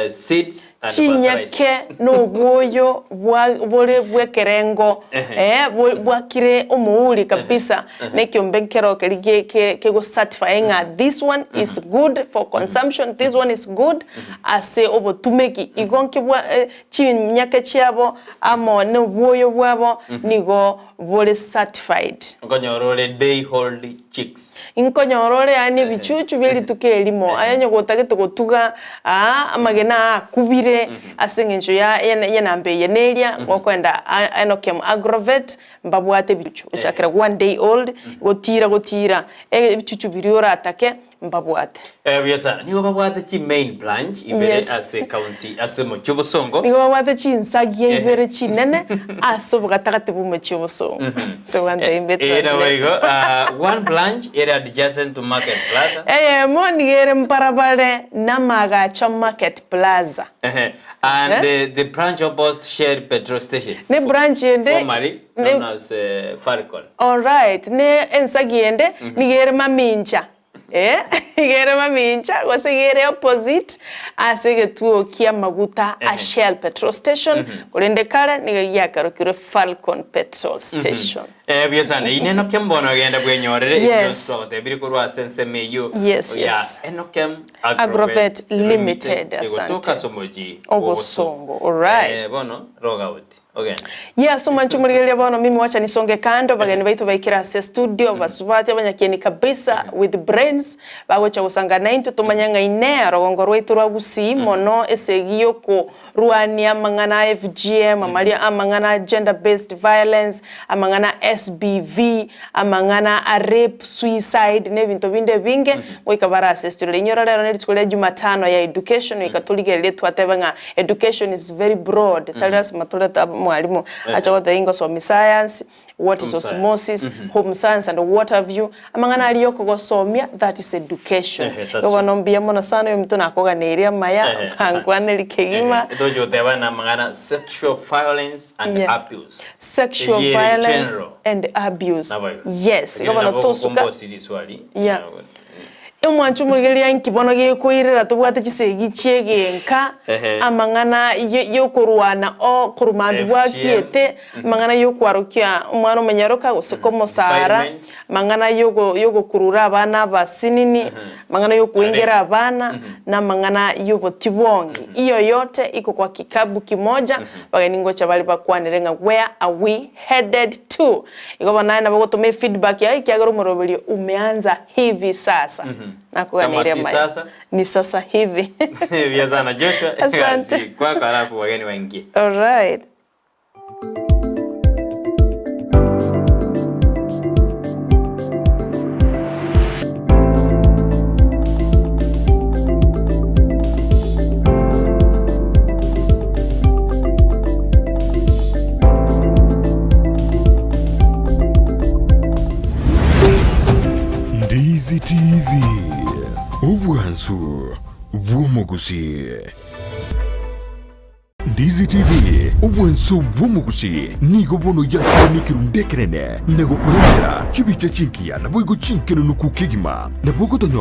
S2: seeds and fertilizer.
S3: Chinyeke na obwoyo bwa bore bw'ekerengo
S2: Ehe.
S3: eh, bo bwakire omouri kabisa, na ekiombe nkero keria ge ke kego certify ng'a this one is good for consumption, this one is good ase obotumeki. Igo nkebwa chinyeke chiabo amo na obwoyo bwabo nigo bore certified.
S2: Nkonyora ore day old chicks.
S3: Inkonyora ore yaani ebichuchu bie rituko erimo, aye onye gotagete gotuga aa amagena aa akubire ase eng'encho ya yenamba eye na eria, gokoenda Enokem Agrovet mbabwate ebichuchu gochakera one day old, gotira gotira ebichuchu biria oratake mbabwate.
S2: Buya sana. Nigo babwate chi main branch ibere
S3: Yes.
S2: ase county ase omochie obosongo.
S3: Nigo babwate chinsagia ibere chinene ase obogatagati bw'omochie obosongo. Ase gwantebia mbe
S2: Eh, nabo
S3: translate.
S2: igo, ah, one branch ere adjacent to market plaza.
S3: Eyemo nigo ere mbarabare n'amagacho Market Plaza.
S2: Ehe. And the, the branch opposite Shell petrol station.
S3: Ne branch ende
S2: Formerly
S3: ne-
S2: known as Falcon.
S3: Alright, ne ensagi ende nigo ere mamincha. Eh, iga ere mamincha gose iga ere opposite ase egetuo ki'amaguta a Shell petrol station, korende kare nigo giakarokirwe Falcon petrol station.
S2: Eh, buya sana. Eyio nenokem bono ogende bwenyorere
S3: Yes.
S2: ebio bionsi twagotebirie korwa ase ensemo eyio
S3: Yes,
S2: ya
S3: yes.
S2: Enokem
S3: Agrovet Limited,
S2: egotoka
S3: asante.
S2: ase omochie
S3: Obosongo, alright.
S2: Eh, bono roga out. Ogende.
S3: Yes, omwanche omorigereria bono mimi wacha nisonge kando abageni baito baikire ase studio basubati abanyakieni kabisa with brains bagocha gosanga naintwe tomanye ng'a inee orogongo rwaito rwa Gusii mono esegi yokorwania amang'ana a FGM amaria amang'ana a gender based violence amang'ana a SBV amang'ana a rape suicide na ebinto binde ebinge goika bare ase studio. Rinyora rero ne rituko ria Jumatano ya education goika torigererie twatebe ng'a Education is very broad, tari lasima torete mwalimu ache gotebia ingosomia science, what is
S2: Home science.
S3: osmosis, home science and what have you, amang'ana aria yokogosomia that is education.
S2: Ehe, that's
S3: Igo bono mbuya mono sana oyominto nakoganeirie amaya,
S2: Ehe, asante.
S3: bankwaneri kegima.
S2: Ehe, tochi goteba na amang'ana sexual violence and
S3: Yeah.
S2: abuse.
S3: Sexual
S2: Eyere
S3: violence
S2: general.
S3: and abuse.
S2: Naboigo.
S3: Yes, igo
S2: Lakini
S3: bono
S2: nabo
S3: tosuka
S2: ogokombosia riswali.
S3: Yeah. Omwancho omorigereria inki bono gekoirera tobwate chisegi chi'egenka,
S2: Ehe.
S3: amang'ana ye- yokorwana o korwa mambia
S2: FGM.
S3: bwakiete, amang'ana yokwarokia omwana omonyaroka gose komosara,
S2: Defilement.
S3: amang'ana yogo yogokurura abana abasinini, amang'ana yokoengera abana, na amang'ana y'obotibongi. Iyo yote iko kwa kikabu kimoja, bageni ngocha bare bakwanere ng'a where are we headed to. Igo bono naye nabo ogotoma efeedback yaye ekiagera omoroberio umeanza hivi sasa. Nakoganeirie
S2: Kama si
S3: amaya.
S2: sasa?
S3: Ni sasa hivi.
S2: Buya sana Joshua.
S3: Asante.
S2: Kwako alafu wageni waingie.
S3: Alright.
S1: Ndizi TV, obwansu bw'omogusii. Ndizi TV, obwansu bw'omogusii, nigo bono yakire nekerundu ekenene na gokorentera chibicha chingiya naboigo chinkenunuku kegima. Nabo ogotonyora.